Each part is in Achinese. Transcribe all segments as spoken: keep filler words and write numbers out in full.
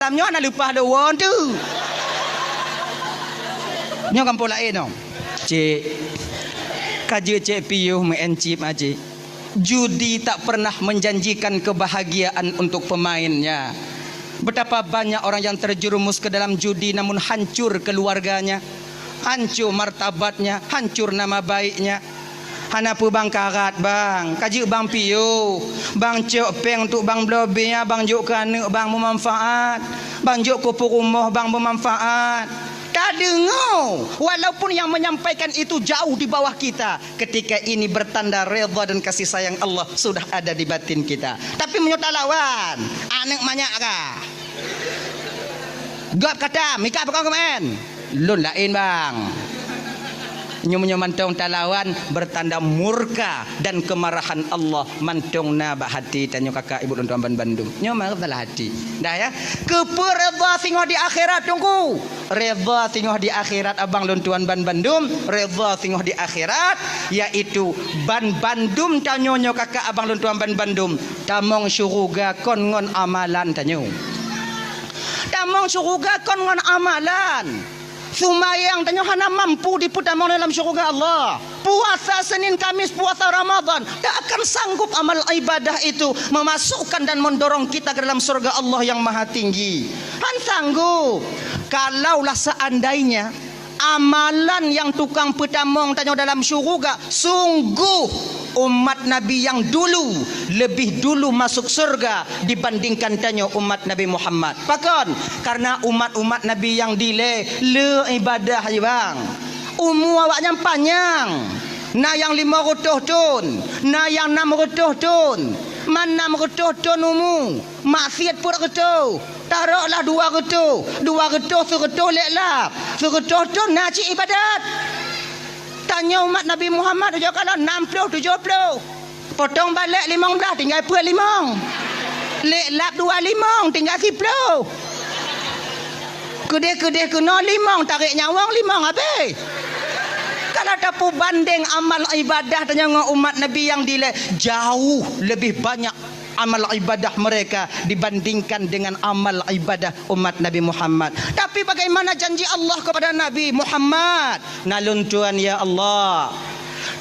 Malam nyoe hana leupah lé woe tu. Nyoe gampông laén nyoe. Cik, ka jeuet cek piôh meu'en cip, ah, cik. Judi tak pernah menjanjikan kebahagiaan untuk pemainnya. Betapa banyak orang yang terjerumus ke dalam judi namun hancur keluarganya, hancur martabatnya, hancur nama baiknya. Hana peue bang karat bang, ka jeuet bang piôh, bang cok péng untuk bang bloe bia, bang jok keu aneuk bang beumanfaat, bang jok keu peurumoh bang beumanfaat. Tadeungoe, walaupun yang menyampaikan itu jauh di bawah kita, ketika ini bertanda redha dan kasih sayang Allah sudah ada di batin kita. Tapi meunyoe talawan, aneuk manyak kah? Gob kata, mika pakon keumaén? Lôn laén bang. Nyoe meunyoe mantong talawan, bertanda murka dan kemarahan Allah mantong na bak hati tanyoe kakak ibu lôn tuan ban bandum. Nyoe meusalah hati. Dah ya. Keupeue redha singoh di akhirat, Teungku? Redha singoh di akhirat abang lôn tuan ban bandum, redha singoh di akhirat, yaitu ban bandum tanyoe nyoe kakak abang lôn tuan ban bandum, tamong syuruga kon ngon amalan tanyoe. Tamong syuruga kon ngon amalan. Seumayang tanyoe hana mampu dipeutamong dalam syuruga Allah. Puasa Senin Kamis, puasa Ramadan, tak akan sanggup amal ibadah itu memasukkan dan mendorong kita ke dalam syurga Allah yang Maha Tinggi. Han sanggup. Kalaulah seandainya amalan yang tukang peutamong tanyoe dalam syuruga, sungguh umat Nabi yang dulu lebih dulu masuk syurga dibandingkan tanyoe umat Nabi Muhammad. Pakon? Karena umat-umat Nabi yang dilée le ibadah, bang. Umu awaknyan panyang. Na nyang limong reutôh thon, na nyang nam reutôh thon. Man nam reutôh thon umu, maksiat peuet reutôh. Taroklah dua reutôh, dua reutôh seureutôh lé lap. Seureutôh thon na cit ibadat. Tanyoe umat Nabi Muhammad ujoe kalon nam ploh tujoh ploh. Potong balek limong blaih, tinggai peuet limong. Lé lap dua limong, tinggai siploh. Keudeh-keudeh keunoe limong, tarek nyawöng limong habéh. Kalau tapeubandeng amal ibadah tanyoe ngon umat Nabi nyang dilée, jauh lebih banyak amal ibadah mereka dibandingkan dengan amal ibadah umat Nabi Muhammad. Tapi bagaimana janji Allah kepada Nabi Muhammad? Na lôn tuan, ya Allah,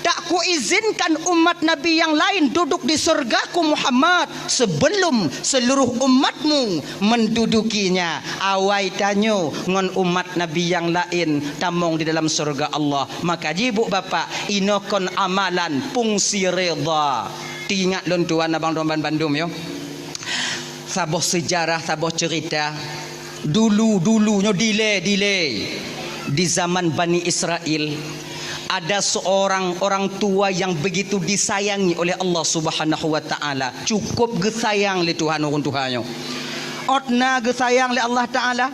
tak kuizinkan umat Nabi yang lain duduk di syurga-Ku Muhammad sebelum seluruh umatmu mendudukinya. Awai tanyoe ngon umat Nabi yang lain tamong di dalam syurga Allah. Maka jih buk bapak, inoe kon amalan fungsi redha. Teuingat lôn tuan abang lôn ban bandum, yo. Saboh seujarah, saboh ceurita. Dulu-dulu nyoe dilée-dilée, di zaman Bani Israel, ada seorang orang tua yang begitu disayangi oleh Allah Subhanahu wa Ta'ala. Cukup geusayang lé Tuhan ureuëng tuha nyoe. Ôt na geusayang lé Allah Ta'ala,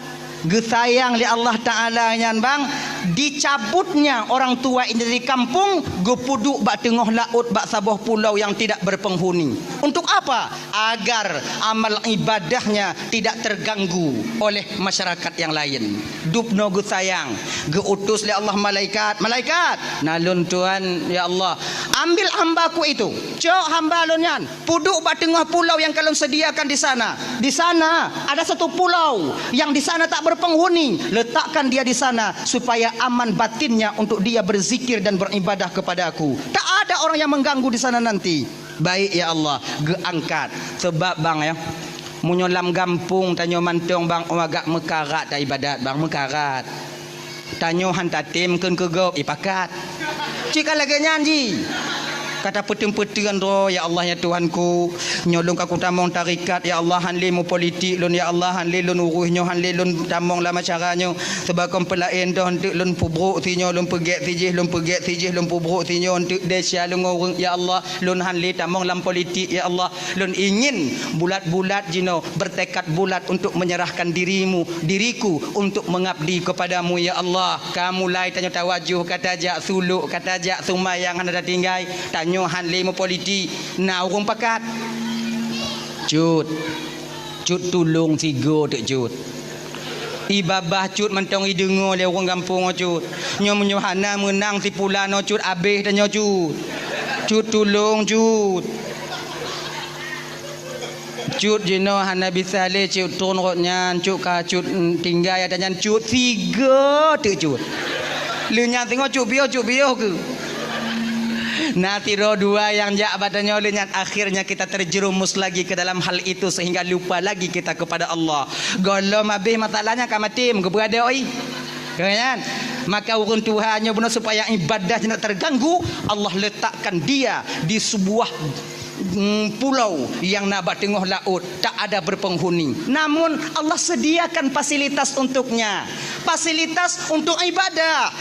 geusayang lé Allah Ta'ala nyan bang, dicabutnya orang tua ini dari kampung, geupeuduek bak teungoh laôt bak saboh pulau yang tidak berpenghuni. Untuk apa? Agar amal ibadahnya tidak terganggu oleh masyarakat yang lain. Dubnoe geusayang, geuutus lé Allah malaikat, "Malaikat, na lôn tuan, ya Allah, ambil hamba-Ku itu, cok hamba lôn nyan, peuduek bak teungoh pulau yang ka lôn sediakan di sana. Di sana ada satu pulau yang di sana tak berpenghuni, letakkan dia di sana supaya aman batinnya untuk dia berzikir dan beribadah kepada-Ku. Tak ada orang yang mengganggu di sana nanti." Baik, ya Allah, geuangkat. Sebab, bang, ya, meunyoe lam gampông tanyoe mantong, bang, oh, agak meukarat taibadat, bang, meukarat. Tanyoe han tatem kheun keu gob, ipakat. Cit ka lagée nyan jih. Ka tapeuteun-peuteun droe, "Ya Allah, ya Tuhanku, nyoe lôn ka kutamong tarekat, ya Allah, han lé meupolitik lôn, ya Allah, han lé lôn urus nyoe, han lé lôn tamong lam acara nyoe. Sebab kon peulaén doh, eunteuk lôn peubrok sinyoe, lôn peugét sijih, lôn peugét sijih, lôn peubrok sinyoe, eunteuk desya lôn ngon ureuëng, ya Allah." Lôn han lé tamong lam politik, ya Allah. Lôn ingin bulat-bulat jinoe, bertekad bulat untuk menyerahkan dirimu, diriku untuk mengabdi kepada-Mu, ya Allah. Ka mulai tanyoe tawajoh, ka tajak sulok, ka tajak seumayang hana tatinggai. Tanyoe han lé meupolitik, na ureuëng pakat. Cut. Cut tulông sigoe teuk Cut. Ié babah Cut mantong ideungoe lé ureuëng gampông nyoe Cut. Nyoe meunyoe hana meunang sipulan nyoe Cut, abéh tanyoe Cut. Cut tulông Cut. Cut jinoe hana bisa lé cut tron rot nyan, cut ka cut, mm, tinggai ata nyan cut sigo teuk cut. Lheueh nyan singoh cut piôh, cut piôh keu. Na sidroe dua nyang jak bak tanyoe lheueh nyan, akhirnya kita terjerumus lagi ke dalam hal itu sehingga lupa lagi kita kepada Allah. Gohlom habéh masalahnya ka maté, meukeubeuradok ih. Ka nyan. Maka ureuëng tuha nyoe bunoe supaya ibadah tidak terganggu, Allah letakkan dia di sebuah mm, pulau yang na bak teungoh laôt, tak ada berpenghuni. Namun, Allah sediakan fasilitas untuknya. Fasilitas untuk ibadah.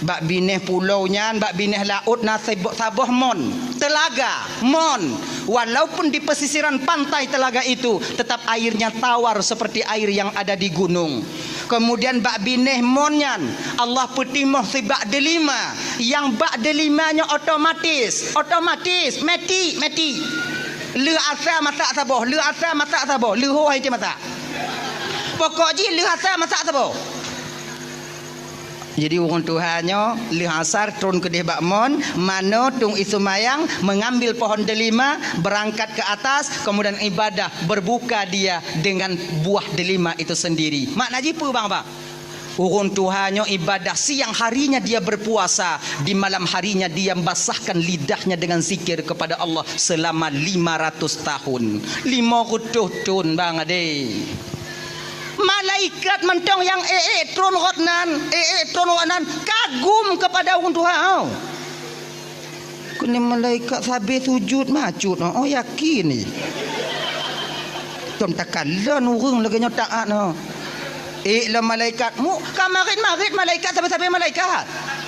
Bak binéh pulau nyan, bak binéh laôt na sebo-, saboh mon, telaga, mon. Walaupun di pesisiran pantai telaga itu, tetap airnya tawar seperti air yang ada di gunung. Kemudian bak binéh mon nyan, Allah peutimoh sibak delima. Nyang bak delima nyoe otomatis, otomatis, meti, meti. Lheueh asa masak saboh, lheueh asa masak saboh, lheueh ho hai masak. Pokok jih lheueh asa masak saboh. Jadi ureuëng tuha nyoe lheueh asar tron keudeh bak mon, manoe tueng ie seumayang, mengambil pohon delima, berangkat ke atas, kemudian ibadah, berbuka dia dengan buah delima itu sendiri. Makna jih peue bang, bang? Ureuëng tuha nyoe ibadah, siang harinya dia berpuasa, di malam harinya dia membasahkan lidahnya dengan zikir kepada Allah selama lima ratus tahun. Lima reutôh thon, bang, adé. Malaikat mantong nyang ék-ék tron rot nan, ék-ék tron rot nan kagum kepada ureuëng tuha. Keuneuk malaikat sabe sujud macut, oh, yakin ni. Tom takalon ureuëng lagée nyoe taat, oh. Eh, lom malaikat, mu, ka marit-marit malaikat, sabe-sabe malaikat.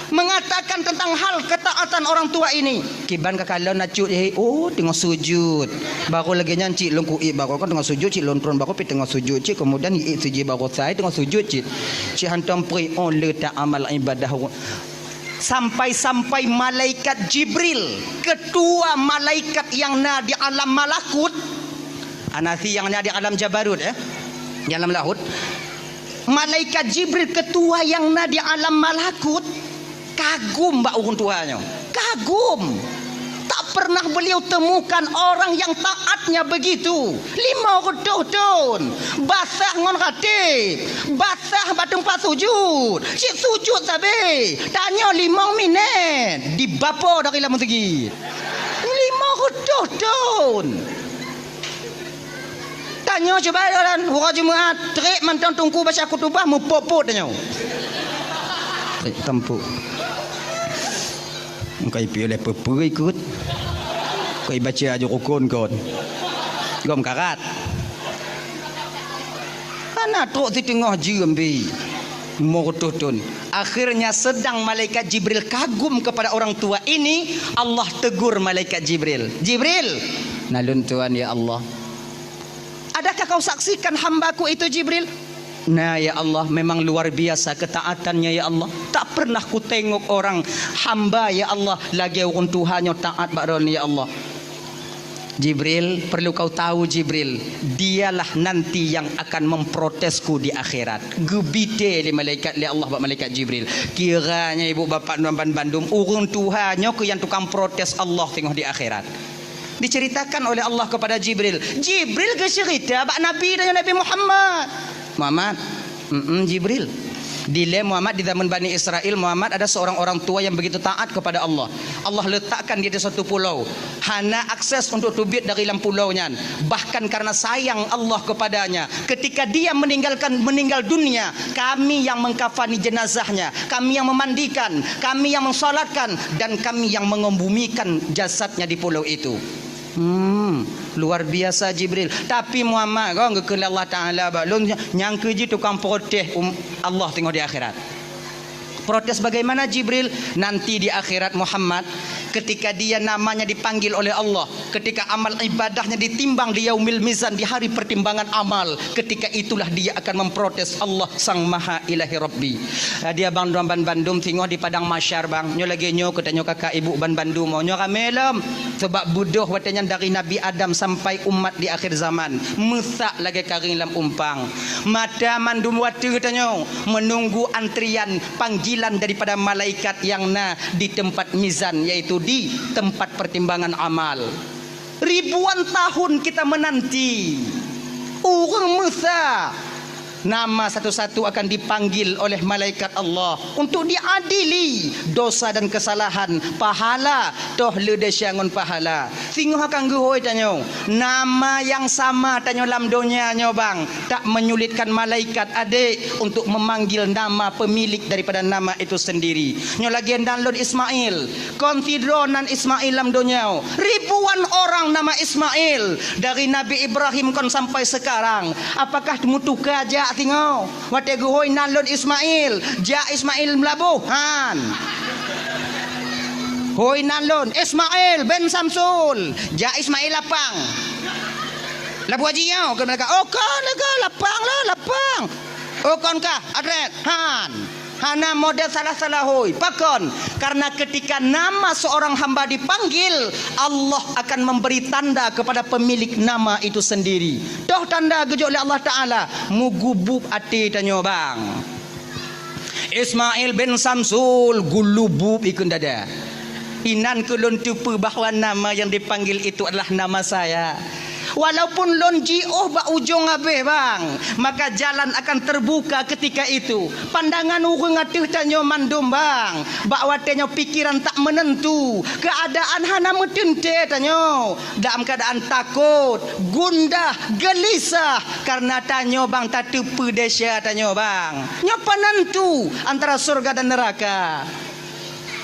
Mengatakan tentang hal ketaatan orang tua ini. Kiban ka kalon na cut, eh, oh, teungoh sujud. Baru lagée nyan cit lôn kuék, baru kan teungoh sujud cit lôn tron, baru pi teungoh sujud cit, kemudian iék sijih baru sai teungoh sujud cit. Cit hantom pri, oh, le ta amal ibadah. Sampai-sampai malaikat Jibril, ketua malaikat yang na di alam malakut, anasi yang na di alam jabarut, eh, di alam lahut, malaikat Jibril, ketua yang na di alam malakut, kagum bak ureuëng tuha nyoe, kagum. Tak pernah beliau temukan orang yang taatnya begitu. Lima reutôh thon, basah ngon rateb, basah bak teumpat sujud, cit sujud sabe, tanyoe limong minét, dibapo dari lam meuseujid. Lima reutôh thon. Tanyoe cuba jalan, uroe Jumat, trek mantong teungku baca khutubah, meupot-pot tanyoe. Trek tampuk. Engkai piôh lé peue-peue ikot. Kok ibaca aju rukun kon. Gom karat. Hana trok siteungoh jeuem bi. Lima reutôh thon. Akhirnya sedang malaikat Jibril kagum kepada orang tua ini, Allah tegur malaikat Jibril. "Jibril, na lôn tuan ya Allah." "Adakah kau saksikan hambaku itu, Jibril?" "Na, ya Allah, memang luar biasa ketaatannya, ya Allah. Tak pernah kutengok orang hamba, ya Allah, lagée ureuëng tuha nyoe taat bak droeneuh, ya Allah." "Jibril, perlu kau tahu, Jibril, dialah nanti yang akan memprotesku di akhirat." Geubite lé malaikat, lé Allah bak malaikat Jibril. Kiranya ibu bapak nuan ban bandum, ureuëng tuha nyoe keuh nyang tukang protes Allah teungoh di akhirat. Diceritakan oleh Allah kepada Jibril. Jibril geuceurita bak Nabi dan Nabi Muhammad. "Muhammad, mm Jibril, dilée Muhammad di zaman Bani Israel, Muhammad ada seorang orang tua yang begitu taat kepada Allah. Allah letakkan dia di satu pulau, hana akses untuk teubiet dari lam pulau nyan. Bahkan karena sayang Allah kepadanya, ketika dia meninggalkan, meninggal dunia, kami yang mengkafani jenazahnya, kami yang memandikan, kami yang mensolatkan, dan kami yang mengembumikan jasadnya di pulau itu." Hmm, luar biasa Jibril. Tapi Muhammad, kau geukheun lé Allah Taala bak lôn, nyang keuji tukang protes um, Allah teungoh di akhirat. Protes bagaimana Jibril? Nanti di akhirat Muhammad, ketika dia namanya dipanggil oleh Allah, ketika amal ibadahnya ditimbang di yaumil mizan, di hari pertimbangan amal, ketika itulah dia akan memprotes Allah Sang Maha Ilahi Rabbi. Jadi abang droe ban bandum singoh di padang mahsyar bang. Nyoe lagée nyoe keu tanyoe kakak ibu ban bandum. Nyoe ramé lom. Sebab beudôh watée nyan dari Nabi Adam sampai umat di akhir zaman. Meusak lagée karing lam umpang. Mata mandum watée tanyoe menunggu antrian panggilan daripada malaikat yang na di tempat mizan, yaitu di tempat pertimbangan amal. Ribuan tahun kita menanti. Ureuëng meusa nama satu-satu akan dipanggil oleh malaikat Allah untuk diadili dosa dan kesalahan, pahala, toh le desya ngon pahala. Singoh akan geuhôi tanyoe, nama nyang sama tanyoe lam donya nyoe bang, tak menyulitkan malaikat adek untuk memanggil nama pemilik daripada nama itu sendiri. Nyoe lagée nan lôn Ismail, kon sidroe nan Ismail lam donya. Ribuan orang nama Ismail, dari Nabi Ibrahim kon sampai sekarang. Apakah meutuka jak singoh? Watée geuhôi nan lôn Ismail, jak Ismail Meulaboh, han. Hôi nan lôn, Ismail bin Samsul, jak Ismail Lapang. Laboh Haji nyoe, keu malaikat, oh kon lagée Lapang lah, Lapang. Oh kon kah, Adret, han. Hana model salah-salah hôi. Pakon? Karena ketika nama seorang hamba dipanggil, Allah akan memberi tanda kepada pemilik nama itu sendiri. Toh tanda geujok lé Allah Ta'ala, mugubub até tanyoe bang. Ismail bin Samsul gulubub ikun dada. Inan keu lôn teupeue bahwa nama yang dipanggil itu adalah nama saya. Walaupun lôn jiôh bak ujong abéh bang, maka jalan akan terbuka ketika itu. Pandangan ureuëng ateueh tanyoe mandum bang, bak watée nyoe pikiran tak menentu, keadaan hana meuteuntée tanyoe, dalam keadaan takot, gundah, gelisah, karena tanyoe bang tateupeue desya tanyoe bang. Nyoe penentu antara surga dan neraka.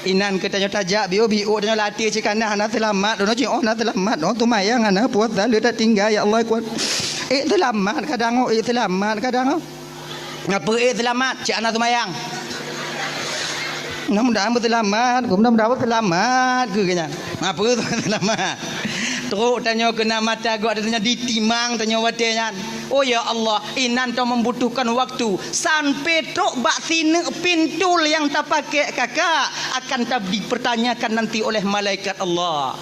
Inan keu tanyoe tajak biôh-biôh tanyoe latih cit kana hana seulamat, droeneuh cit oh hana seulamat, oh teumayang hana puasa le tatinggai ya Allah kuat. Eh seulamat kadang oh, eh seulamat kadang oh. Ngapa eh seulamat cit hana teumayang? Mudah-mudahan beuseulamat, mudah-mudahan beuseulamat keu kanya. Ngapa seulamat? Trok tanyoe keu na mata gok tanyoe ditimang tanyoe watée nyan. Oh ya Allah, inan tanyoe membutuhkan waktu sampai trok bak sineuk pintul nyang tapakék kakak akan ta-, dipertanyakan nanti oleh malaikat Allah.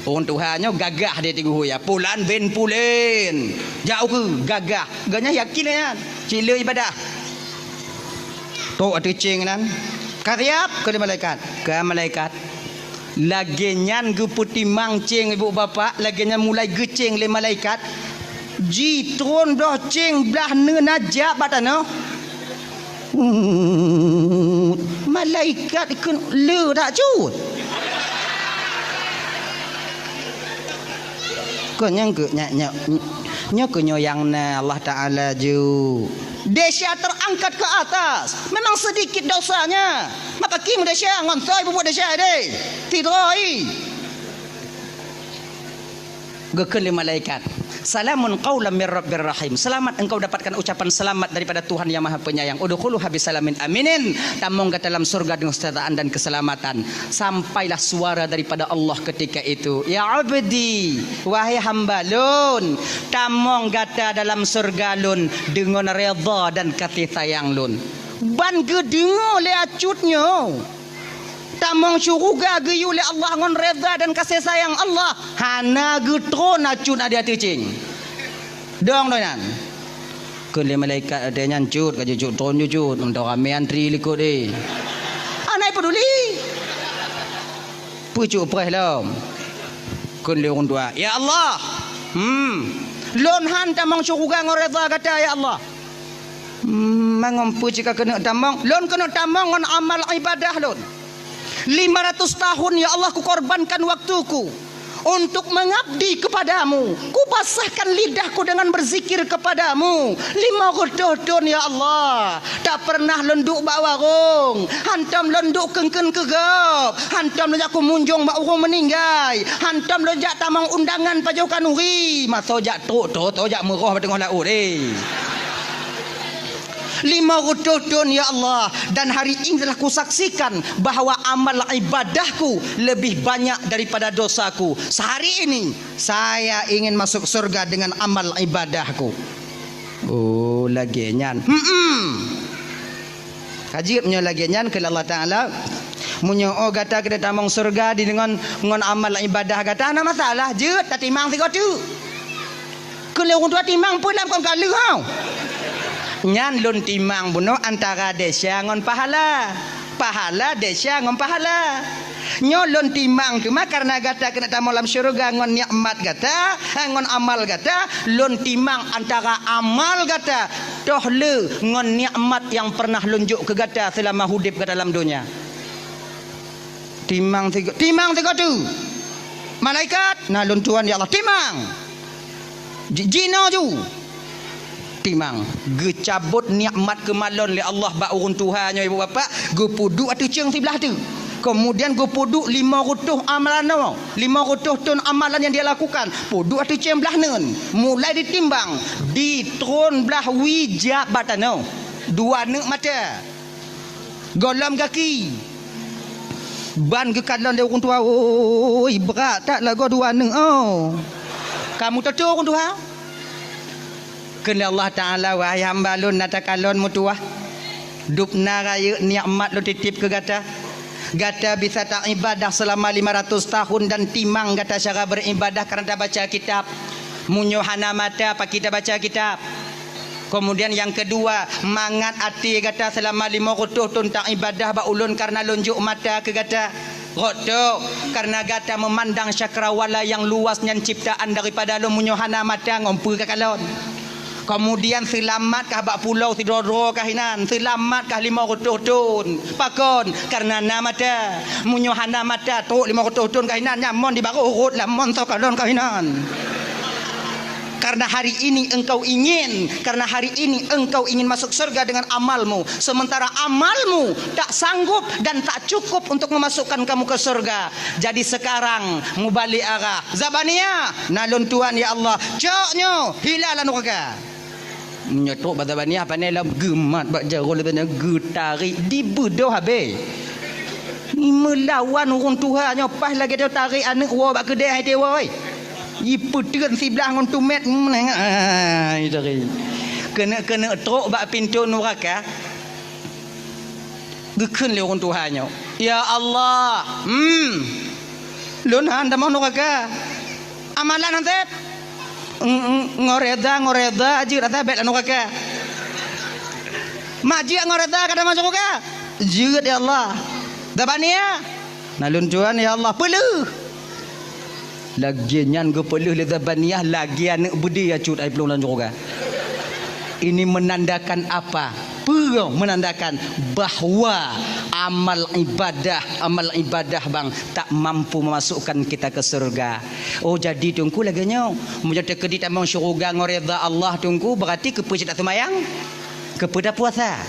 Ureuëng tuha nyoe gagah di Teungku ya, Pulan bin Pulen. Jak ukeue gagah. Gobnyan yakin nyan. Cit le ibadah. Trok ateueh céng nan. Ka siap keu lé malaikat. Ka malaikat. Lagée nyan geupeutimang céng ibu bapak, lagée nyan mulai geucéng lé malaikat. Jitron bloh céng blah neuna jak bak tanoh. Malaikat keu le tak cut. Keu nyang keu nyak nyak nyoe keu nyoe nyang na Allah Taala ju. Desya terangkat ke atas. Memang sedikit dosanya. Maka kim desya ngon soi bubuet desya deh. Tidroi. Geukheun lé malaikat, "Salamun qaulam mir rabbir rahim." Selamat engkau dapatkan ucapan selamat daripada Tuhan yang Maha Penyayang. "Udkhuluha bisalamin aminin." Tamong gata dalam surga dengan kesejahteraan dan keselamatan. Sampailah suara daripada Allah ketika itu, "Ya abdi, wahai hamba lôn, tamong gata dalam surga lôn deungon redha dan kasih sayang lôn." Ban geudeungoe lé acut nyoe. Tamong syuruga geuyue lé Allah ngon redha dan kasih sayang Allah, hana geutron acut na di ateueh céng. Dong doh nyan. Kheun lé malaikat watée nyan, "Cut, ka jeuet cut, tron jeuet cut, meudoh ramé antri likot deh." Hana peduli. Peucut preh lom. Kheun lé ureuëng tuha, "Ya Allah, hmm, lôn han tamong syuruga ngon redha gata ya Allah." Hmm, mangon peue cit ka keuneuk tamong? Lôn keuneuk tamong ngon amal ibadah lôn. Lima ratus tahun, ya Allah, kukorbankan waktuku untuk mengabdi kepadamu. Kupasahkan lidahku dengan berzikir kepadamu. Lima reutôh thon, ya Allah, tak pernah lôn duek bak warong. Hantom lôn duek keun-keun keu gob. Hantom lôn jak kumunjong bak ureuëng meuninggai. Hantom lôn jak tamong undangan pajoh khanuri. Masoe jak trok, trok, trok jak meuroh bak teungoh laôt, eh. Lima reutôh thon, ya Allah, dan hari ini telah kusaksikan bahwa amal ibadahku lebih banyak daripada dosaku. Sehari ini, saya ingin masuk surga dengan amal ibadahku. Oh, lagée nyan. Hmm. Ka jeuet meunyoe lagée nyan, kheun lé Allah Taala, "Meunyoe oh gata keuneuk tamong surga di deungon ngon amal ibadah gata, hana masalah, jeuet tatimang sigoe teuk." Kheun lé ureuëng tuha, "Timang peue lam kon ka lheueh hau?" "Nyan lôn timang bunoe antara desya ngon pahala. Pahala desya ngon pahala. Nyoe lôn timang teuma kareuna gata keuneuk tamong lam syeuruga ngon nikmat gata, eh, ngon amal gata, lôn timang antara amal gata toh le ngon nikmat nyang pernah lôn jok keu gata seulama udeb gata lam donya. Timang sigo-, timang sigoe teuk. Malaikat, na lôn tuan ya Allah, timang. Ji-, jinoe ju. Timang, geucabot nikmat keumalon lé Allah bak ureuëng tuha nyoe, ibu bapak, geupeuduek ateueh ceueng siblah teuk. Kemudian geupeuduek lima reutôh amalan nyoe, lima reutôh thon amalan nyang dia lakukan, peuduek ateueh ceueng blah neun, mulai ditimbang, di tron blah wie jak bak tanoh, dua neuk mata. Gohlom gaki. Ban geukalon lé ureuëng tuha, "Oi, brat that lagoe dua neuk, oh." Kamu toto ureuëng tuha? Kheun lé Allah Taala, "Wahai hamba lôn, na takalon meutuwah. Dubna rayeuk nikmat lôn titip keu gata. Gata bisa taibadah seulama lima ratus tahun dan timang gata cara beribadah karena tabaca kitab. Meunyoe hana mata, pakri tabaca kitab?" Kemudian yang kedua, mangat até gata seulama lima reutôh thon taibadah bak ulôn kareuna lôn jok mata keu gata. Rot tok, kareuna gata meumandang cakrawala nyang luas nyan ciptaan daripada lôn, meunyoe hana mata ngon peue kakalon. Kemudian seulamat kah bak pulo sidroe-droe kah inan, seulamat kah lima reutôh thon. Pakon? Kareuna na mata. Meunyoe hana mata, trok lima reutôh thon kah inan, nyan mon di barôh rot lam mon soe kalon kah inan. Karena hari ini engkau ingin, karena hari ini engkau ingin masuk surga dengan amalmu, sementara amalmu tak sanggup dan tak cukup untuk memasukkan kamu ke surga. Jadi sekarang mubalek arah. Zabaniah, na lôn tuan ya Allah. Cok nyoe, hila lam nuraka. Meunyoe trok bak Zabaniah, pane lom geumat bak jaroe lé tanyoe, geutarek, dibeudôh habéh. Meulawan ureuëng tuha nyoe paih lagée nyoe tarek aneuëk woe bak keudée hai teuwoe. Jipeuteun siblah ngon tumét, ai, dari. Keuneuk-keuneuk trok bak pintoe nuraka. Geukheun lé ureuëng tuha nyoe, "Ya Allah, hmm, lôn han tamong nuraka. Amalan han sép. Ng-, ng-, ngon reda, ngon reda jeuet rasa bék lam nuraka. Mak jeuet ngon reda ka tamong syeuruga? Jeuet, ya Allah. Zabaniah, na lôn tuan, ya Allah, peuleueh." Lagée nyan geupeuleueh lé Zabaniah lagée aneuëk beudé ya cut ai plueng lam syeuruga. Ini menandakan apa? Peue menandakan bahwa amal ibadah, amal ibadah bang tak mampu memasukkan kita ke surga. Oh, jadi Teungku lagée nyoe. Meunyoe teukeudi tamong syeuruga ngon reda Allah Teungku, berarti keupeue cit tak seumayang? Keupeue tapuasa?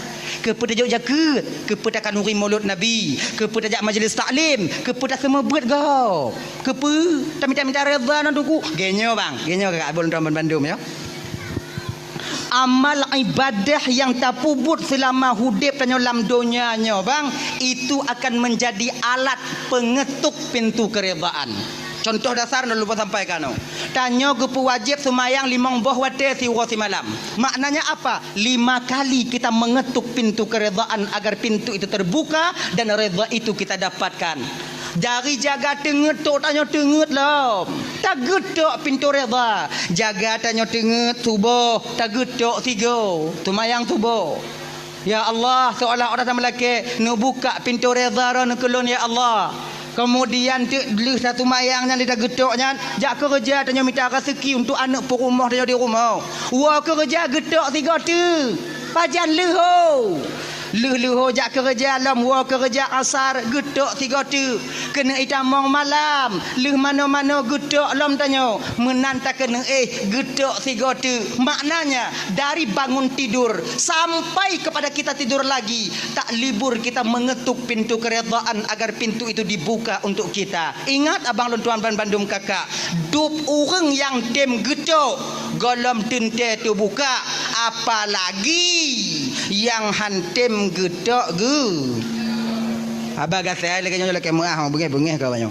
Keupeue tajok jakeuet? Keupeue takhanuri mulod Nabi? Keupeue tajak majlis taklim? Keupeue taseumeubeuet gob? Keupeue tamita-mita reda nan Teungku? Geuh nyoe bang, geuh nyoe kakak abon tuan bandum ya. Amal ibadah nyang tapeubuet seulama udeb tanyoe lam donya nyoe bang, itu akan menjadi alat pengetuk pintu keredaan. Contoh dasar na lôn sampaikan nyoe. Tanyoe geupeuwajéb seumayang limong boh watée siuroe simalam. Maknanya apa? Lima kali kita mengetuk pintu keredaan agar pintu itu terbuka dan reda itu kita dapatkan. Dari jaga teungeut tok tanyoe teungeut lom. Tageutok pintoe reda. Jaga tanyoe teungeut suboh, tageutok sigoe. Seumayang suboh. Ya Allah, seolah-olah tameulakée, neubukak pintoe reda droeneuh keu lôn, ya Allah. Keumudian teuk lheueh taseumayang nyan, lheueh tageutok nyan, jak keureuja tanyoe mita raseuki untuk aneuëk peurumoh tanyoe di rumoh. Woe keureuja geutok sigoe teuk. Pajan leuho. Lheueh leuho jak keureuja lom woe keureuja asar geutok sigoe teuk. Keuneuk itamong malam, lheueh manoe-manoe geutok lom tanyoe, meunan takeuneuk éh geutok sigoe teuk. Maknanya, dari bangun tidur sampai kepada kita tidur lagi, tak libur kita mengetuk pintu keredaan agar pintu itu dibuka untuk kita. Ingat abang lôn tuan ban bandum kakak, dub ureuëng nyang tem geutok gohlom teuntée teubuka, apalagi nyang han tem geutok geu. Haba gasai lagée nyoe lakée meuah beungéh-beungéh ka banyoe.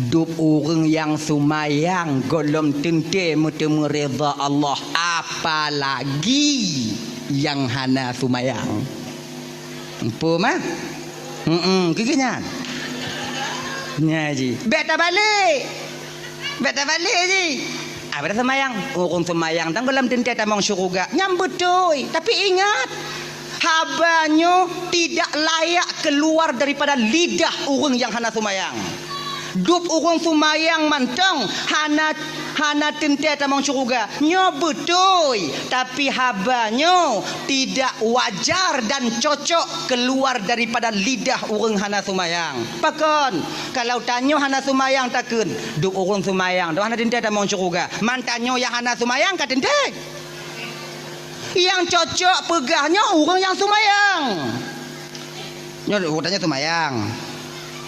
Dub ureuëng nyang seumayang gohlom teuntée meuteumé reda Allah, apalagi nyang hana seumayang. Empu mah? Heeh, keu nyan. Nya ji. Bék tabalek. Bék tabalek ji. Abah seumayang, ureuëng seumayang dan gohlom teuntée tamong syeuruga. Nyan beutôi, tapi ingat, Haba nyoe tidak layak keluar daripada lidah ureuëng nyang hana seumayang. Dub ureuëng seumayang mantong hana, hana teuntée tamong syeuruga. Nyoe beutôi, tapi haba nyoe tidak wajar dan cocok keluar daripada lidah ureuëng hana seumayang. Pakon? Kalau tanyoe hana seumayang takheun, dub ureuëng seumayang, dub hana teuntée tamong syeuruga. Man tanyoe nyang hana seumayang ka teuntée. Nyang cocok peugah nyoe ureuëng nyang seumayang. Nyoe ureuëng tanyoe seumayang.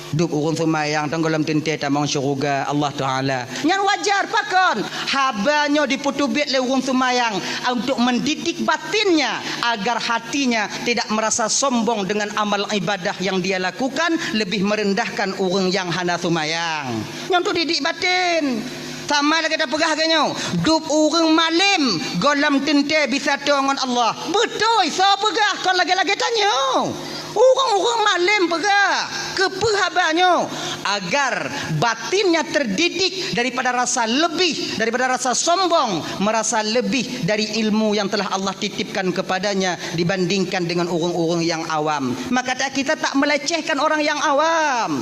Dub ureuëng seumayang tong gohlom teuntée tamong syeuruga Allah Taala. Nyan wajar pakon? Haba nyoe dipeuteubiet lé ureuëng seumayang untuk mendidik batinnya agar hatinya tidak merasa sombong dengan amal ibadah yang dia lakukan, lebih merendahkan ureuëng nyang hana seumayang. Nyoe untuk didik batin. Sama lagée tapeugah lagée nyoe, dub ureuëng malém gohlom teuntée bisa toe ngon Allah. Beutôi, soe peugah kon lagée-lagée tanyoe. Ureuëng-ureuëng malém peugah, keupeue haba nyoe? Agar batinnya terdidik daripada rasa lebih, daripada rasa sombong, merasa lebih dari ilmu yang telah Allah titipkan kepadanya dibandingkan dengan ureuëng-ureuëng yang awam. Maka kita tak melecehkan orang yang awam.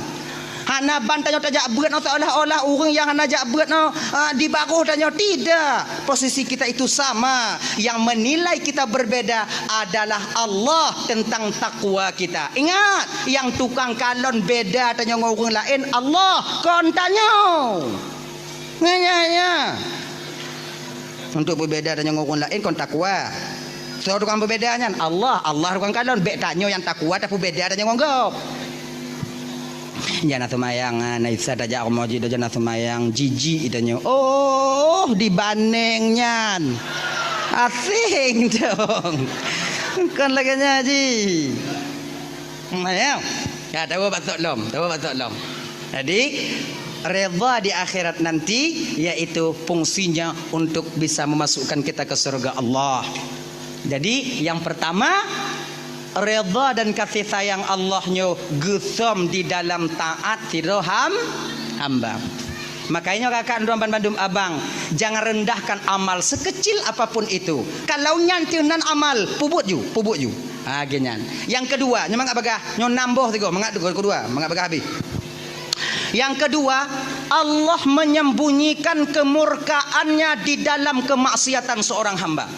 Hana ban tanyoe tajak beuet nyoe seolah-olah ureuëng nyang hana jak beuet nyoe, ah, di barôh tanyoe. Tidak. Posisi kita itu sama. Yang menilai kita berbeda adalah Allah tentang takwa kita. Ingat, nyang tukang kalon beda tanyoe ngon ureuëng laén Allah, kon tanyoe. Nyan, nyan, nyan. Untuk peubeda tanyoe ngon ureuëng laén kon takwa. Soe tukang peubeda nyan? Allah. Allah tukang kalon. Bék tanyoe nyang takwa tapeubeda tanyoe ngon gob. Jana seumayang, ah, na Isa tajak rumoh jih, jana seumayang, jijik tanyoe. Oh, dibandéng nyan. Aséng dong. Kon lagée nyan jih. Hmm, ya. Ya, tawoe bak sok lom, tawoe bak sok lom. Jadi, redha di akhirat nanti yaitu fungsinya untuk bisa memasukkan kita ke surga Allah. Jadi, yang pertama, redha dan kasih sayang Allah nyoe geusom di dalam taat sidroe ham-, hamba. Makanya kakak droe bandum abang, jangan rendahkan amal sekecil apapun itu. Kalau nyan teuh nan amal, pubuet ju, pubuet ju. Ha, geuh nyan. Yang kedua, nyoe mangat bagah, nyoe nam boh sigoe, mangat kedua, mangat bagah habéh. Yang kedua, Allah menyembunyikan kemurkaannya di dalam kemaksiatan seorang hamba.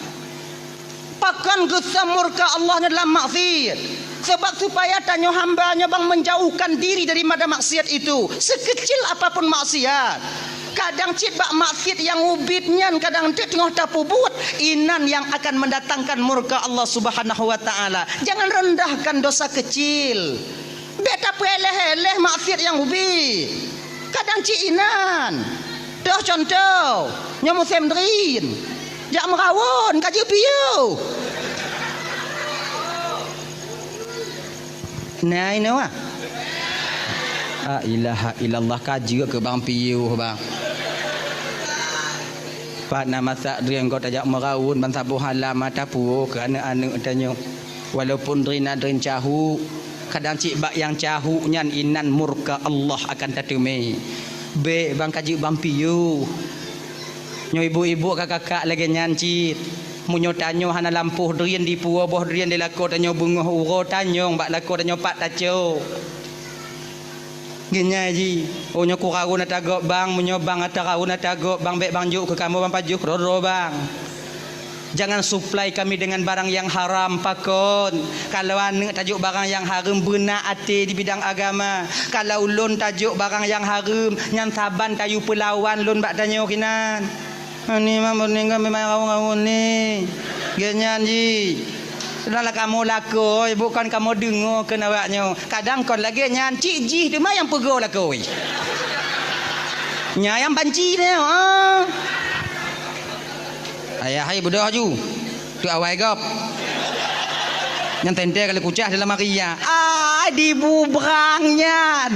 Pakon geusom murka Allah nyoe dalam maksiat? Sebab supaya tanyoe hamba nyoe bang menjauhkan diri daripada maksiat itu, sekecil apapun maksiat. Kadang cit bak maksiat nyang ubit nyan kadang cit teungoh tapubuet, inan yang akan mendatangkan murka Allah Subhanahu wa Taala. Jangan rendahkan dosa kecil. Bék tapeuéléh-éléh maksiat nyang ubit. Kadang cit inan. Toh contoh, nyoe musém drien. Jak meurawon, ka jeuet piôh. Nah, inoe ah. La ilaha illallah, ka jeuet keu bang piôh, bang. Pat na masak drien gob tajak meurawon ban saboh alam mata puwoe keu aneuk-aneuk tanyoe. Walaupun drien na drien cahôk, kadang cit bak nyang cahôk nyan inan murka Allah akan tateumé. Bék bang ka jeuet bang piôh. Nyoe ibu-ibu ka kakak lagée nyan cit. Meunyoe tanyoe hana lampôh drien dipuwoe boh drien di lakoe tanyoe beungoh uroe tanyong bak lakoe tanyoe pat tacok. Geunyai jih, oh nyoe kurawon ata gob bang, meunyoe bang ata rawon ata gob bang, bék bang jok keu kamoe bang pajoh keudroe-droe bang. Jangan suplai kami dengan barang yang haram, pakon. Kalau aneuk tajok barang yang hareuem, beuna até di bidang agama. Kalau lôn tajok barang yang hareuem, nyan saban tayue peulawan lôn bak tanyoe kinan. Ani mah meuneuk memang rawon-rawon ni. Geuh nyan jih. Sudahlah kamoe lakoe, bukan kamoe deungoe keu awak nyoe. Kadang kon lagée nyan, cit jih teuma nyang peugoe lakoe. Nyan nyang banci nyoe, ah. Ayah hai beudôh ju. Tu awai gob. Nyang teuntée kali kucah dalam hari ya. Ai dibubrang nyan.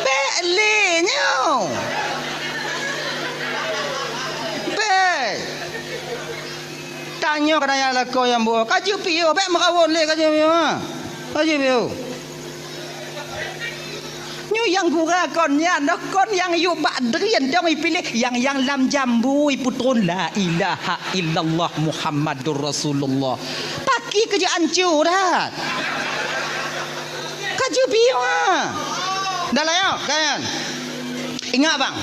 Bék lé nyoe. Bék. Tanyoe keu dayah lakoe nyang buoh. Ka jeuet piôh, bék meurawon lé ka jeuet piôh. Ha. Ka jeuet piôh. Nyoe nyang gura kon nyan, kon nyang yue bak drien dong ipiléh, nyang, nyang lam jambu ipeutron la ilaha illallah Muhammadur Rasulullah. Pat Ki keujeuet anco that. Ka jeubieng, ha. Dah lah, ya, kan? Ingat, bang.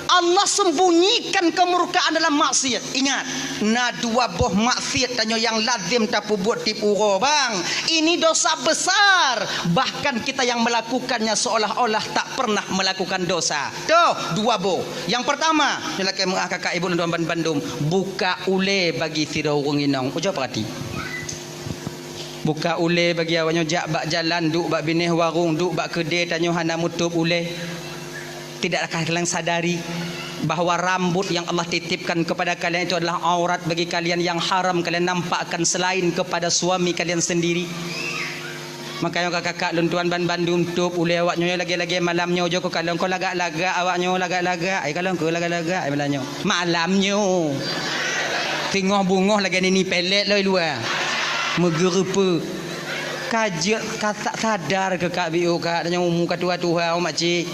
Allah sembunyikan kemurkaan dalam maksiat. Ingat, na dua boh maksiat tanyoe nyang lazem tapeubuet tiep uroe, bang. Ini dosa besar. Bahkan kita yang melakukannya seolah-olah tak pernah melakukan dosa. Toh, dua boh. Nyang pertama, nyoe lakée meu'ah kakak ibu lôn tuan ban-, bandum, buka ulée bagi sidroe ureuëng inong. Ujoe peurati. Buka ulée bagi awak nyoe, jak bak jalan, duek bak binéh warong, duek bak keudée tanyoe hana meutup ulée. Tidakkah kalian sadari bahwa rambut yang Allah titipkan kepada kalian itu adalah aurat bagi kalian yang haram kalian nampakkan selain kepada suami kalian sendiri? Makanya kakak-kakak lôn tuan ban bandum tup ulée awak nyoe lagée-lagée malam nyoe jok kalon ko lagak-lagak awak nyoe lagak-lagak, ai kalon ko lagak-lagak ai malam nyoe. Malam nyoe. Teungoh beungoh lagée nini pelet lom i luwa. Meugeureupeue. Ka jeuet ka sa-, sadar keu Kak Biu, Kak, tanyoe umu ka tuha-tuha, oh, makcik.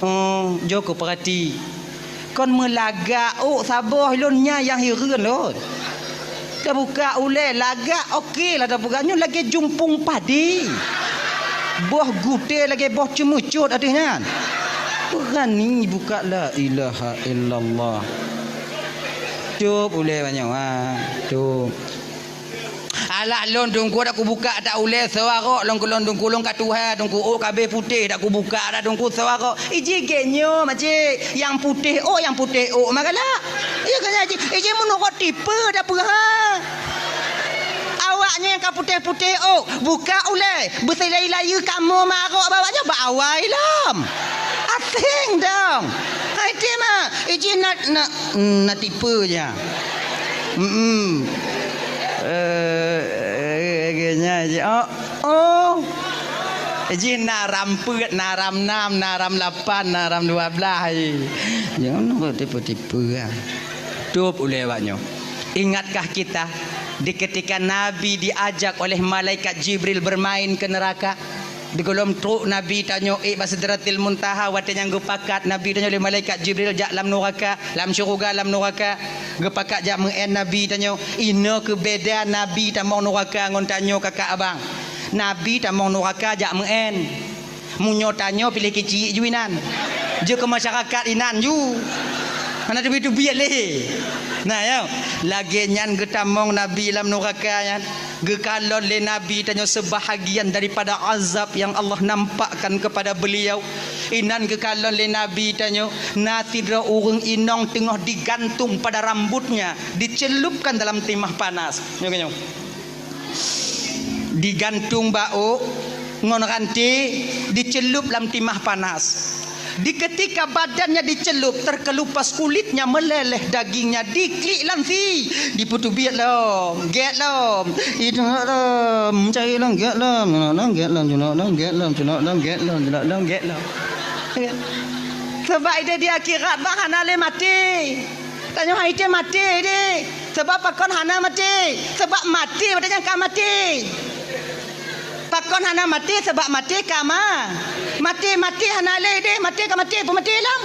Oh, jok keu peurati. Kon meulagak, oh, saboh lôn nyan nyang hireuen lôn. Tabuka ulée lagak, oke lah tabuka. Nyoe lagée jumpung padi. Boh gutée lagée boh ceumeucot ateueh nyan. Beurani buka, la ilaha illallah. Tup ulée banyoe, ha. Tup. Alah lôn Teungku dak kubuka dak ulée soe arok lôn keu lôn Teungku, lôn ka tuha Teungku, ôk ka abéh putéh dak kubuka dak Teungku soe arok. Iji gét nyoe makcik, nyang putéh ôk, nyang putéh ôk mah galak. Iya kan iji, iji meunurot tipe dak peue ha. Awak nyoe nyang ka putéh-putéh ôk, buka ulée, beusilai-layeue kamoe marok bak awak nyoe bak awai lom. Aséng dong. Hai ti mah, iji na, na, na tipe ja. Hmm. Eh, eh, eh, nya ji. Oh, oh. Ji na ram peuet, na ram nam, na ram lapan, na ram dua belas ji. Jangan kau tipu-tipu ya. Tup ulée awak nyoe. Ingatkah kita di ketika Nabi diajak oleh malaikat Jibril bermain ke neraka? Di gohlom trok Nabi tanyoe ék bak Sidratil Muntaha, watée nyang geupakat Nabi tanyoe lé malaikat Jibril jak lam nuraka, lam syeuruga lam nuraka. Geupakat jak meu'én Nabi tanyoe. Inoe keu beda Nabi tamong nuraka ngon tanyoe kakak abang. Nabi tamong nuraka jak meu'én. Meunyoe tanyoe piléh keuciek ju inan. Jeuet keu masyarakat inan ju. Hana teubiet-teubiet lé. Nah, ya. Lagée nyan geutamong Nabi lam nuraka nyan. Geukalon lé Nabi tanyoe seubahagian daripada azab nyang Allah nampakkan kepada beliau. Inan geukalon lé Nabi tanyoe, na sidroe ureuëng inong teungoh digantung pada rambutnya, dicelupkan dalam timah panas. Nyoe, nyoe. Digantung bak ôk ngon ranté, dicelup lam timah panas. Di ketika badannya dicelup, terkelupas kulitnya, meleleh dagingnya, diklik lam si, dipeuteubiet lom, gét lom, idong lom, cai lom, gét lom, cunok lom, gét lom, cunok lom, gét lom, cunok lom, gét lom, cunok lom, gét lom. Sabab ideh di akhirat bah hana lé maté. Tanyoe hai teuh maté deh. Sabab pakon hana maté? Sabab maté watée nyan ka maté. Pakon hana maté? Sabab maté ka ma-, maté, maté hana lé deh, maté ka maté, peumaté lom.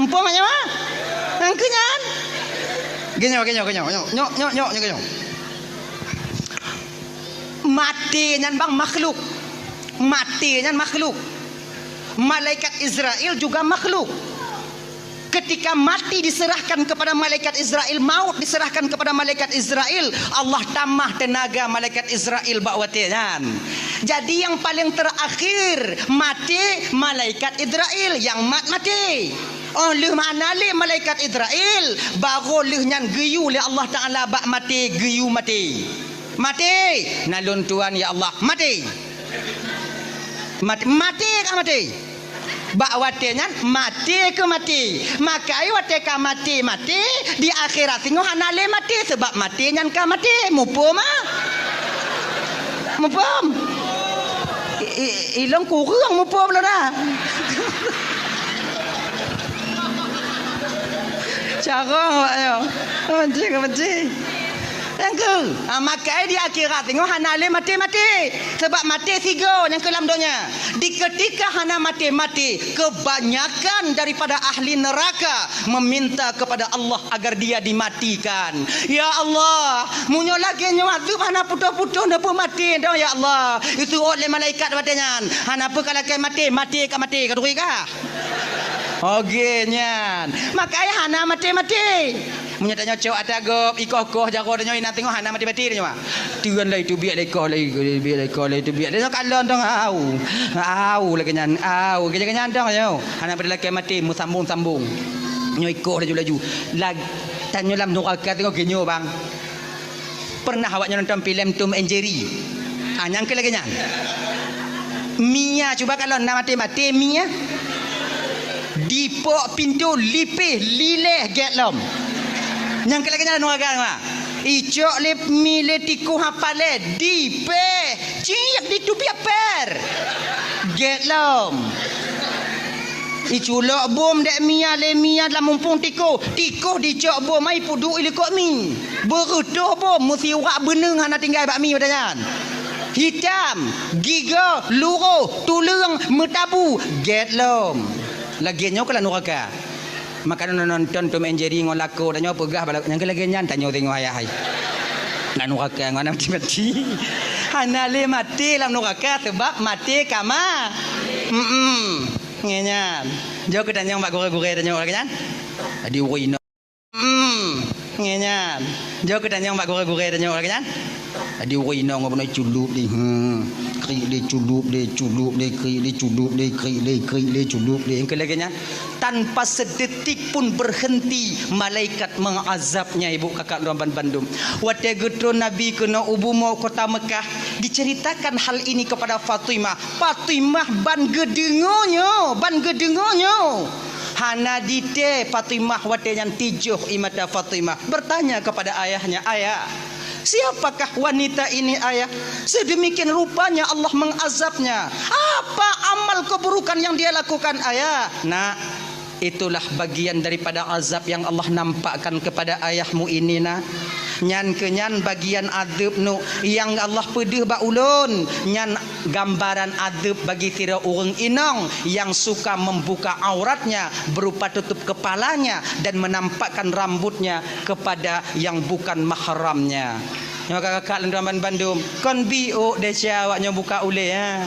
Muphom nyan, ma? Nyang keu nyan. Geunyoe, geunyoe, geunyoe, nyoe, nyoe, nyoe, nyoe, nyoe, geunyoe. Maté nyan bang makhluk. Maté nyan makhluk. Malaikat Israel juga makhluk. Ketika mati diserahkan kepada malaikat Israel, maut diserahkan kepada malaikat Israel, Allah tamah teunaga malaikat Israel bak watée nyan. Jadi nyang paleng terakhir maté malaikat Israel nyang mat maté. Oh lheueh mana lé malaikat Israel, baru lheueh nyan geuyue lé Allah Taala bak maté, geuyue maté. Maté, na lôn tuan ya Allah, maté. Maté, maté ka maté. Bak watée nyan maté keu maté. Maka watée ka maté, maté, di akhirat singoh hana lé maté, sabab maté nyan ka maté. Muphom, ah? Muphom? I, i, ilong kureueng muphom lôn, ah. Carông awak nyoe. Maté ka maté. Tangke, ha, makai di akhirat teungoh hana lé maté-maté. Sebab maté sigoe nyang keu lam donya. Di ketika hana maté-maté, kebanyakan daripada ahli neraka meminta kepada Allah agar dia dimatikan. "Ya Allah, meunyoe lagée nyoe azeub hana putôh-putôh neupeumaté dong, ya Allah." Isuôt lé malaikat watée nyan, "Hana peue ka lakée maté, maté ka maté, ka turi kah?" Oke nyan. Makai hana maté-maté. Meunyoe tanyoe cok ata gob, ikoh-koh jaroe tanyoe inan teungoh hana maté-maté tanyoe. Teun lé itu biek lé koh lé, biek lé koh lé itu biek. Tanyoe kalon dong au. Au lagée nyan, au. Lagée nyan dong tanyoe. Hana pada lakée maté meusambong-sambong. Nyoe ikoh laju-laju. Lag-, tanyoe lam nuraka teungoh geunyoe bang. Pernah awak nyoe nonton filem Tom and Jerry? Ah, nyang keu lagée nyan. Mia cuba kalon na maté-maté Mia. Dipok pintoe lipéh lileh gét lom. Nyang keu lagée nyan nuraka nyoe. Icok lé mi lé tikoh hapalé dipéh ciek di tubiet per. Gét lom. Iculok bom dek Mia lé Mia lam mumpung tikoh. Tikoh dicok bom ai puduk ilikok mi. Beureutoh bom meusiwak beuneueng hana tinggai bak mi pada nyan. Hitam, gigoe, luroh, tuleueng, meutabu, gét lom. Lagée nyoe keuh lam nuraka. Maka nonton Tom and Jerry ngon lakoe tanyoe peugah bala nyang keu lagée nyan tanyoe teungoh ayah hai. Lam nuraka ngon aneuk maté-maté. Hana lé maté lam nuraka sebab maté kama. Mm-mm. Ngieng nyan. Jok keu tanyong bak gurée-gurée tanyong lagée nyan. Jadi ureueng inong. Hmm. Ngieng nyan. Jok keu tanyong bak gurée-gurée tanyong lagée nyan. Jadi ureueng inong ngon bunoe culub di. Hmm. Krik di culub di, culub di, krik di culub di, krik di, krik di culub di. Nyang keu lagée nyan. Tanpa sedetik pun berhenti malaikat mengazabnya, ibu kakak lôn bandum. Watée geutron Nabi keunoe u bumoe kota Mekah, diceritakan hal ini kepada Fatimah. Fatimah ban geudeungoe nyoe, ban geudeungoe nyoe. Hana ditée Fatimah watée nyan tijoh ie mata Fatimah. Bertanya kepada ayahnya, "Ayah, siapakah wanita ini, Ayah? Sedemikian rupanya Allah mengazabnya. Apa amal keburukan yang dia lakukan, Ayah?" Nak, itulah bagian daripada azab yang Allah nampakkan kepada ayahmu ini, Nak. Nyan keuh nyan bagian azeub nu nyang Allah peudeuh bak ulôn. Nyan gambaran azeub bagi sidroe ureuëng inong nyang suka membuka auratnya berupa tutup kepalanya dan menampakkan rambutnya kepada yang bukan mahramnya. Nyoe kakak-kakak lôn tuan bandum, kon bi ôk desya awak nyoe buka ulée, ha.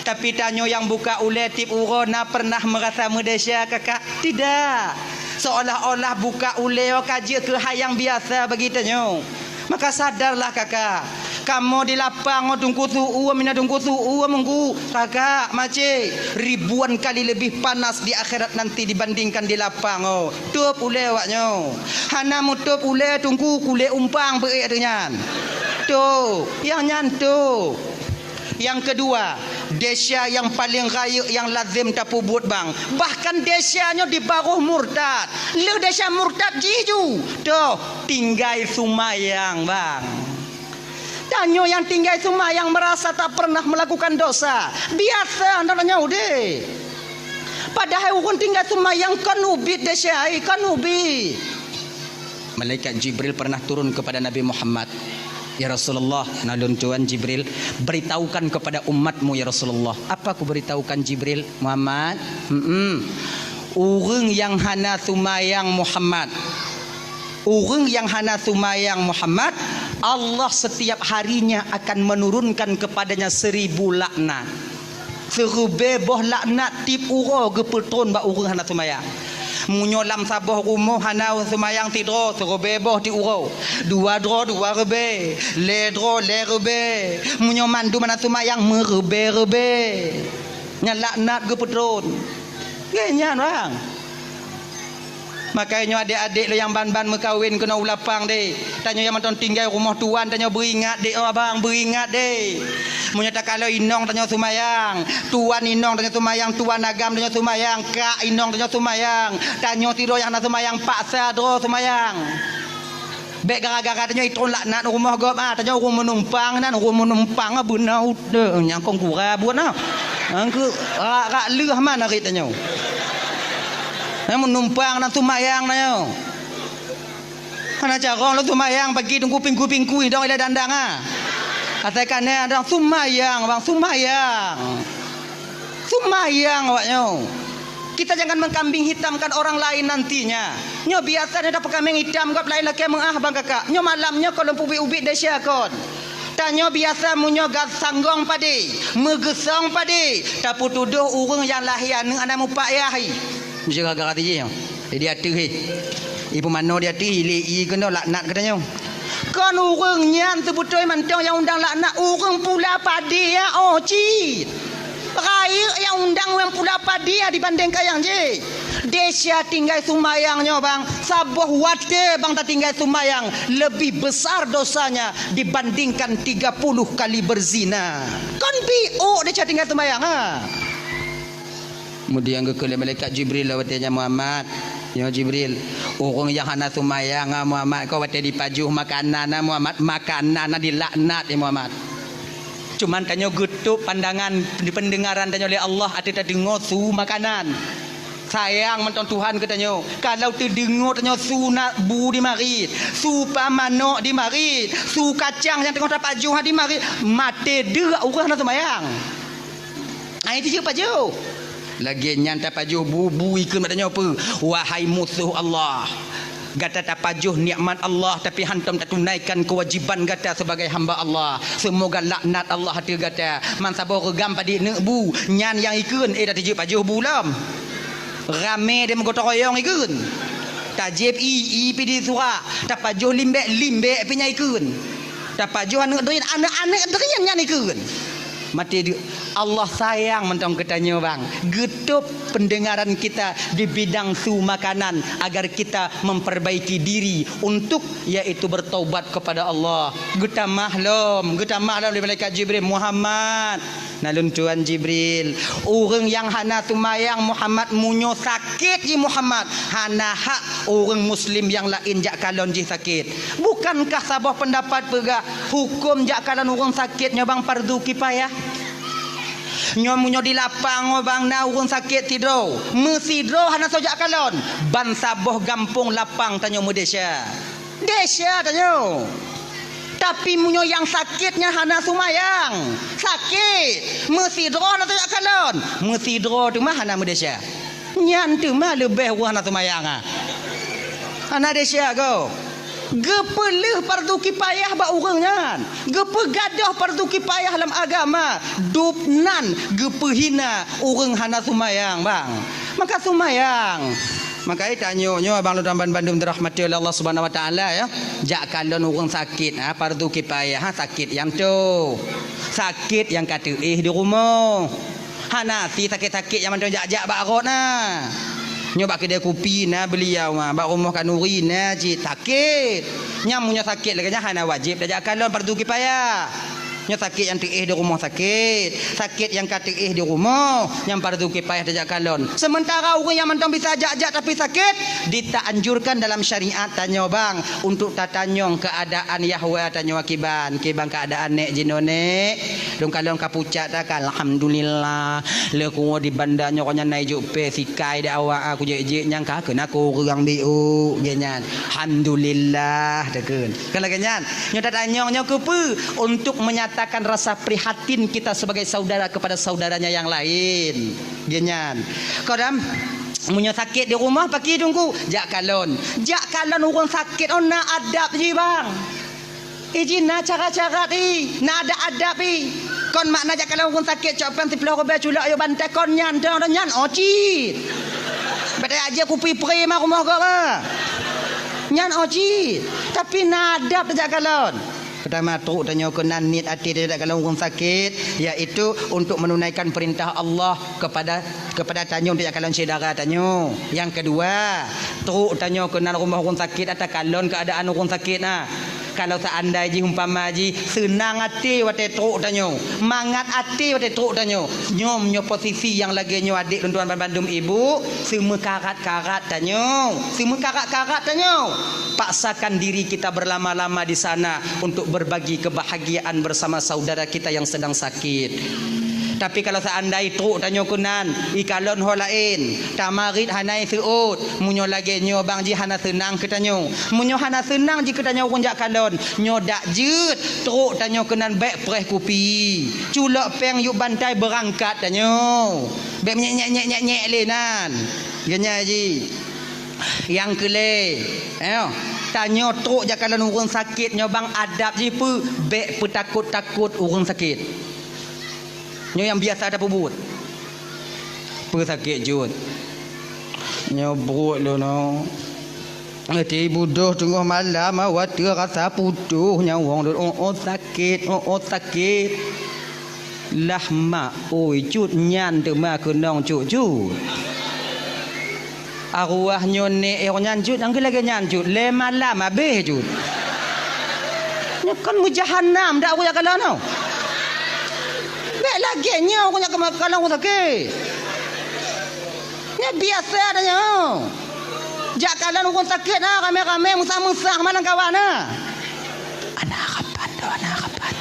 Tapi tanyoe nyang buka ulée tieb uroe na pernah meurasa meudesya, kakak? Tidak. Seolah-olah buka ulée ka jeuet keu hai nyang biasa bagi tanyoe. Maka sadarlah, kakak. Kamoe di lapang ngon teungku su-uem, mina teungku su-uem, teungku, kakak, macé, ribuan kali lebih panas di akhirat nanti dibandingkan di lapang, oh. Tôb ulée awak nyoe. Hana meutôb ulée teungku, kulét umpang beuék teuh nyan. Tôb, nyang nyan tôb. Nyang keudua, desya nyang paleng rayeuk nyang lazem tapeubuet, bang. Bahkan desya nyoe di baroh murtad. Lheueh desya murtad jih ju, toh, tinggai seumayang, bang. Tanyoe nyang tinggai seumayang meurasa tak pernah meulakukan dosa. Biasa na tanyoe udeh. Padahai ureuëng tinggai seumayang kon ubit desya, ai, kon ubit. Malaikat Jibril pernah turun kepada Nabi Muhammad. "Ya Rasulullah," na lôn tuan Jibril, "beritahukan kepada umatmu, ya Rasulullah." "Apa kuberitahukan, Jibril?" "Muhammad, mm-mm. Ureuëng nyang hana seumayang, Muhammad. Ureuëng nyang hana seumayang, Muhammad, Allah setiap harinya akan menurunkan kepadanya seribu laknat." Siribée boh laknat tieb uroe geupeutron bak ureuëng hana seumayang. Meunyoe lam saboh rumoh hana seumayang sidroe, siribée boh tieb uroe. Dua droe, dua ribée. Lhée droe, lhée ribée. Meunyoe mandum hana seumayang, meuribée-ribée. Nyan laknat geupeutron. Ngieng nyan, bang. Makajih nyoe adék-adék lôn nyang ban-ban meukawen keunoe u lapang deh. Tanyoe nyang mantong tinggai rumoh tuan, tanyoe beuingat deh, oh abang, beuingat deh. Meunyoe takalon inong tanyoe seumayang, tuan inong tanyoe seumayang, tuan agam tanyoe seumayang, kak inong tanyoe seumayang, tanyoe sidroe nyang hana seumayang, paksa droe seumayang. Bék gara-gara tanyoe itron laknat rumoh gob, ah, tanyoe ureuëng meunumpang nan, ureuëng meunumpang, ah, beuna udeueng nyang kong gura buet na. Nyang keu rak-rak lheueh man arit tanyoe. Nyang meunumpang nan seumayang tanyoe. Hana carông lôn seumayang pagi teungku pingku-pingku idong ilée dandang, ha. Asai kanée dong seumayang, bang, seumayang. Seumayang awak nyoe. Kita jangan mengkambing hitamkan orang lain nantinya. Nyoe biasa nyoe tapeukameng itam gob laén lakée meuáh, bang, kakak. Nyoe malam nyoe kon lôn peubiet-ubiet desya kon. Tanyoe biasa meunyoe gat sanggong padé, meugeusong padé, tapeutudôh ureuëng nyang lahé aneuëk hana mupak yah. Meusyeuhu gara-gara tijih nyoe. Di ateueh, eh. Ié pumanö di ateueh, ilée ié keunoe laknat geutanyoe. Kon ureuëng nyan seubeutôi mantong nyang undang laknat, ureuëng pula padé nyan, oh, cit. Rayeuk nyang undang ureuëng pula padé nyan dibandingkan nyang jih. Desya tinggai seumayang nyoe, bang, saboh watée, bang, tatinggai seumayang, lebih besar dosanya dibandingkan tiga puluh kali berzina. Kon biôk desya tinggai seumayang, ha? Kemudian geukheun lé malaikat Jibril lom watée nyan, "Muhammad, nyoe Jibril, ureuëng nyang hana seumayang, ah, Muhammad, kon watée jipajoh makanan, ah, Muhammad, makanan, ah, dilaknat, ya Muhammad." Cuman tanyoe geutôb pandangan, peundengaran tanyoe lé Allah ateueh tadeungoe su makanan. Sayang mantong Tuhan keu tanyoe. Kalau teudeungoe tanyoe su na bu di marit, su pamanök di marit, su kacang nyang teungoh tapajoh di marit, maté deuk ureuëng hana seumayang. Ai tijeuet pajoh. Lagée nyan tapajoh bu-bu ikheun bak tanyoe peue? Wahai musoh Allah, gata tapajoh nikmat Allah tapi hantom tatunaikan keuwajiban gata sebagai hamba Allah. Seumoga laknat Allah ateueh gata. Man saboh reugam padit neuk bu, nyan nyang ikheun, eh, tatijeuet pajoh bu lom. Ramé deh meugotong royong ikheun. Tajieb ié, ié pih di surak. Tapajoh limbek, limbek pih nyan ikheun. Tapajoh aneuëk drien, aneuëk-aneuëk drien nyan ikheun. Maté deuk. Allah sayang mantong keu tanyoe, bang. Geutôb peundengaran kita di bidang su makanan agar kita memperbaiki diri untuk, yaitu bertaubat kepada Allah. Geutamah lom, geutamah lom lé malaikat Jibril, "Muhammad, na lôn tuan Jibril, ureuëng nyang hana seumayang Muhammad meunyoe sakét jih Muhammad, hana hak ureuëng muslim nyang laén jak kalon jih sakét." Bukankah saboh peundapat peugah hukôm jak kalon ureuëng sakét nyoe bang fardu kipayah? Nyoe meunyoe di lapang nyoe bang na ureuëng sakét sidroe, meusidroe hana soe jak kalon, ban saboh gampông lapang tanyoe meudesya. Desya tanyoe. Tapi meunyoe nyang sakét nyan hana seumayang, sakét, meusidroe hana soe jak kalon, meusidroe teuma hana meudesya. Nyan teuma leubeh ureuëng hana seumayang, ah. Hana desya goe. Geupeuleueh fardu kipayah bak ureuëng nyan. Geupeugadôh fardu kipayah lam agama. Dub nan geupeuhina ureuëng hana seumayang, bang. Maka seumayang. Maka tanyoe nyoe abang lôn bandum dirahmati oleh Allah Subhanahu Wa Taala, ya. Jak kalon ureuëng sakét, ha, fardu kipayah, ha, sakét nyang toe. Sakét nyang ka teuéh di rumoh. Hana si sakét-sakét nyang mantong jak-jak bak rot na. Nyoe bak keudè kupi na beuliau, ha, bak rumoh khanuri na cit sakét. Nyan meunyoe sakét lagée nyan hana wajéb tajak kalon, fardu kipayah. Nyoe sakét nyang teuéh di rumoh sakét, sakét nyang ka teuéh di rumoh, nyan fardu kipayah tajak kalon. Seumeuntara ureuëng nyang mantong bisa jak-jak tapi sakét, ditaanjurkan dalam syariat tanyoe bang untuk tatanyong keuadaan yahwa tanyoe kiban, kiban keuadaan nék jinoe nék. Lôn kalon ka pucak takan, alhamdulillah. Lé kuwoe di banda nyoe nyan na ijok pé sikai dak awak aku jek-jek nyang ka keunan kureueng biôk gét nyan. Alhamdulillah takheun. Kan lagée nyan. Nyoe tatanyong nyoe keupeue? Untuk menyatakan rasa prihatin kita sebagai saudara kepada saudaranya yang lain. Gét nyan. Kadang meunyoe sakét di rumoh, paki teungku, jak kalon. Jak kalon ureuëng sakét, oh na adab jih bang. Iji na cara-cara i, na adab-adab i. Kon makna jak kalon ureuëng sakét cok péng siplôh ribée culok yôh bantai kon nyan, dong, dong nyan, oh cit. Bèk tajak kupi prima rumoh gob, ah. Nyan oh cit. Tapi na adab tajak kalon. Peutama trok tanyoe keunan niet até tajak kalon ureuëng sakét, yaitu untuk menunaikan perintah Allah kepada, kepada tanyoe tajak kalon syedara tanyoe. Nyang keudua, trok tanyoe keunan rumoh ureuëng sakét ata kalon keuadaan ureuëng sakét na. Kalau seandai jih umpama jih seunang até watée trok tanyoe, mangat até watée trok tanyoe, nyoe, nyoe posisi nyang lagée nyoe adék lôn tuan bandum ibu, seumeukarat-karat tanyoe, seumeukarat-karat tanyoe. Paksakan diri kita berlama-lama di sana untuk berbagi kebahagiaan bersama saudara kita yang sedang sakit. Tapi kalau seandai trok tanyoe keunan, ikalon ho laén, tamarit hana iseuôt, meunyoe lagée nyoe bang jih hana seunang keu tanyoe. Meunyoe hana seunang jih keu tanyoe ureuëng jak kalon, nyoe dak jeuet trok tanyoe keunan bék preh kupi. Culok péng yub bantai beurangkat tanyoe. Bék nyek-nyek-nyek-nyek lé nan. Geunya jih. Nyang keu lhée, eh, tanyoe trok jak kalon ureuëng sakét nyoe bang adab jih peue, bék peutakot-takot ureuëng sakét. Nyoe nyang biasa tapeubuet. Peue sakét jeuet? Nyoe buet lôn nyoe. Ati budôh teungoh malam, watée rasa putôh nyawöng lôn, oh, oh, sakét, oh, oh, sakét. Lah mak, oi, cut nyan teuma keunong cut-cut. Arwah nyoe nek eh nyan cut, nyang lagée nyan cut, lé malam habéh cut. Nyoe kan meujahanam dak ureuëng jak kalon nyoe. Bék lagée nyoe ureuëng jak kalon ureuëng sakét. Nyoe biasa dah nyoe. Jak kalon ureuëng sakét na ramé-ramé meusah-meusah malam kawan na. Ana kapan tu, ana kapan?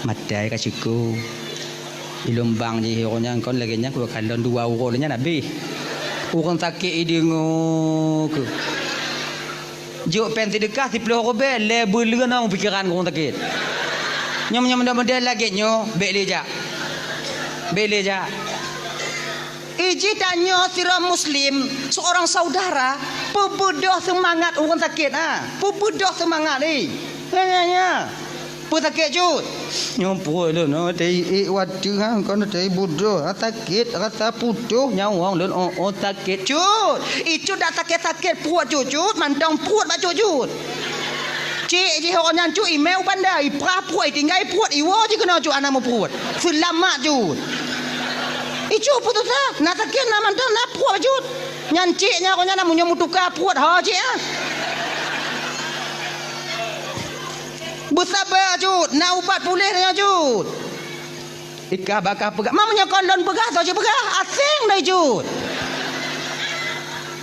Matai ka syukur. Ilôn bang jih ureuëng nyan kon lagée nyan kukalon dua uroe nyan habéh. Ureuëng sakét ideungoe keu. Jok péng seudeukah siploh rubée lé beuleuen lam pikeran ureuëng sakét. Nyoe, nyoe, model-model lagée nyoe bék lé jak. Bék lé jak. Iji tanyoe sidroe muslim, seorang saudara, peubeudoh seumangat ureuëng sakét, ha. Peubeudoh seumangat, eh. Nya, nya, nya. Peue sakét cut? Nyoe pruet lôn, oh, teuiék watée, ha, kon teuiék budôh, ha, sakét, rasa putôh nyawöng lôn, oh, oh, sakét cut. Icut dak sakét-sakét pruet cut, cut, mantong pruet bak cut, cut. Cik jih awak nyan cut, imé u banda, iprah pruet, itinggai pruet, iwoe jih keunoe cut, hana meupruet. Seulamat cut. Icut putus asa, na sakét, na mantong, na pruet cut. Nyan cik nyan, awak nyan na meunyoe meutuka pruet, ho cik, ah. Beusaba cut, na ubat puléh nyoe cut. Ika baka peugah, ma meunyoe kon lôn peugah, soe jipeugah, aséng dai cut.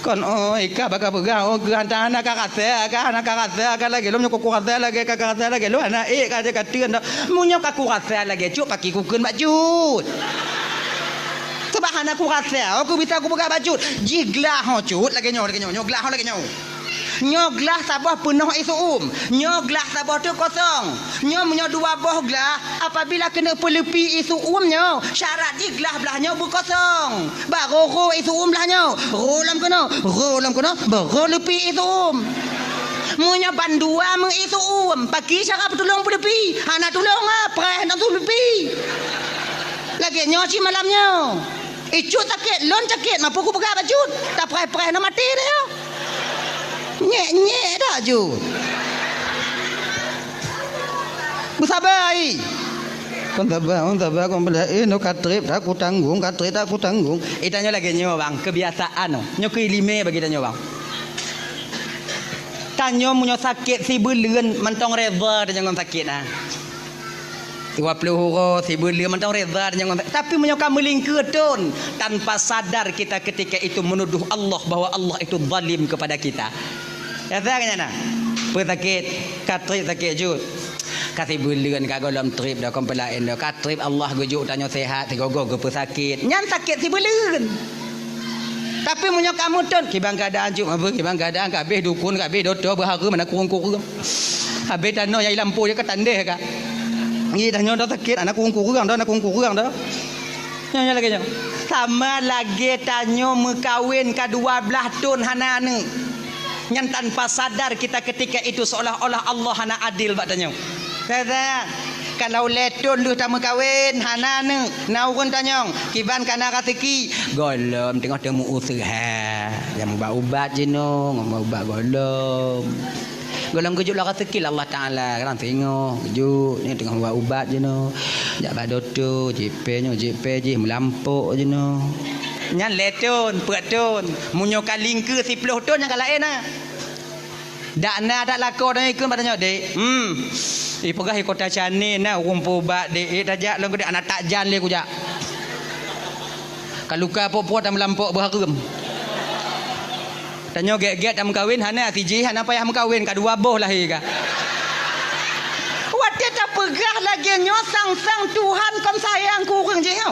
Kon, oh, ika baka peugah, oh, geuh hana ka rasa, ka hana ka rasa, ka lagée lom nyoe ka kurasa lagée, ka, ka rasa lagée lom, hana ék ka, ka teun dah. Meunyoe ka kurasa lagée cut, paki kukheun bak cut. Sabab hana kurasa, oh, kubisa kupeugah bak cut. Jih glah ho cut, lagée nyoe, lagée nyoe, nyoe glah ho lagée nyoe. Nyoe glah saboh peunoh ie seu-uem. Nyoe glah saboh teuk kosong. Nyoe meunyoe dua boh glah, apabila keuneuk peuleupi ie seu-uem nyoe, syarat jih glah blaih nyoe beukosong. Barô rô ie seu-uem blaih nyoe, rô lom keunoe, rô lom keunoe, barô leupi ie seu-uem. Meunyoe bandua meu ie seu-uem, paki cara peutulông peuleupi? Hana tulông, ah, preh nafeusu leupi. Lagée nyoe cit malam nyoe. Icut sakét, lôn sakét, ma peue kupeugah bak cut. Tapreh-preh na maté deh nyoe. Nyek-nyek dak cut. Beusaba ai. Kon saba, kon saba, kon bela, eh, nyoe ka treb dak kutanggong, ka treb dak kutanggong. Eh, tanyoe lagée nyoe bang, keubiasaan nyoe. Nyoe keuiéleumé bagi tanyoe bang. Tanyoe meunyoe sakét sibeuleuen mantong reda tanyoe ngon sakét na. Dua ploh uroe, sibeuleuen mantong reda tanyoe ngon, tapi meunyoe ka meulingkeue thon, tanpa sadar kita ketika itu menuduh Allah bahwa Allah itu zalim kepada kita. Ya, saya kata na. Peue sakét, ka treb sakét cut. Ka sibeuleuen ka gohlom treb dah kon peulaén dah. Ka treb Allah geujok tanyoe sehat, sigoe-goe geupeusakét. Nyan sakét sibeuleuen. Tapi meunyoe kamoe thon, kiban keuadaan cut, apa kiban keuadaan, ka habéh dukun, ka habéh doto, beuhareuem, hana kureueng-kureueng. Habéh tanoh nyang lampôh ka tandeh ka. Ngi dah nyoe dah sakét, hana kureueng-kureueng dah, hana kureueng-kureueng dah. Nyoe, nyoe lagée nyoe. Sama lagée tanyoe meukawen ka dua blaih thon hana aneuëk. Nyan tanpa sadar kita ketika itu seolah-olah Allah hana adil bak tanyoe. Kata, kalau lhée thon lheueh tameukawen, hana aneuëk, na ureuëng tanyong, kiban ka na raseuki, gohlom teungoh teumeuuseuha. Nyang ubat-ubat jinoe, ngon ubat gohlom. Gohlom geujok lam raseuki lé Allah Taala, kadang singoh geujok, nyoe teungoh ubat-ubat jinoe. Jak bak dokto, jipée nyoe, jipée jih, meulampok jinoe. Nyan lhée thon, peuet thon. Meunyoe ka lingkeue siploh thon, nyan ka laén na. Dak na that lakoe dan ikheun bak tanyoe, "Dek, hmm, ipeugah i Kota Chane na ureuëng peuubat, Dek, eh, tajak lôn keu Dek, hana tajan lé kujak. Ka luka po-po tameulampok beuhareuem. Tanyoe gét-gét tameukawen, hana sijih, hana payah meukawen, ka dua boh lahé ka." Watée tapeugah Peugah lagèe nyoe sang-sang Tuhan kon sayang keu ureueng jih nyoe.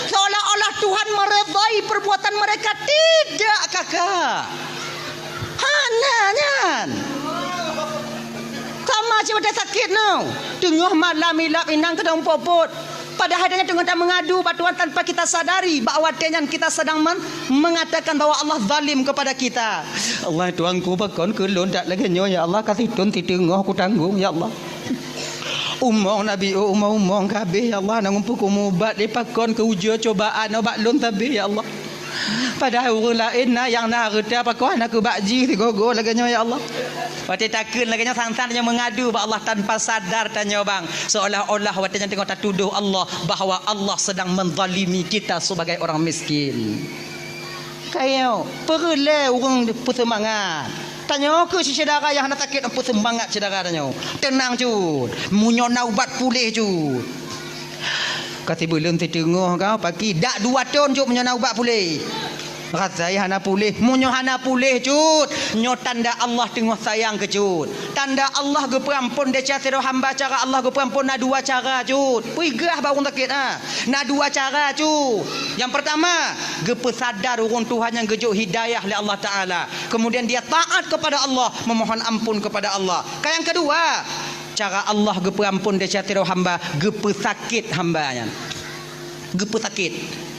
Seolah-olah Tuhan meredai perbuatan mereka. Tidak, kakak. Hana nyan. Sama cit watèe sakét nyoe. Teungoh malam ilap inong keudong pot-pot. Padahai tanyoe teungoh tameungadu bak Tuhan tanpa kita sadari bahwa watèe nyan kita sedang men-, mengatakan bahwa Allah zalim kepada kita. Allah Tuhanku, pakon keu lôn that lagèe nyoe, ya Allah, ka sithon siteungoh kutanggong, ya Allah. Umong na biôh, umong-umong ka habéh, ya Allah, na muphom keu mubat lé pakon keu ujeue cobaan bak lôn sabé, ya Allah. Padahai ureueng laén na nyang na hareuta pakon hana keu bak jih sigoe-goe lagèe nyoe, ya Allah. Watèe takheun lagèe nyoe sang-sang tanyoe meungadu bak Allah tanpa sadar tanyoe bang, seolah-olah watèe nyan teungoh tatudoh Allah bahwa Allah sedang menzalimi kita sebagai orang miskin. Kayo, peureulèe ureueng peuseumangat. Tanyoe keu syedara nyang hana sakét, peuseumangat syedara tanyoe. Teunang cut, meunyoe na ubat puléh cut. Ka sibuleuen siteungoh ka paki, dak dua thon cut meunyoe na ubat puléh. Rasai hana puléh, meunyoe hana puléh cut, nyoe tanda Allah teungoh sayang keu cut. Tanda Allah geupeuamphon desya sidroe hamba, cara Allah geupeuamphon na dua cara cut. Peugah bak ureueng sakét, ha. Na dua cara cut. Nyang peurtama, geupeusadar ureueng tuha nyang geujok hidayah lé Allah Taala. Kemudian dia taat kepada Allah, memohon ampun kepada Allah. Ka nyang keudua, cara Allah geupeuamphon desya sidroe hamba, geupeusakét hamba nyan. Geupeusakét.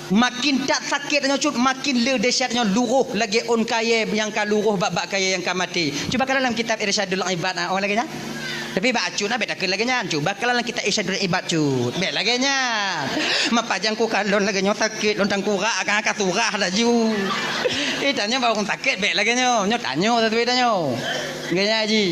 Makin that sakét tanyoe cut, makin le desya tanyoe luroh lagèe ôn kayèe nyang ka luroh bak-bak kayèe nyang ka maté. Cuba kalon lam kitab Irsyadul Ibad, ah, oh lagèe nyan. Tapi bak acut na bèk takheun lagèe nyan. Cuba kalon lam kitab Irsyadul Ibad cut. Bèk lagèe nyan. Mapa jang kukalon lagèe nyoe sakét lôn tangkurak akan ka surah laju. Eh, tanyoe bak ureueng sakét bèk lagèe nyoe. Nyoe tanyoe satu tanyoe. Lagèe nyan ji.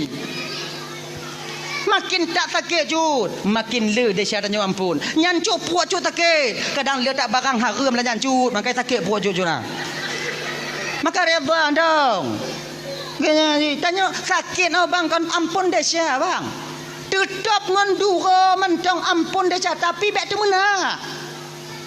Makin that sakét cut, makin le desya tanyoe amphon. Nyan cut pruet cut sakét. Kadang le that barang hareuem lah nyan cut, makai sakét pruet cut cut na. Maka reda dong. Geunya ji, tanyoe sakét nyoe bang kon amphon desya bang. Teutap ngon duro mantong amphon desya, tapi bèk teumeuna.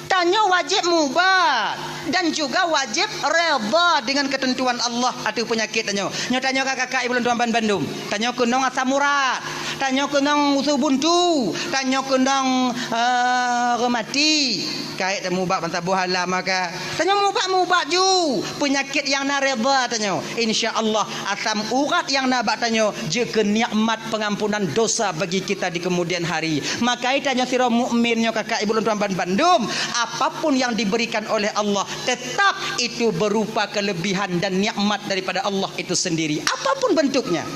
Tanyoe wajéb mubat dan juga wajéb reda dengan keuteuntuan Allah ateueh peunyakét tanyoe. Nyoe tanyoe ka kakak ibu lôn tuan ban bandum. Tanyoe keunong asam urat, tanyoe keunong usu buntu, tanyoe keunong, eh, reumati. Kayèe tamubat ban saboh alam maka. Tanyoe mubat-mubat ju peunyakét nyang na reda tanyoe. Insya Allah, asam urat nyang na bak tanyoe jeuet keu nikmat pengampunan dosa bagi kita di kemudian hari. Maka tanyoe sidroe mukmin nyoe kakak ibu lôn tuan ban bandum, apapun yang diberikan oleh Allah, tetap itu berupa kelebihan dan nikmat daripada Allah itu sendiri. Apapun bentuknya.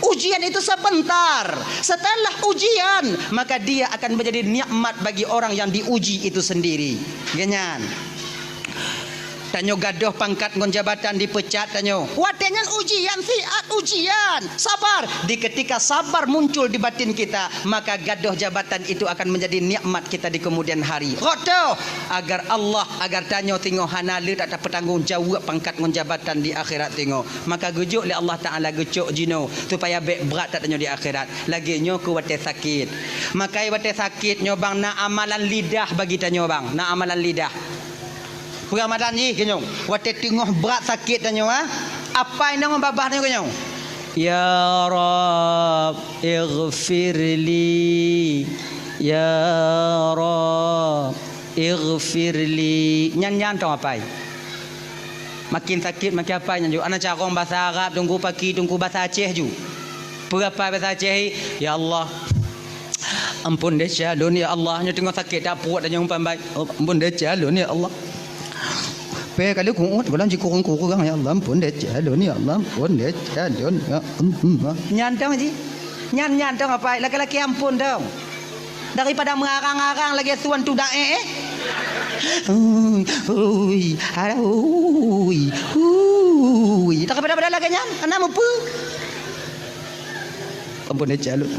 Ujian itu sebentar. Setelah ujian, maka dia akan menjadi nikmat bagi orang yang diuji itu sendiri. Geunya nyan. Tanyoe gadôh pangkat ngon jabatan dipeucat tanyoe. Watèe nyan ujian, siat ujian. Sabar. Di ketika sabar muncul di batin kita, maka gadôh jabatan itu akan menjadi nikmat kita di kemudian hari. Rot teuh, agar Allah, agar tanyoe singoh hana le that tapeutanggong jaweueb pangkat ngon jabatan di akhirat singoh. Maka geujok lé Allah Taala geucok jinoe supaya bèk brat that tanyoe di akhirat. Lagèe nyoe keu watèe sakét. Maka watèe sakét nyoe bang na amalan lidah bagi tanyoe bang. Na amalan lidah. Peuramalan jih keunoe, watèe teungoh brat sakét tanyoe, ha? Apai ngon babah tanyoe keunoe, "Ya Rabb, ighfirli. Ya Rabb, ighfirli." Nyan, nyan tong apai. Makin sakét, makin apai nyan ju. Ana carông basa Arab, teungku paki, teungku basa Aceh ju. Peue apai basa Aceh, "Ya Allah, ampôn desya lôn, ya Allah." Nyoe teungoh sakét that pruet, nyoe umpan bai. "Ampôn desya lôn, ya Allah." Pèh kali ku'uet, gohlom jikureueng-kureueng, "Ya Allah, ampôn desya lôn, ya Allah, ampôn desya lôn, ya Allah." Nyan dong ji. Nyan, nyan dong apai, laki-laki ampôn dong. Daripada meungarang-ngarang lagèe suan tudak, eh, eh. Ui, ui, alah, ui, ui. Daripada-pada lagèe nyan, hana mupeue. Ampôn desya lôn.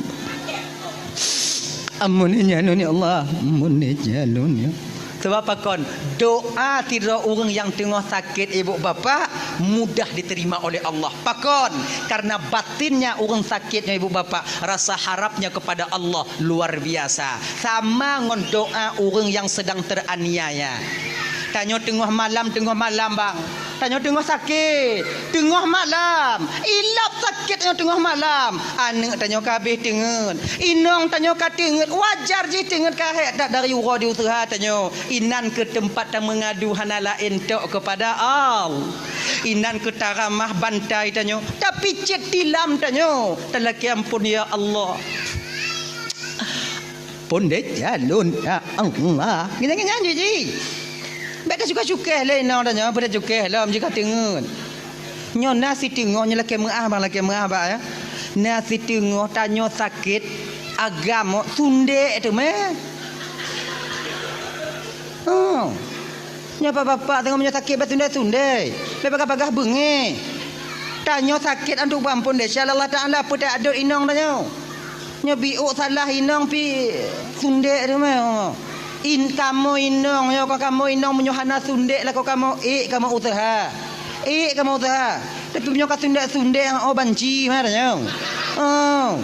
Ampôn desya lôn, ya Allah. Ampôn desya lôn, ya. Sabab pakon? Doa sidroe ureueng nyang teungoh sakét, ibu bapak, mudah diterima oleh Allah. Pakon? Karena batinnya ureueng sakét nyoe, ibu bapak, rasa harapnya kepada Allah luar biasa. Sama ngon doa ureueng nyang sedang teraniaya. Tanyoe teungoh malam, teungoh malam, bang. Tanyoe teungoh sakét, teungoh malam, ilap sakét tanyoe teungoh malam. Aneuk tanyoe ka habéh teungeut, inong tanyoe ka teungeut, wajar jih teungeut ka hék that dari uroe di useuha tanyoe. Inan keuh teumpat tameungadu hana laén tok keupada Allah. Inan keuh taramah bantai tanyoe, tapicét tilam tanyoe, talakée amphon, ya Allah. Pondeh jalon, ya Allah. Nyan, nyan, nyan, jih, jih. Bèk teucukéh-cukéh lé inong tanyoe, bèk teucukéh lom jih ka teungeut. Nyoe na siteungoh, nyoe lakée meu'ah bang, lakée meu'ah bang, ya. Na siteungoh tanyoe sakét, agam, sundek teumé. Oh. Nyoe bapak-bapak teungoh meunyoe sakét bak sundek-sundek. Bèk bagah-bagah beungéh. Tanyoe sakét antu bang pondeh, insya Allah Taala peutak adot inong tanyoe. Nyoe biôk salah inong pi sundek teumé. In kamoe inong, nyoe ka kamoe inong meunyoe hana sundek lakoe kamoe ék kamoe useuha. Ék kamoe useuha. Tapi meunyoe ka sundek-sundek, oh banci mah tanyoe. Oh.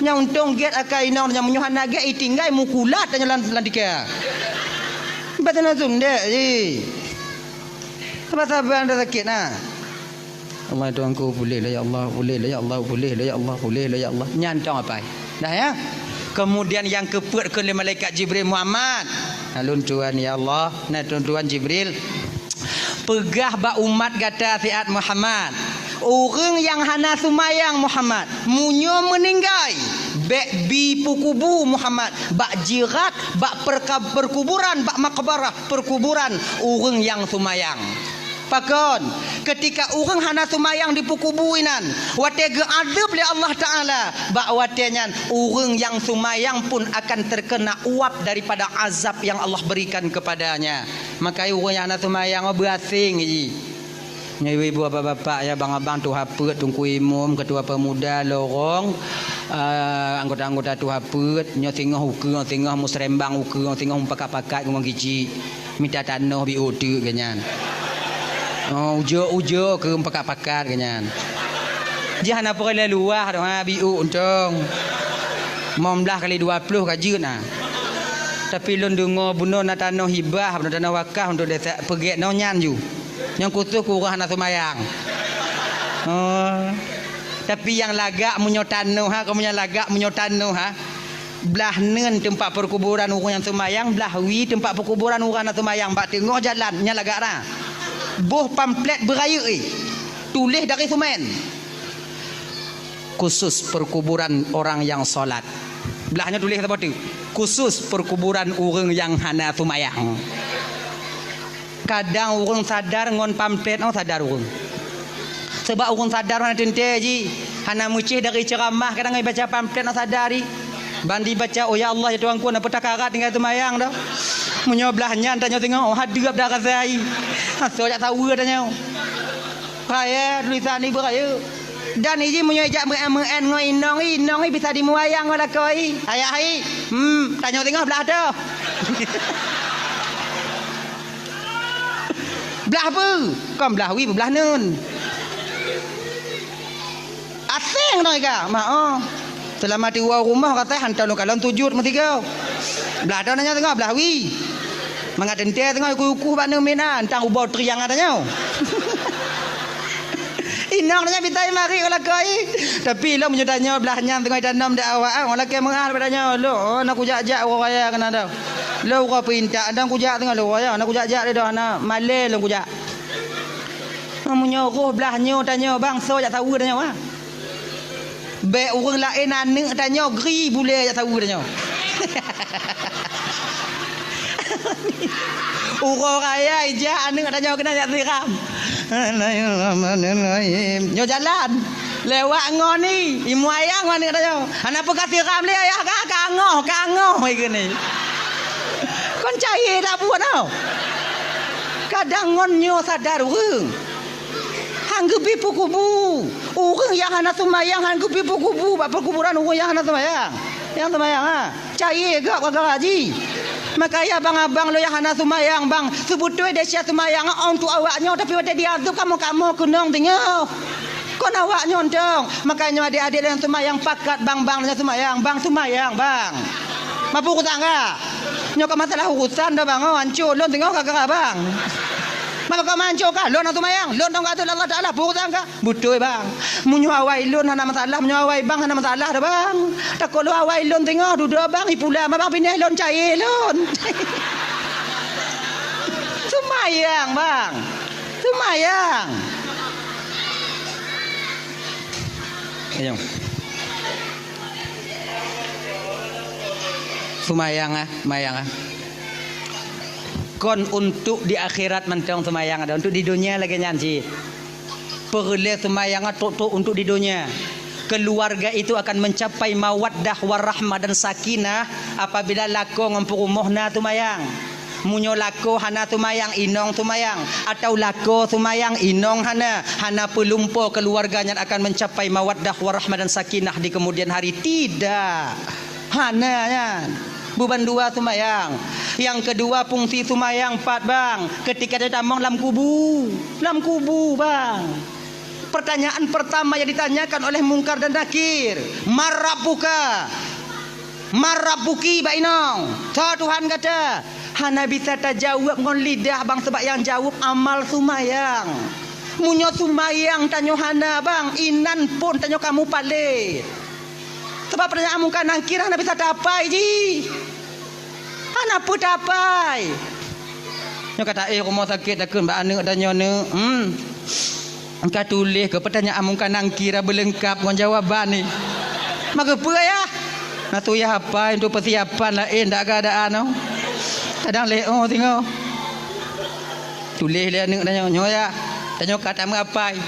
Nyang untông gét akai inong tanyoe, meunyoe hana gét itinggai mukulat tanyoe lam, lam tika. Bèk tanyoe sundek jih. Saban-saban dah sakét na. Allah Tuhanku, puléh lah ya Allah, puléh lah ya Allah, puléh lah ya Allah, puléh lah ya Allah. Nyan tong apai. Dah ya. Kemudian nyang keupeuet keu lé malaikat Jibril, Muhammad. Nah, lôn tuan ya Allah, nah lôn tuan Jibril. Peugah bak umat gata siat Muhammad. Ureuëng nyang hana seumayang Muhammad, meunyoe meuninggai, bèk bi peukubu Muhammad, bak jirat, bak perka-, perkuburan, bak makbarah, perkuburan ureuëng nyang seumayang. Pakon, keutika ureuëng hana seumayang dipeukubu inan, watée geuadeueb lé Allah Taala, bak watée nyan ureuëng nyang seumayang pun akan terkena uap daripada azab yang Allah berikan kepadanya. Maka ureuëng nyang hana seumayang, oh, beuaséng jih. Nyoe ibu-ibu, bapak-bapak, ya, abang-abang, tuha peuet, teungku imum, ketua pemuda, lorong, eh, anggota-anggota tuha peuet, nyoe singoh ukeue, singoh musrembang ukeue, singoh mupakat-pakat ngon kicik. Mita tanoh biôh teuk geuh nyan. Oh, ujoe-ujoe keu pakat-pakat geuh nyan. Jih hana peureulée luwah doh, ha, biôh untông. Limong blaih kali dua ploh ka jeuet na. Tapi lôn deungoe bunoe na tanoh hibah, bunoe tanoh wakaf untuk desa, peugét nyoe nyan ju. Nyang khusos keu ureuëng hana seumayang. Oh. Tapi nyang lagak meunyoe tanoh ha, kamoe nyang lagak meunyoe tanoh ha. Blah neuen teumpat peukuburan ureuëng nyang seumayang, blah wie teumpat peukuburan ureuëng nyang seumayang bak teungoh jalan, nyan lagak na. Boh pamflet beurayeuk, eh, tuléh dari seumén. Khusus perkuburan orang yang salat. Blah nyoe tuléh saboh teuk. Khusus perkuburan ureuëng nyang hana seumayang. Kadang ureuëng sadar ngon pamflet, oh, sadar ureuëng. Sabab ureuëng sadar hana teuntée jih, hana meucéh dari ceuramah, kadang ibaca pamflet, oh, sadar jih. Ban dibaca, "Oh, ya Allah, ya Tuhanku, na peue takarat tinggai seumayang dah." Meunyoe blah nyan tanyoe teungoh, oh, hadeueb dah rasa jih. Asoe jak saweue tanyoe. Raya tulisan ibu raya. Dan iji meunyoe ijak meu'en-meu'en ngon inong i, inong i bisa dimuayang ngon lakoe i. Ayah i, hmm, tanyoe teungoh blah toh. Blah peue? Kon blah wie, blah neuen. Aséng ngon ika, mak oh. Seulama tiwoe rumoh katai hantom lôn kalon sujut meusigoe. Blah toh tanyoe teungoh blah wie. Mangat teuntée teungoh ikuh-ikuh bak neuen mina, entang ubau triang tanyoe. Inong tanyoe bitai marit u lakoe. Tapi lôn meunyoe tanyoe blah nyan teungoh itanom di awak, ah, lakée meu'ah bak tanyoe. Lôn, oh, na kujak-jak uroe raya keunan dah. Lôn uroe peuintak, dan kujak teungoh lôn uroe raya, na kujak-jak lé dah, na malée lôn kujak. Meunyoe roh blah nyoe tanyoe bangso jak saweue tanyoe, ah. Bék ureuëng laén aneuëk tanyoe gri bulée jak saweue tanyoe. Uroe raya ijak aneuëk tanyoe keunan jak siram. Bismillahirrahmanirrahim. Nyoe jalan. Lewat ngon i, imuayang ngon aneuëk tanyoe. Hana peue ka siram lé ayah ka, kangoh, kangoh i keunoe. Kon cayée dak buet tau. Kadang ngon nyoe sadar ureuëng. Han geubi peukubu. Ureuëng nyang hana seumayang han geubi peukubu bak peukuburan ureuëng nyang hana seumayang. Nyang seumayang, ha. Cayée gak gara-gara jih. Makanya abang-abang lôn nyang hana seumayang, bang, seubeutôi desya seumayang untuk awak nyoe, tapi watée diazeueb kamoe-kamoe keunong teungoh. Kon awak nyoe tong. Makanya adék-adék lôn nyang seumayang pakat, bang, bang, lôn nyang seumayang, bang, seumayang, bang. Mapu kutangga. Nyoe ka masalah urusan dah, bang, oh, hancô lôn teungoh gara-gara bang. Maka kau manco kah? Lôn hana seumayang. Lôn tong ka ateueh Allah Taala, peue urusan kah? Beutôi, bang. Meunyoe awai lôn hana masalah, meunyoe awai bang hana masalah dah, bang. Takot lôn awai lôn teungoh dudoe bang, ipula ma bang pinéh lôn cayée lôn. Seumayang, bang. Seumayang. Ayo. Seumayang, ah, seumayang, ah. Kon untuk di akhirat mantong seumayang, ada untuk di dunia lagée nyan cit. Peureulée seumayang trok-trok untuk di dunia. Keluarga itu akan mencapai mawaddah warahmah dan sakinah apabila lakoe ngon peurumoh na seumayang. Meunyoe lakoe hana seumayang, inong seumayang, atau lakoe seumayang, inong hana, hana peulumpo keluarga nyan akan mencapai mawaddah warahmah dan sakinah di kemudian hari. Tidak. Hana nyan. Beuban dua seumayang. Nyang keudua, fungsi seumayang pat, bang. Ketika tatamong lam kubu. Lam kubu, bang. Pertanyaan pertama yang ditanyakan oleh Mungkar dan Nakir, "Man rabbuka?" "Man rabbuki, bak inong? Soe Tuhan gata?" Hana bisa tajaweueb ngon lidah, bang, sabab nyang jaweueb amal seumayang. Meunyoe seumayang tanyoe hana, bang, inan phon tanyoe ka mupalét. Sabab pertanyaan Mungkar Nakir hana bisa tapai jih. Hana peue tapai. Nyoe ka taéh rumoh sakét takheun bak aneuk tanyoe, neuk. Hmm. Ka tuléh keu pertanyaan Mungkar Nakir beuleungkap ngon jawaban ni. Maka peue, Yah? Na tu Yah apai untuk persiapan laén dak keadaan, oh. Kadang lé, oh, singoh. Tuléh lé aneuk tanyoe, nyoe, Yah. Tanyoe ka tameuapai.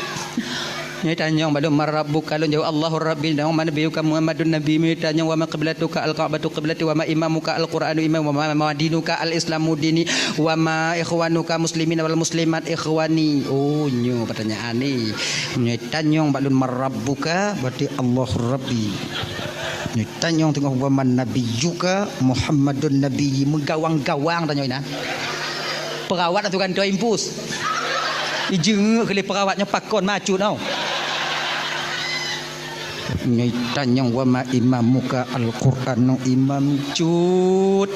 Nyoe tanyong bak lôn, "Man rabbuka?" Lôn jaweueb, "Allahu Rabbi." Nyoe, "Man nabiyyuka?" "Muhammadun nabiyyi." Nyoe tanyong, "Wa ma qiblatuka?" "Al-Ka'batu qiblati." "Wa ma imamuka?" "Al-Qur'anu imami." "Wa ma, ma dinuka?" "Al-Islamu dini." "Wa ma ikhwanuka muslimina wal muslimat?" "Ikhwani." Oh, nyoe pertanyaan ni. Nyoe tanyong bak lôn, "Man rabbuka?" Berarti, "Allahu Rabbi." Nyoe tanyong teungoh, "Wa man nabiyyuka?" "Muhammadun nabiyyi." Meugawang-gawang tanyong inan. Perawat atu gantoe impus. Ijeungeuk keu lé perawat nyoe pakon macut tau. Nyoe tanyong, "Wa ma imamuka?" "Al-Qur'anu imami." Cut.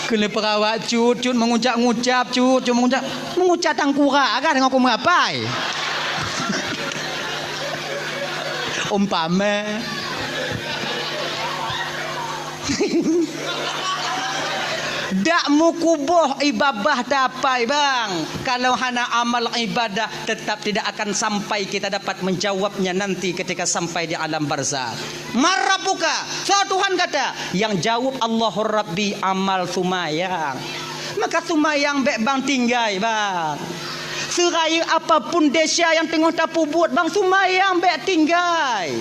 Keu lé perawat cut, cut meungucap-ngucap, cut, cut meungucap. Meungucap tangkurak kah deungon keu meuapai? Umpama. Dak meukuboh ié babah tapai, bang. Kalau hana amal ibadah, tetap tidak akan sampai kita dapat menjawabnya nanti ketika sampai di alam barzakh. "Man rabbuka?" Soe Tuhan gata? Nyang jaweueb, "Allahu Rabbi," amal seumayang. Maka seumayang bék bang tinggai, bang. Seurayeuk apapun desya nyang teungoh tapeubuet, bang, seumayang bék tinggai.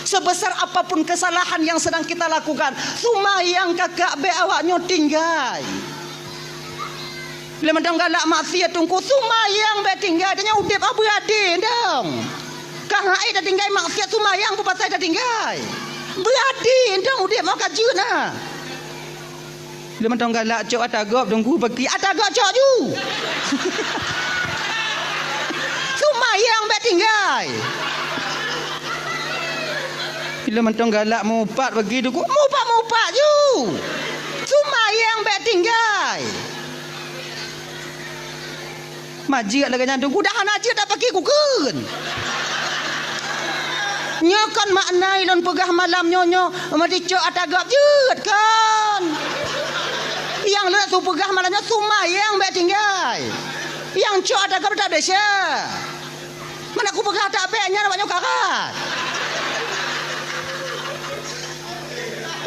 Sebesar apapun kesalahan yang sedang kita lakukan, seumayang kakak bék awak nyoe tinggai. Lé mantong galak maksiat teungku, seumayang bék tinggai, tanyoe udeb beuadé dong. Ka hai tatinggai maksiat, seumayang peue pasai tatinggai. Beuadé dong udeb, mau ka jeuet na. Lé mantong galak cok ata gob teungku, bagi ata gob cok ju. Seumayang bék tinggai. Bila mantong galak mupat bagi teungku, mupat-mupat ju. Seumayang bék tinggai. Majeuet lagée nyan teungku, dah hana jeuet dak paki kukheun. Nyoe kon makna ilôn peugah malam nyoe, nyoe meudicok ata gob jeuet kon. Nyang lôn su peugah malam nyoe seumayang bék tinggai. Nyang cok ata gob dak desya. Mana kupeugah dak bék nyan awak nyoe karat.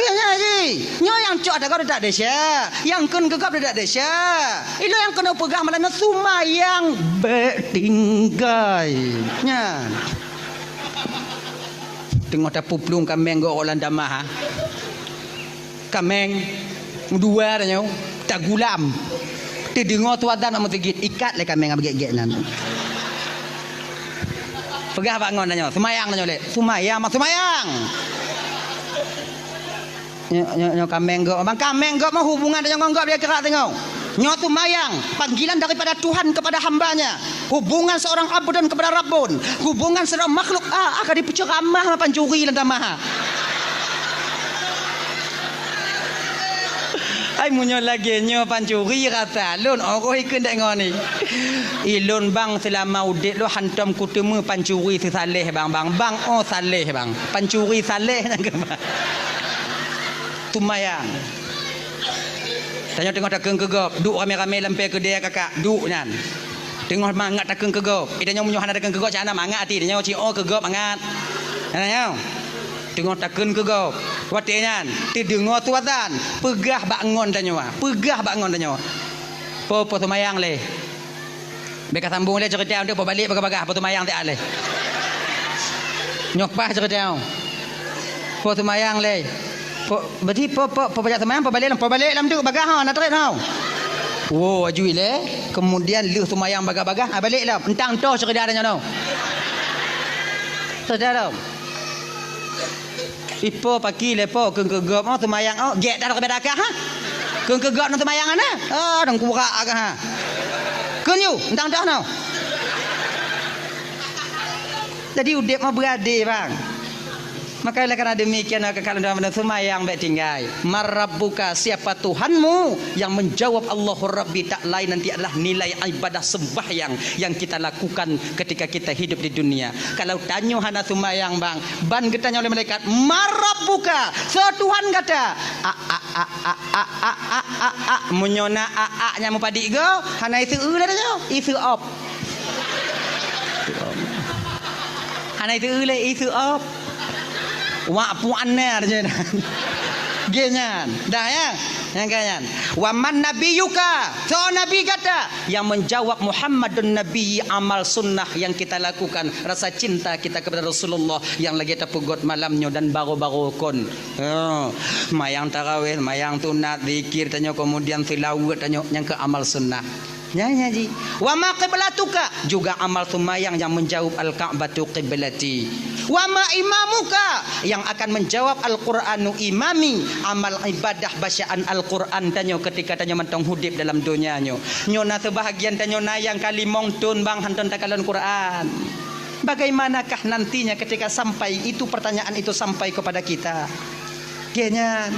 Iya, nyan ji. Nyoe nyang cok ata gob dak desya, nyang kheun keu gob dak desya. Ilôn nyang keuneuk peugah malam nyoe seumayang bék tinggai. Nyan. Teungoh tapuplueng kaméng gob lam tamah, ha. Kaméng dua tanyoe tagulam. Teudeungoe suara bak meuseujid, ikat lé kaméng bak gét-gét nyan. Peugah bak ngon tanyoe, seumayang tanyoe lé. Seumayang, mak seumayang. Nyoe, nyoe, nyoe kaméng gob. Bang kaméng gob mah hubungan tanyoe ngon gob dia keurak tanyoe. Nyoe seumayang, panggilan daripada Tuhan kepada hamba-Nya. Hubungan seorang abdun kepada Rabbun. Hubungan seorang makhluk, ah, ah, ka dipeuceramah mah pancuri lam tamah. Meunyoe lagèe nyoe pancuri rasa lôn, oh, roh ikheun dek ngon ni. Ilôn bang, seulama udép lôn hantom kuteumé pancuri seusaleh bang, bang. Bang, oh, saleh bang. Pancuri saleh nyang keu bang. Seumayang. Tanyoe teungoh takheun keu gob, duek ramé-ramé lam pèe keudè kakak, duek nyan. Teungoh mangat takheun keu gob. Eh, tanyoe meunyoe hana takheun keu gob, cak hana mangat até tanyoe, ci oh keu gob mangat. Hana nyoe. Teungoh takheun keu gob. Watèe nyan, teudeungoe su azan, peugah bak ngon tanyoe, peugah bak ngon tanyoe. Po, po seumayang lé. Bèk ka sambung lé ceurita, untuk po balek bagah-bagah, po seumayang siat lé. Nyoe paih ceurita. Po seumayang lé. Po, berarti po, po, po pajak seumayang, po balek lam, po balek lam tu bagah ha, na trép ha. Wo, aju ilèe, kemudian lheueh seumayang bagah-bagah, ha, balek lam. Entang toh ceurita nyoe noh. Ceurita lom. Ipo paki lé po kheun keu gob, oh, seumayang, oh, gèt dah rot keu beda kah, ha? Kheun keu gob nang seumayang ana? Oh, dong kurak kah, ha? Kheun yu, entang toh noh. Jadi udép mah beuadé, bang. Maka oleh karena demikian, maka kalau dalam seumayang bèk tinggai. Man rabbuka, siapa Tuhanmu? Yang menjawab Allahu Rabbi tak lain nanti adalah nilai ibadah sembahyang yang kita lakukan ketika kita hidup di dunia. Kalau tanyoe hana seumayang, bang, ban geutanyoe lé malaikat, "Man rabbuka?" Soe Tuhan gata? A, a, a. Meunyoe na a, a nyang meupadik go, hana iseu lé tanyoe, iseu op. Hana iseu lé, iseu op. Wak puan na je. Ge nyan. Dah ya? Nyang ka nyan. "Wa man nabiyyuka?" Soe nabi gata? Yang menjawab, "Muhammadun Nabi," amal sunnah yang kita lakukan, rasa cinta kita kepada Rasulullah yang lagi tapeugot malam nyoe dan baru-baru kon. Oh, mayang tarawih, mayang sunat, zikir tanyoe, kemudian seulaweuet tanyoe, nyang keu amal sunnah. Nyan, nyan ji. "Wa ma qiblatuka?" Juga amal seumayang yang menjawab, "Al-Ka'batu qiblati." "Wa ma imamuka?" Yang akan menjawab, "Al-Qur'anu imami." Amal ibadah bacaan Al-Qur'an tanyoe ketika tanyoe mantong udép dalam donya nyoe. Nyoe na seubahagian tanyoe na nyang ka limong thon bang hantom takalon Qur'an. Bagaimanakah nantinya ketika sampai itu pertanyaan itu sampai kepada kita? Ge nyan.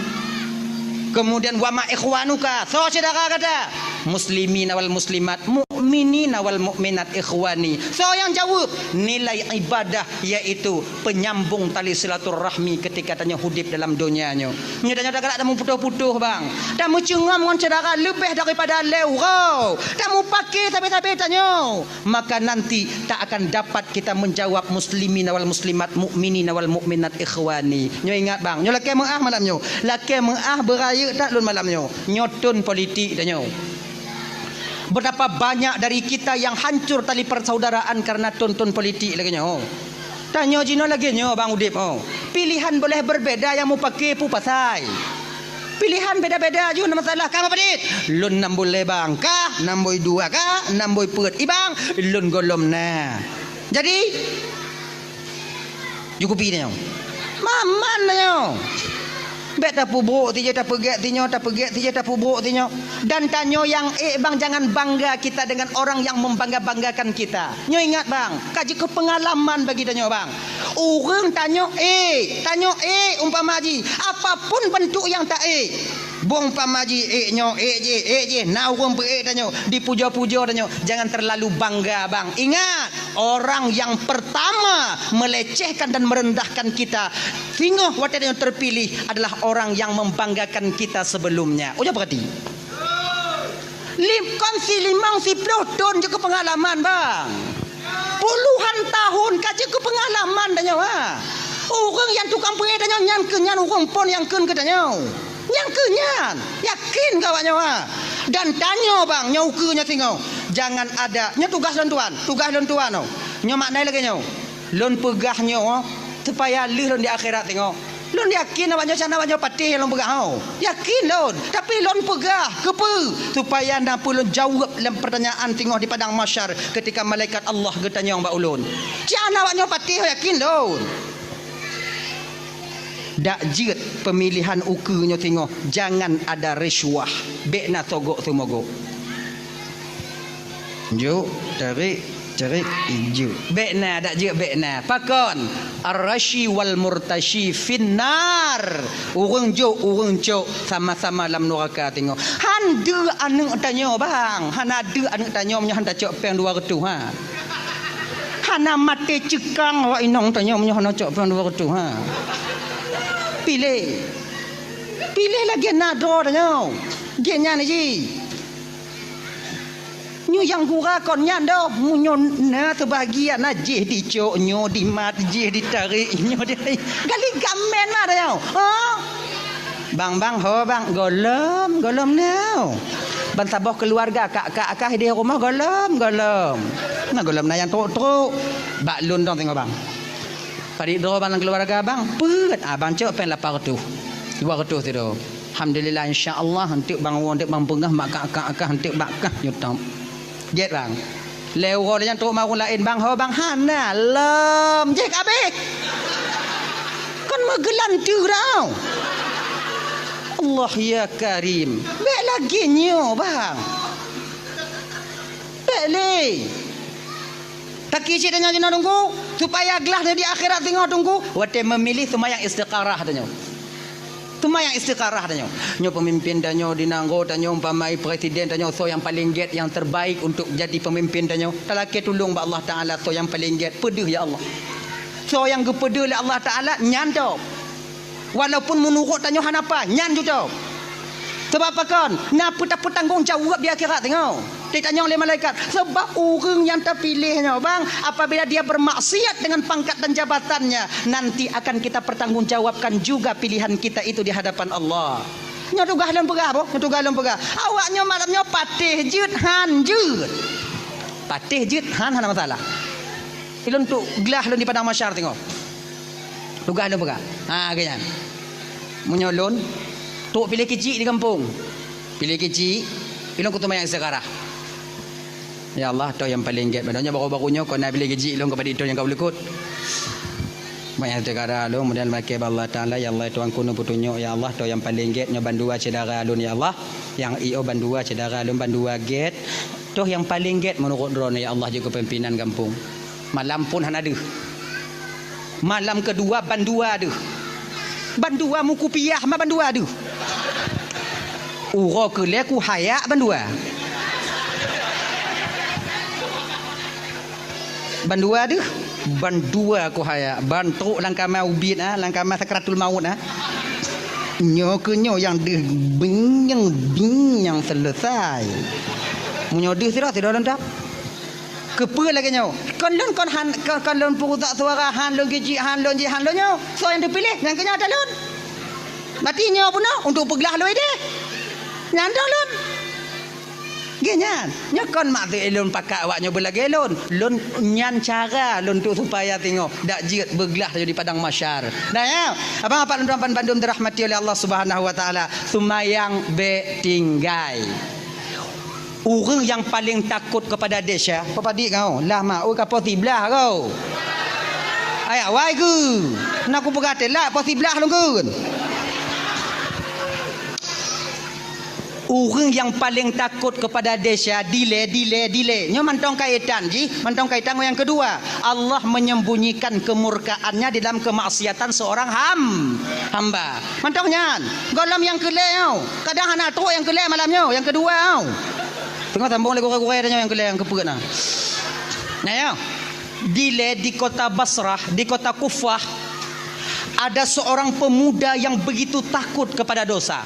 Kemudian, "Wa ma ikhwanuka?" Soe syedara gata? "Muslimina wal muslimat, mukminina wal mukminat ikhwani." Soe nyang jaweueb? Nilai ibadah, yaitu penyambung tali silaturahmi ketika tanyoe udép dalam donya nyoe. Meunyoe tanyoe tagalak tameuputoh-putoh, bang, tameucungam ngon syedara leubeh daripada lhèe uroe, tamupake sabe-sabe tanyoe, maka nanti tak akan dapat kita menjawab, "Muslimina wal muslimat, mukminina wal mukminat ikhwani." Nyoe ingat, bang, nyoe lakèe meu'ah malam nyoe. Lakèe meu'ah beurayeuk that lôn malam nyoe. Nyoe thon politik tanyoe. Betapa banyak dari kita yang hancur tali persaudaraan karena thon-thon politik lagèe nyoe. Tanyoe jinoe lagèe nyoe, bang, udép, oh. Pilihan boleh berbeda, nyang mupake peue pasai. Pilihan beda-beda ju na masalah. Ka meupadit? Lôn nam buleue bang. Ka nam bui dua, ka nam bui peuet. I bang, lôn gohlom na. Jadi, ju kupi tanyoe. Maman tanyoe. Bèk tapeubrok sijeuh, tapeugèt sinyoe, tapeugèt sijeuh, tapeubrok sinyoe. Dan tanyoe nyang ék, bang, jangan bangga kita dengan orang yang membangga-banggakan kita. Nyoe ingat, bang, ka jeuet keu peungalaman bagi tanyoe, bang. Ureueng tanyoe ék, tanyoe ék umpama jih, apapun bentuk nyang ta ék. Bong umpama jih ék nyoe, ék jih, ék jih, na ureueng peuék tanyoe, dipujoe-pujoe tanyoe, jangan terlalu bangga, bang. Ingat, orang yang pertama melecehkan dan merendahkan kita, singoh watèe tanyoe terpilih, adalah orang yang membanggakan kita sebelumnya. Ujoe peurati. Lim-, kon si limong, si ploh thon jeuet keu peungalaman, bang. Puluhan tahun ka jeuet keu peungalaman tanyoe, ha. Ureueng nyang tukang peuék tanyoe nyan keuh nyan ureueng phon nyang kheun keu tanyoe. Nyan keuh nyan. Yakin keu awak nyoe, ha. Dan tanyoe, bang, nyoe ukeue nyoe singoh. Jangan ada, nyoe tugaih lôn tuan, tugaih lôn tuan, oh. Nyoe makna lagèe nyoe. Lôn peugah nyoe, oh, supaya lheueh lôn di akhirat singoh. Lôn yakin awak nyoe, sana awak nyoe patéh lôn peugah, oh. Yakin lôn. Tapi lôn peugah, keupeue? Supaya na peue lôn jaweueb lam pertanyaan singoh di padang mahsyar ketika malaikat Allah geutanyong bak ulôn. Sana awak nyoe patéh, yakin lôn. Dak jeuet pemilihan ukeue nyoe singoh, jangan ada risuah. Bèk na sogok seumogok. Juk, tarék. Cerit, jeuet. Bék na, dak jeuet bék na. Pakon? Ar-rasyi wal murtasyi finnar. Ureuëng jok, ureuëng cok, sama-sama lam nuraka tingoh. Han deuh aneuëk tanyoe, bang. Hana deuh aneuëk tanyoe meunyoe han tacok péng dua reutôh, ha. Hana maté ceukang awak inong tanyoe meunyoe hana cok péng dua reutôh, ha. Piléh. Piléh lagée na droe tanyoe. Gét nyan jih. Nyoe nyang gura kon nyan doh, meunyoe na seubahagian na jih dicok, nyoe dimat, jih ditarek, nyoe di gali gamen mah dah nyoe. Ha? Bang, bang, ho bang, gohlom, gohlom nyoe. Ban saboh keuluwarga kak-kak akah di rumoh gohlom, gohlom. Na gohlom na nyang trok-trok. Bak lôn dong singoh bang. Parit droe bang lam keuluwarga bang, peuet, ah, bang cok péng lapan reutôh. Dua reutôh sidroe. Alhamdulillah, insya Allah, eunteuk bang woe, eunteuk bang beungoh, mak kak-kak akah, eunteuk bak kah nyoe tom. Gét bang. Lhée uroe lheueh nyan trok mawöt laén, bang ho bang hana, lom jih kabeh. Kon meugeulanteu dah. Allah ya Karim. Bék lagée nyoe bang. Bék lé. Taki cit tanyoe jinoe teungku, supaya glah di akhirat singoh teungku, watée meumilih seumayang istikharah tanyoe. Seumayang istikharah tanyoe. Nyoe peumimpin tanyoe di nanggroe tanyoe, umpama presiden tanyoe, soe nyang paleng gét, nyang terbaik untuk jadi peumimpin tanyoe. Talakée tulông bak Allah Taala, soe nyang paleng gét, peudeuh ya Allah. Soe nyang geupeudeuh lé Allah Taala, nyan top. Walaupun meunurot tanyoe hana paih, nyan jitop. Sabab pakon? Na peutapeutanggong jaweueb di akhirat teungoh. Ditanyong lé malaikat, sabab ureuëng nyang tapiléh nyoe, bang, apabila dia bermaksiat dengan pangkat dan jabatannya, nanti akan kita pertanggungjawabkan juga pilihan kita itu di hadapan Allah. Nyoe tugaih lôn peugah, boh, nyoe tugaih lôn peugah. Awak nyoe malam nyoe patéh jeuet han jeuet. Patéh jeuet han hana masalah. Ilôn tuk glah lôn di padang mahsyar teungoh. Tugaih lôn peugah. Ha, geuh nyan. Meunyoe lôn, trok piléh keuchik di gampông. Piléh keuchik, ilôn kuteumayang istikharah. Ya Allah, toh nyang paleng gét. Padahai nyoe baru-baru nyoe kon na piléh keuchik lôn keupada toh nyang ka ulukot. Seumayang istikharah lôn, kemudian lakée bak Allah Taala, ya Allah, Tuhanku, neupeutunyok, ya Allah, toh nyang paleng gét nyoe bandua syedara lôn, ya Allah. Nyang i o bandua syedara lôn bandua gét. Toh nyang paleng gét meunurot droeneuh, ya Allah, jeuet keu peumimpénan gampông. Malam phon hana deuh. Malam keudua bandua deuh. Bandua meukupiah ma bandua deuh. Uroe keulhée kuhayak bandua. Bandua deuh. Bandua kuhayak. Ban trok lam kama ubit, ah, lam kama sakratul maut, ah. Nyoe keuh nyoe nyang deuh bing nyang bing nyang seuleusai. Meunyoe deuh sidroe, sidroe lôn dap. Keupeue lagée nyoe? Kon lôn kon han, kon, kon lôn peurusak suara, han lôn keuchik, han lôn jih, han lôn nyoe. Soe nyang teupiléh? Nyang keu nyoe ata lôn. Berarti nyoe bunoe untuk peuglah lôn idéh. Nyan ata lôn. Geuh nyan. Nyoe kon maksud lôn pakat awak nyoe beulagée lôn. Lôn nyan cara lôn untuk supaya singoh dak jeuet beuglah di padang mahsyar. Nah, ya. Abang apak lôn tuan bandum dirahmati oleh Allah Subhanahu wa Taala. Seumayang bék tinggai. Ureuëng nyang paleng takot keupada desya, peue padit kau? Lah ma, oi ka poh siblaih kau. Ayak wai keu. Na kupeugah teulat poh siblaih lôn keu. Ureuëng nyang paleng takot keupada desya, dilée, dilée, dilée. Nyoe mantong kaitan jih, mantong kaitan ngon nyang keudua. Allah menyembunyikan kemurkaannya di dalam kemaksiatan seorang ham-, hamba. Mantong nyan, gohlom nyang keulhée nyoe. Kadang hana trok nyang keulhée malam nyoe, nyang keudua nyoe. Teungoh sambong lé gurée-gurée tanyoe nyang keulhée nyang keupeuet na. Nah, ya. Dilée di kota Basrah, di kota Kufah, ada seorang pemuda yang begitu takut kepada dosa.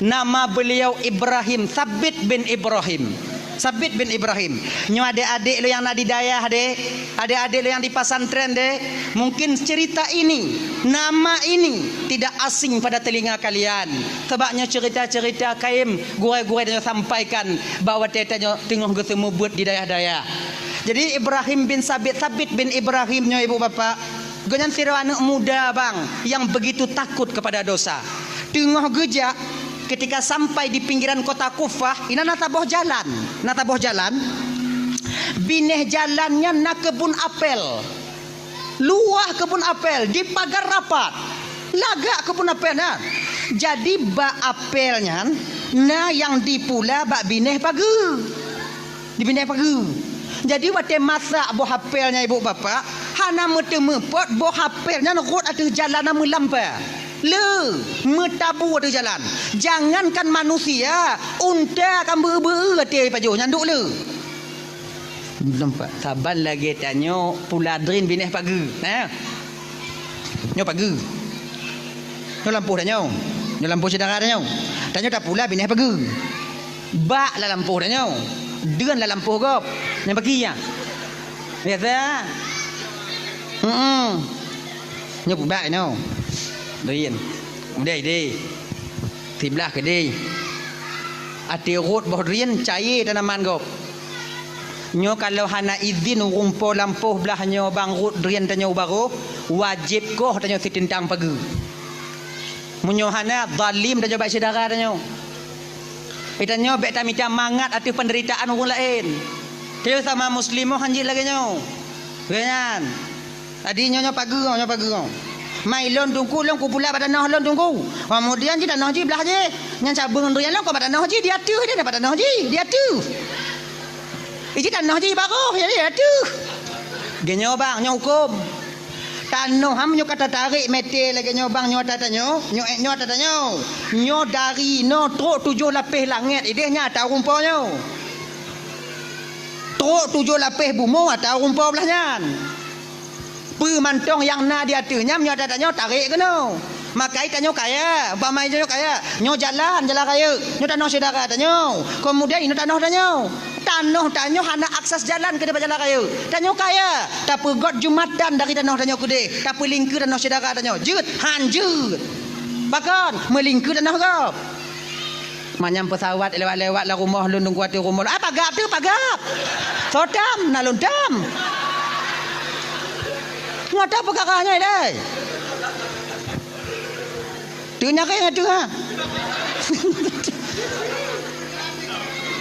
Nama beliau Ibrahim, Sabit bin Ibrahim. Sabit bin Ibrahim. Nyoe adék-adék lôn nyang na di dayah deh, adék-adék lôn nyang di pesantren deh, mungkin cerita ini, nama ini tidak asing pada telinga kalian. Sabab nyoe cerita-cerita kayém gurée-gurée tanyoe sampaikan bak watée tanyoe teungoh geuseumeubeuet di dayah-dayah. Jadi Ibrahim bin Sabit, Sabit bin Ibrahim nyoe ibu bapak, gobnyan sidroe aneuëk muda bang yang begitu takut kepada dosa. Teungoh geujak, ketika sampai di pinggiran kota Kufah, inan na saboh jalan. Na saboh jalan. Binéh jalan nyan na keubun apel. Luwah keubun apel, dipagar rapat. Lagak keubun apel nyan. Jadi bak apel nyan, na nyang dipula bak binéh pageue. Di binéh pageue. Jadi watée masak boh apel nyan ibu bapak, hana meuteumeupot boh apel nyan rhot ateueh jalan na meulampa. Le, meutabu ateueh jalan. Jangankan manusia, unta ka beu-beu até pajoh nyan duek le. Nampak? Saban lagée tanyoe pula drin binéh pageue. Nah. Nyoe pageue. Nyoe lampôh tanyoe. Nyoe lampôh syedara tanyoe. Tanyoe tapula binéh pageue. Bak lam lampôh tanyoe. Deuen lam lampôh gob. Nyang bagi nyan. Biasa. Heeh. Nyoe peubak nyoe. Drin. Udeh deh. Siblah keudeh. Até rhot boh drin cayée tanaman gob. Nyoe kalau hana idhin ureuëng po lampôh blaih nyoe bang rhot drin tanyoe u barôh, wajéb koh tanyoe siteutang pageue. Meunyoe hana, zalim tanyoe bak syedara tanyoe. Geutanyoe bék tamita mangat ateueh peundeuritaan ureuëng laén. Tanyoe sama muslimah hanjeuet lagée nyoe. Lagée nyan. Jadi nyoe, nyoe pageue, nyoe pageue. Mai lôn Teungku, lôn kupula bak tanoh lôn Teungku. Keumudian jih tanoh jih blaih jih. Nyan cabeueng drin lôn keu bak tanoh jih, di ateueh jih, bak tanoh jih, di ateueh. Iji tanoh jih barôh, jadi di ateueh. Geuh nyoe bang, nyoe huköm. Tanoh ham nyoe ka tatarek meuté lagée nyoe bang, nyoe ata tanyoe, nyoe, nyoe ata tanyoe. Nyoe dari noe trok tujoh lapéh langét ideh nyan ata ureuëng po nyoe. Trok tujoh lapéh bumoe ata ureuëng po blaih nyan. Peue mantong nyang na di ateueh nyan, nyoe ata tanyoe tarek keunoe. Makai tanyoe kaya, umpama tanyoe kaya, nyoe jalan, jalan rayeuk, nyoe tanoh syedara tanyoe. Keumudian inoe tanoh tanyoe. Tanoh tanyoe hana akses jalan keu daripada jalan rayeuk. Tanyoe kaya, tapeugot jumatan dari tanoh tanyoe keudeh, tapeulingkeu tanoh syedara tanyoe. Jeuet, han jeuet. Pakon, meulingkeu tanoh gob. Manyang peusawat lewat-lewat lam rumoh lôn Teungku, ateueh rumoh lôn. Ah, pagab teuh, pagab. Soe tam, na lôn tam. Nyoe ata peukara nyoe, dai. Teunyareng ateueh, ha.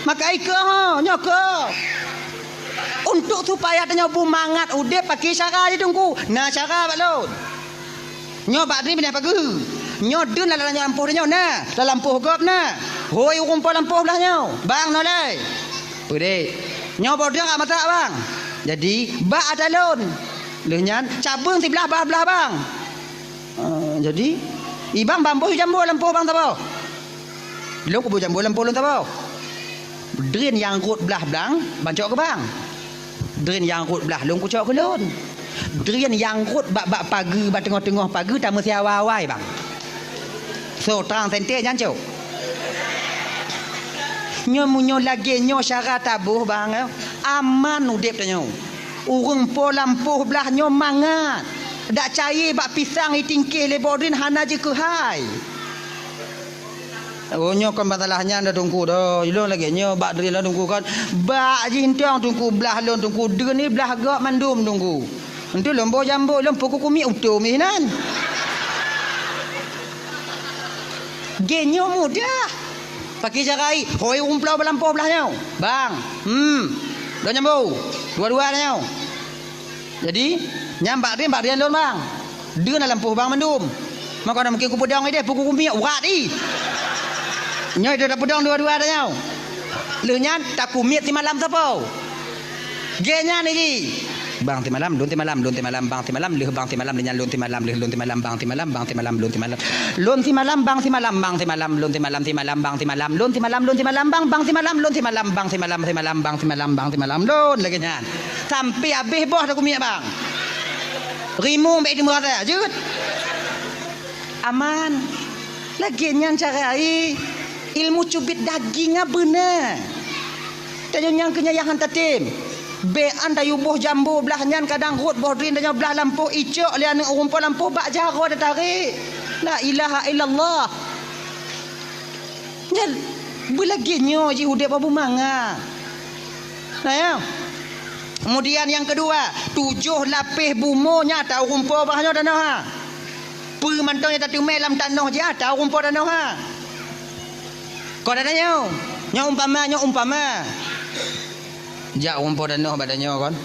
Maka ikeu, ha, nyoe keu. Untuk supaya tanyoe beumangat udeb pakai cara jih Teungku. Na cara bak lôn. Nyoe bak drin binéh pageue. Nyoe deun lam lampôh tanyoe na, lam lampôh gob na. Hôi ureuëng po lampôh blaih nyoe. Bang nolai. Peudeh. Nyoe boh drin ka masak bang. Jadi bak ata lôn. Lheueh nyan cabeueng siblaih bah blaih bang. Ah, jadi ibang bamboh jambo lampôh bang saboh. Lôn kuboh jambo lampôh lôn saboh. Drin nyang rhot blaih blang, bang cok keu bang. Drin nyang rhot blaih lôn kucok keu lôn. Drin nyang rhot bak, bak pageue, bak teungoh-teungoh pageue tameusiawa awai bang. So, trang sente nyan cok. Nyoe meunyoe lagée nyoe syara taboh bang, eh, aman udeb tanyoe. Ureuëng po lampôh blaih nyoe mangat. Dak cayée bak pisang itingkeh lé boh drin hana jikeuhai. Oh, nyoe kon masalah nyan dah Teungku dah. Ilôn lagée nyoe bak drin lôn Teungku kan. Bak jih entong Teungku blaih lôn Teungku. Deun ni blaih gob mandum Teungku. Entu lôn boh jambo, lôn pukul kumiek utom inan. Geuh nyoe mudah. Pakai cara ai, hôi umplo balampôh blaih nyoe. Bang, hmm, dua jambo, dua-dua nyoe. Jadi, nyan bak drin, bak drin lôn, bang. Deun na lampôh bang mandum. Maka na mungkin kupeudong ideh, pukul kumiek, urat i. Nyoe ideh tapeudong dua-dua nyoe. Lheueh nyan, takumiet simalam sapo. Geuh nyan iji. Bang simalam, lôn simalam, lôn simalam, bang simalam, lheueh bang simalam, lheueh nyan lôn simalam, lheueh lôn simalam, bang simalam, bang simalam, lôn simalam. Lôn simalam, bang simalam, bang simalam, lôn simalam, simalam, bang simalam, lôn simalam, lôn simalam, bang simalam, bang simalam, bang simalam, bang simalam, lôn lagée nyan. Sampai habéh boh takumiet, bang. Rimueng bék teumeu rasa, jeuet. Aman. Lagée nyan cara ai. Ilmu cubit daging nyan beuna. Tanyoe nyang keu nyan nyang han tatem. Bék an tayue boh jambo blaih nyan kadang rhot boh drin tanyoe blaih lampôh icok lé aneuëk ureuëng po lampôh bak jaroe tatarek. La ilaha illallah. Nyan beulagée nyoe jih udeb beumangat. Nah, ya. Kemudian nyang keudua, tujoh lapéh bumoe nyan ata ureuëng po bah nyoe tanoh ha. Peue mantong nyang tateumé lam tanoh jih ata ureuëng po tanoh ha. Kon ata nyoe, nyoe umpama, nyoe umpama. Jak ureuëng po tanoh bak tanyoe kon.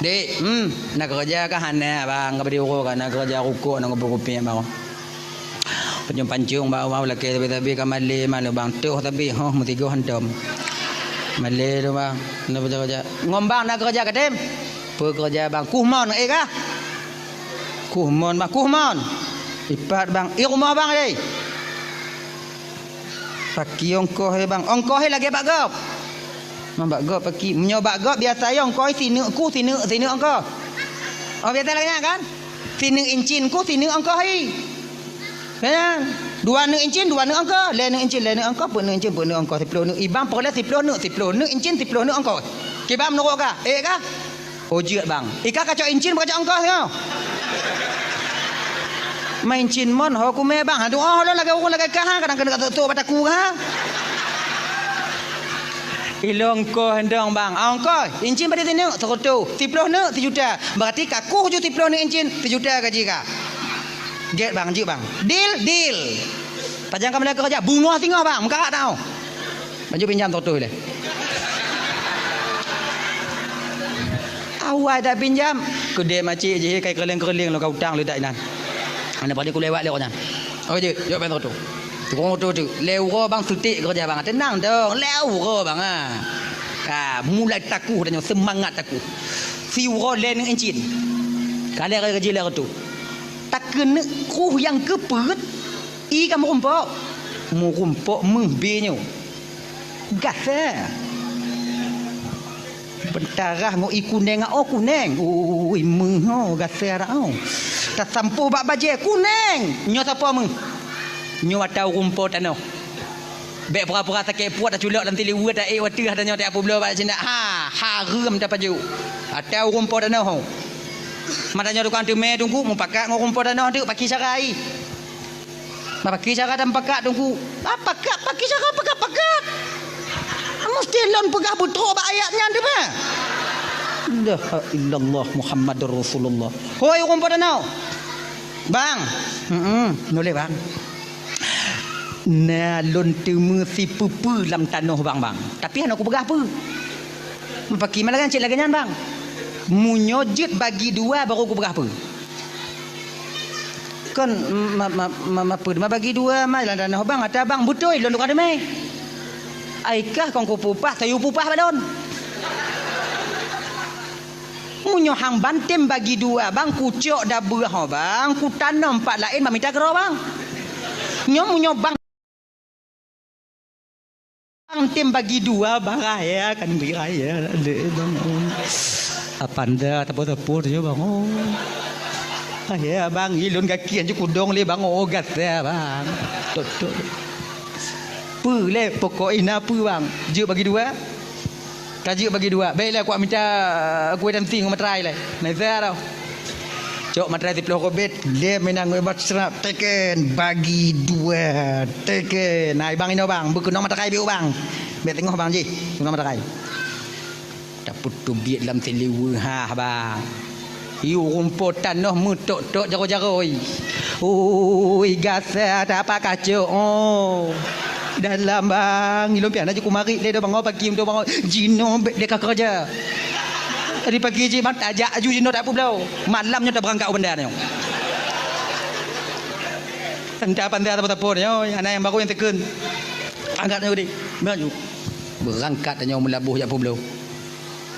Dek, hmm, na keureuja kah hana, bang, ka bri uroe ka na keureuja rukok, na kupi-kupi, bang. Pancung-pancung bak awak lakée sabe-sabe ka malée, malu bang toh sabe, hoh, meusigoe hantom. Malée tu, bang. Na peue keureuja? Ngon bang na keureuja katem? Peue keureuja, bang? Kuh mon, eh, kah? Kuh mon, bang. Kuh mon. Ipat, bang. I rumoh bang, eh. Paki ongkoh, eh, bang. Ongkoh, eh, lagée bak gob. Mang bak gob paki. Meunyoe bak gob biasa, eh, ongkoh, eh, sineuk kuh, sineuk, sineuk ongkoh. Oh, biasa lagée nyan, kan? Sineuk incin kuh, sineuk ongkoh, eh. Kan? Dua neuk incin, dua neuk ongkoh, lhée neuk incin, lhée neuk ongkoh, peuet neuk incin, peuet neuk ongkoh, siploh neuk. I bang peureulée siploh neuk, siploh neuk incin, siploh neuk ongkoh. Kiban meunurot kah? Eh kah? Oh, jeuet bang. I kah kacok incin, kacok ongkoh nyoe. Ma incin mon, ho kumé bang. Aduh, oh, lôn lagée ureueng lagée kah, ha, kadang keuneuk ka tok-tok bak takue, ha. Ilôn ongkoh dong bang. Ah, ongkoh, incin padum sineuk? Seureutôh. Siploh neuk? Sijuta. Berarti ka kuh ju siploh neuk incin, sijuta gaji kah. Gét bang, jeuet bang. Deal, deal. Pajan ka meulakée keureuja, beungoh singoh bang, meukarat tau. Baju pinjam seratus lé. Awai dak pinjam, keudeh macik jih kai keureuling-keureuling lom ka utang leudak inan. Aneuk paléng kulewat lé nyan. Oh jeuet, jok bang seratus. Tukang oto tu, lhée uroe bang suték keureuja bang. Teunang dong, lhée uroe bang ah. Ka mulai takuh tanyoe, seumangat takuh. Siuroe lhée neuk incin. Ka lhée gaji lhée reutôh. Takeuneuk kruh nyang keupeuet, i ka meurumpok. Meurumpok meuh bé nyoe. Gasa. Beutarah ngon i kuneng, oh kuneng. Ui, meuh ho gasa dak oh. Tasampôh bak bajée, kuneng. Nyoe sapo meuh? Nyoe ata ureueng po tanoh. Bék pura-pura sakét puet, taculok lam siliweu, taék wateuh, tanyoe tapubloe bak sindak. Ha, hareuem tapajoh. Ata ureueng po tanoh ho. Mata nyoe tukang teumé teungku, mupakat ngon ureueng po tanoh teuk, paki cara ai. Bapaki cara dan pakat teungku. Ah, pakat, paki cara pakat-pakat. Mesti lôn peugah beutrok bak ayat nyan teuma. La ilaha illallah Muhammadur Rasulullah. Hoi, ureueng po tanoh. Bang. Heeh, noleh bang. Na lôn teumé sipeue-peue lam tanoh bang, bang. Tapi hana kupeugah peue. Bapaki malah cit lagée nyan bang. Meunyoe jeuet bagi dua baru kupeugah peue. Kon ma, ma, ma, ma, peue ma bagi dua ma lam tanoh bang, ata bang beutôi lôn tukang teumé. Ai kah kon kupupah, tayue pupah bak lôn. Meunyoe hang ban tem bagi dua bang, kucok dabeue ho bang, kutanom pat laén bak mita keudroe bang. Nyoe meunyoe bang Bang tem bagi dua, bang raya kan bagi raya. Ada bang. Oh. Apanda tepo-tepo tu bang. Oh. Ah, ya bang, ilun gaki anju kudong le bang. Oh, gata bang. Tok tok. Pu le pokok ina pu bang. Jeuet bagi dua. Ka jeuet bagi dua. Baiklah, kuat minta kue dan ting matrai le. Naisa tau. Cok matrai siploh kobet, dia menang bebas serap teken bagi dua teken. Nah, bang ino bang, beukeunong mata kai biu bang. Bek tengok bang jih, keunong mata kai. Taput tubiet lam siliweu ha bang. Yu rumpok tanoh meutok-tok jaro-jaro. Ui gasa tak apa kacok. Oh. Dalam bang, ilong pian aja kumarit le do bang, oh pagi untuk bang, oh. Jino bek deka kerja. Tadi pagi je mat ajak aju jino tak apa blau. Malam nyo tak berangkat bandar nyo. Entah pandai apa-apa nyo, anak yang baru yang teken. Angkat nyo di. Maju. Berangkat nyo melabuh jak Pulo.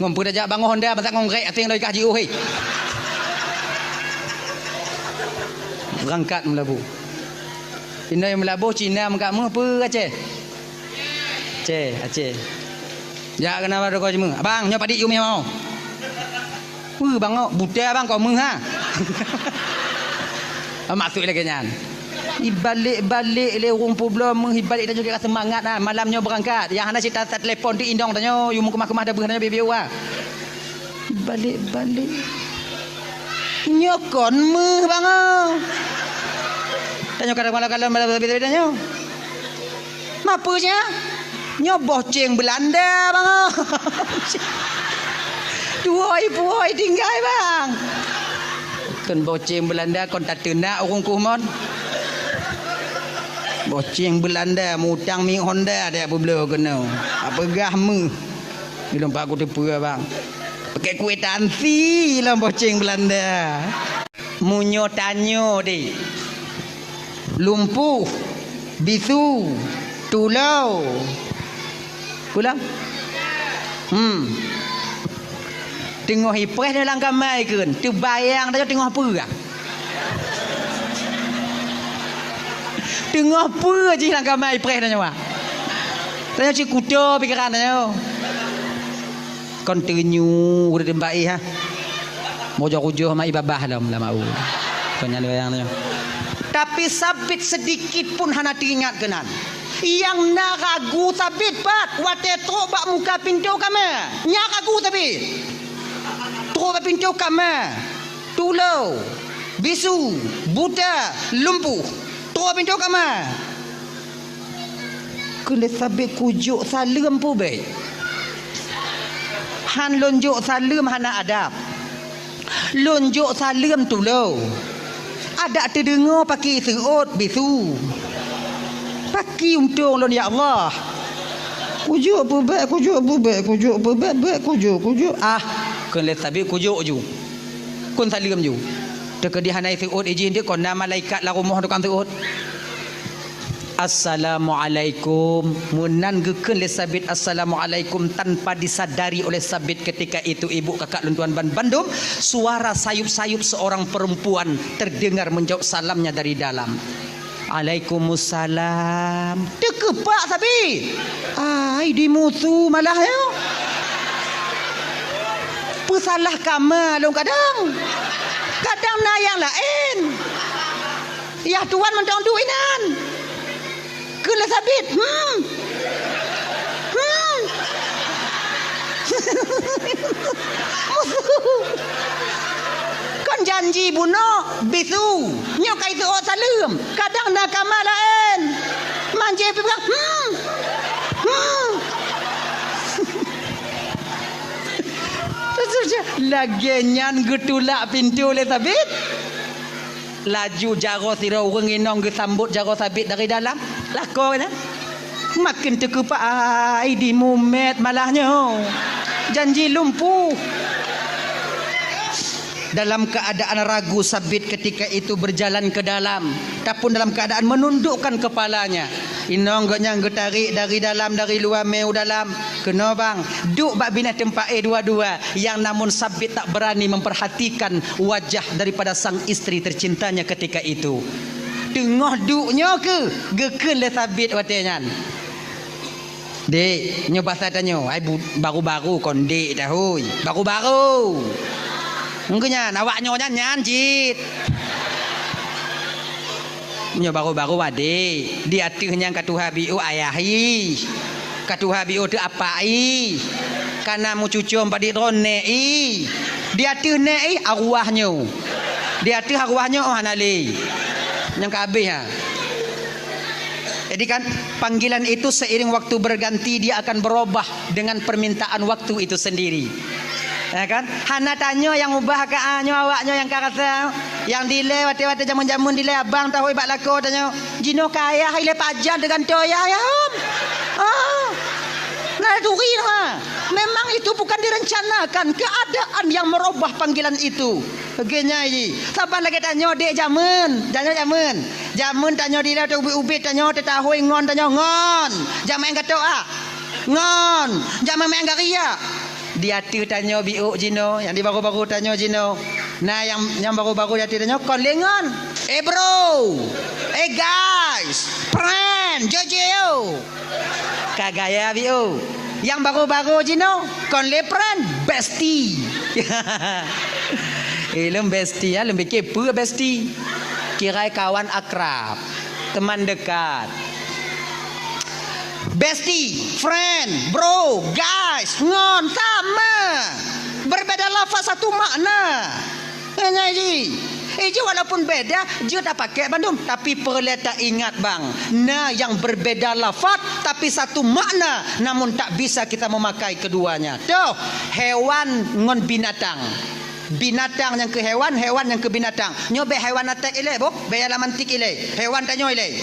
Ngon peue tajak bangoh honda, masak ngon rek asing loi kah jiôh, hei. Berangkat melabuh. Inoi melabuh Cina meukat meuh peue Aceh? Aceh, Aceh. Jak keunan bak toko jimeung. Abang, nyoe padik yue meuh mau. Peue bang, buta bang, kau meuh ha? Maksud lagée nyan. Ibalek-balek lé ureuëng peubloe meuh, ibalek tanyoe ka seumangat na. Malam nyoe beurangkat. Nyang hana cit ta-, tatelepon di inong tanyoe, yue meukeumah-keumah dabeuh tanyoe bieu-bieu wa. Ibalek-balek. Nyoe kon meuh bangoe. Tanyoe kadang malam-malam malam tanyoe. Mapeue nya? Nyoe boh ceng Beulanda, bang. Tuwoi-puwoi tinggai, bang. Kon boh ceng Beulanda, kon tateunak ureuëng kuh mon. Boh ceng Beulanda, mutang mi Honda, dak peubloe keunoe. Apeugah meuh. Ilong paku teupeu, bang. Pakai kuitansi lam boh ceng Beulanda. Meunyoe tanyoe deh, lumpuh, bisu, tulou. Pulang. Hmm. Teungoh ipreh nyoe lam kama ikheun, teubayang tanyoe teungoh peue. Teungoh peue jih lam kama ipreh tanyoe. Tanyoe cit kuto pikeran tanyoe. Kon teunyu geuteumpat ih, ha. Mujôh-ujôh mak ibabah lom lam au. Kon nyan bayang tanyoe. Tapi Sabit sedikit pun hana teuingat keunan. Nyang na ragu Sabit pat watée trok bak muka pintoe kama. Nyang ragu Sabit. Trok bak pintoe kama. Tulo, bisu, buta, lumpuh. Trok bak pintoe kama. Kheun lé Sabit kujok saleuem pubék. Han lôn jok saleuem hana adab. Lôn jok saleuem tulo. Adak teudeungoe paki seuôt bisu. Paki untông lôn ya Allah. Kujok pubék, kujok pubék, kujok pubék, bék kujok, kujok. Ah, kheun lé Sabit kujok ju. Kheun saleuem ju. Teukeudi hana seuôt ijih deuh kon na malaikat lam rumoh tukang seuôt. Assalamualaikum. Meunan geukheun lé Sabit assalamualaikum tanpa disadari oleh Sabit ketika itu, ibu kakak lôn tuan ban bandum, suara sayup-sayup seorang perempuan terdengar menjawab salamnya dari dalam. Alaikumussalam. Teukeupak Sabit. Ai dimusu malah ya. Peusalah kama lôn kadang. Kadang na nyang laén. Yah tuan mantong duek inan. Kheun lé Sabit, hmm. Hmm. Kon janji bunoe bisu. Nyoe ka iseuôt saleuem. Kadang na kama laén. Manjé pih peugah, hmm. Hmm. Lagée nyan geutulak pintoe lé Sabit. Laju jaroe sidroe ureuëng inong geusambot jaroe Sabit dari dalam. Lakoe nyan. Maken teukeupak ai dimumet malah nyoe. Janji lumpuh. Dalam keadaan ragu Sabit ketika itu berjalan ke dalam, ataupun dalam keadaan menundukkan kepalanya. Inong geuh nyang geutarek dari dalam, dari luwa mé u dalam. Keunoe bang, duek bak binéh teumpat éh dua-dua, yang namun Sabit tak berani memperhatikan wajah daripada sang istri tercintanya ketika itu. Teungoh duek nyoe keuh geukheun lé Sabit watée nyan. Dek, nyoe basa tanyoe, ai bu-, baru-baru kon dek tahôi. Baru-baru. Engkeu nyan, awak nyoe nyan, nyan cit. Nyoe baru-baru adek, di ateueh nyang ka tuha biôh ayah ih. Ka tuha biôh teuh apak ih. Ka na meucucom padit droe nèk ih. Di ateueh nèk ih arwah nyoe. Di ateueh arwah nyoe oh hana lé. Nyang ka habéh ha. Jadi kan, panggilan itu seiring waktu berganti, dia akan berubah dengan permintaan waktu itu sendiri. Ya kan? Hana tanyoe nyang ubah ka, ah, nyoe awak nyoe nyang ka rasa. Nyang dilée watée-watée jameun-jameun dilée abang tahôi bak lakoe tanyoe. Jinoe ka ayah ilée pajan teugantoe ayah, ya, hom. Ah. Nah, turi ha. Memang itu bukan direncanakan, keadaan yang merubah panggilan itu. Oke, nyai. Saban lagée tanyoe dek jameun, tanyoe jameun. Jameun tanyoe dilée teuh ubit-ubit tanyoe teutahôi ngon tanyoe ngon. Jameun gato ah. Ngon. Jameun meu'en garia. Di ateueh tanyoe biôh jinoe, nyang di baru-baru tanyoe jinoe. Nah, nyang, nyang baru-baru di ateueh tanyoe kon lé ngon. Eh, bro. Eh, guys. Friend. Jojo. Ka gaya biôh. Nyang baru-baru jinoe kon lé friend, bestie. Eh, lom bestie ya, lom pikir peue bestie. Kirai kawan akrab, teman dekat. Bestie, friend, bro, guys, ngon sama. Berbeda lafaz satu makna. Nyan jih. Eh, jih walaupun beda, jeuet tapakék bandum, tapi peureulée taingat bang, na nyang berbeda lafaz tapi satu makna, namun tak bisa kita memakai keduanya. Toh, hewan ngon binatang. Binatang nyang keu hewan, hewan nyang keu binatang. Nyoe bék hewan atek ilée boh, bék alam antik ilée. Hewan tanyoe ilée.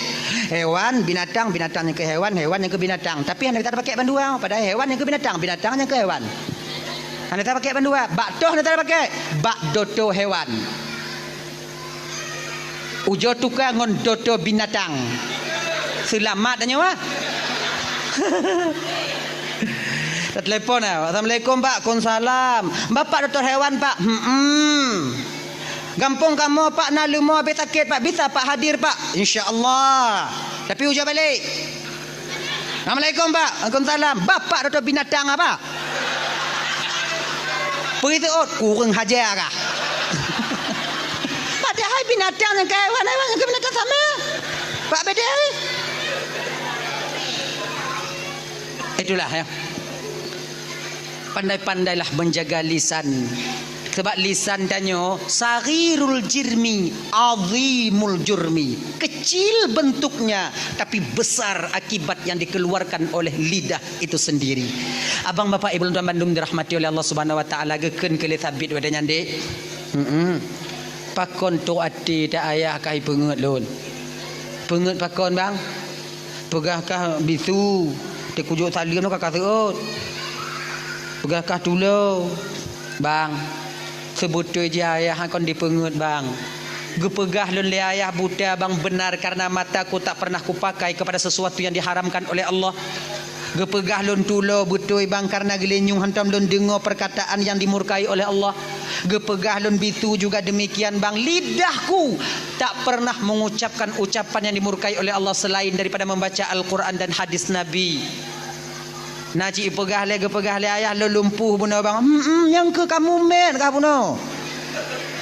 Hewan, binatang, binatang nyang keu hewan, hewan nyang keu binatang. Tapi hana tapakék bandua, padahai hewan nyang keu binatang, binatang nyang keu hewan. Hana tapakék bandua, bak toh hana tapakék, bak doto hewan. Ujoe tuka ngon doto binatang. Seulamat tanyoe ah. Teutelepon, eh, "Assalamualaikum, Pak." "Waalaikumsalam." "Bapak dokto hewan, Pak?" "Hmm." "Gampông kamoe, Pak, na leumo habéh sakét, Pak. Bisa, Pak, hadir, Pak?" "Insya Allah." Tapi ujoe balek. "Assalamualaikum, Pak." "Waalaikumsalam." "Bapak dokto binatang apa?" Peue seuôt, "Kureueng haja kah?" Padahai binatang nyang keu hewan, hewan nyang keu binatang sama. Pak beda, eh? Itulah, ya. Pandai-pandailah menjaga lisan. Sebab lisan tanyoe saghirul jirmi, azimul jurmi. Kecil bentuknya, tapi besar akibat yang dikeluarkan oleh lidah itu sendiri. Abang, bapak, ibu lôn tuan bandum dirahmati oleh Allah Subhanahu wa Taala, geukheun keu lé Sabit watée nyan, Dek. Hmm. Pakon trok até ta ayah ka ipeungeuet lôn? Peungeuet pakon, Bang? Peugah kah bisu, teuk kujok saleuem ka ka seuôt. Peugah kah tulo, Bang. Seubeutôi jih ayah kon dipeungeuet, Bang. Geupeugah lôn lé ayah buta, Bang, benar karena mataku tak pernah kupakai kepada sesuatu yang diharamkan oleh Allah. Geupeugah lôn tulo beutôi, Bang, karena geulinyueng hantom lôn deungoe perkataan yang dimurkai oleh Allah. Geupeugah lôn bisu juga demikian, Bang. Lidahku tak pernah mengucapkan ucapan yang dimurkai oleh Allah selain daripada membaca Al-Quran dan hadis Nabi. Na cit peugah lé, geupeugah lé ayah lôn lumpuh bunoe, Bang. Hmm, hmm, nyang keu kamu mét kah bunoe.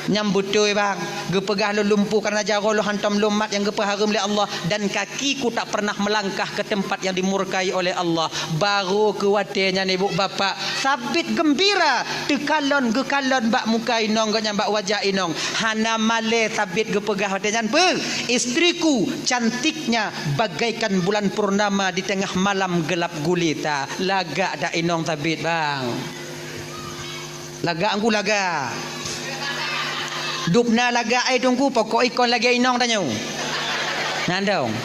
Nyang beutôi, Bang. Geupeugah lôn lumpuh karena jaroe lôn hantom lôn mat nyang geupeuhareuem lé Allah, dan kakiku tak pernah melangkah ke tempat yang dimurkai oleh Allah. Barô keu watée nyan, ibu bapak, Sabit geumbira, teukalon geukalon bak muka inong geuh nyan, bak wajah inong. Hana malée Sabit geupeugah watée nyan, "Peue? Istriku cantiknya bagaikan bulan purnama di tengah malam gelap gulita." Lagak dak inong Sabit, Bang? Lagak Teungku, lagak. Dubna lagak, eh, Teungku, pokok ikon lagée inong tanyoe. Nyan dong.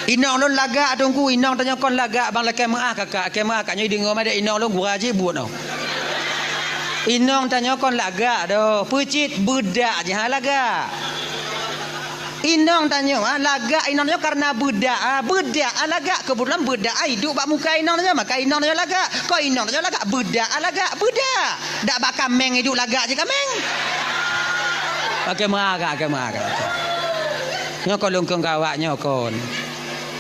Inong lôn lagak, Teungku, inong tanyoe kon lagak, Bang, lakée meuáh kakak, lakée meuáh kakak nyoe deungoe madé inong lôn gura jih buet noh. Inong tanyoe kon lagak doh, peucit beudak jih, ha, lagak. Inong tanyoe, ha, lagak inong tanyoe karena beudak, ha, beudak, ha, lagak. Keubeutulan beudak, ha, iduek bak muka inong tanyoe, maka inong tanyoe lagak. Kon inong tanyoe lagak, beudak, ha, lagak, beudak. Dak bak kaméng iduek lagak cit kaméng. Oke, meuagak, oke, meuagak. Nyoe kon lôn kheun keu awak nyoe kon.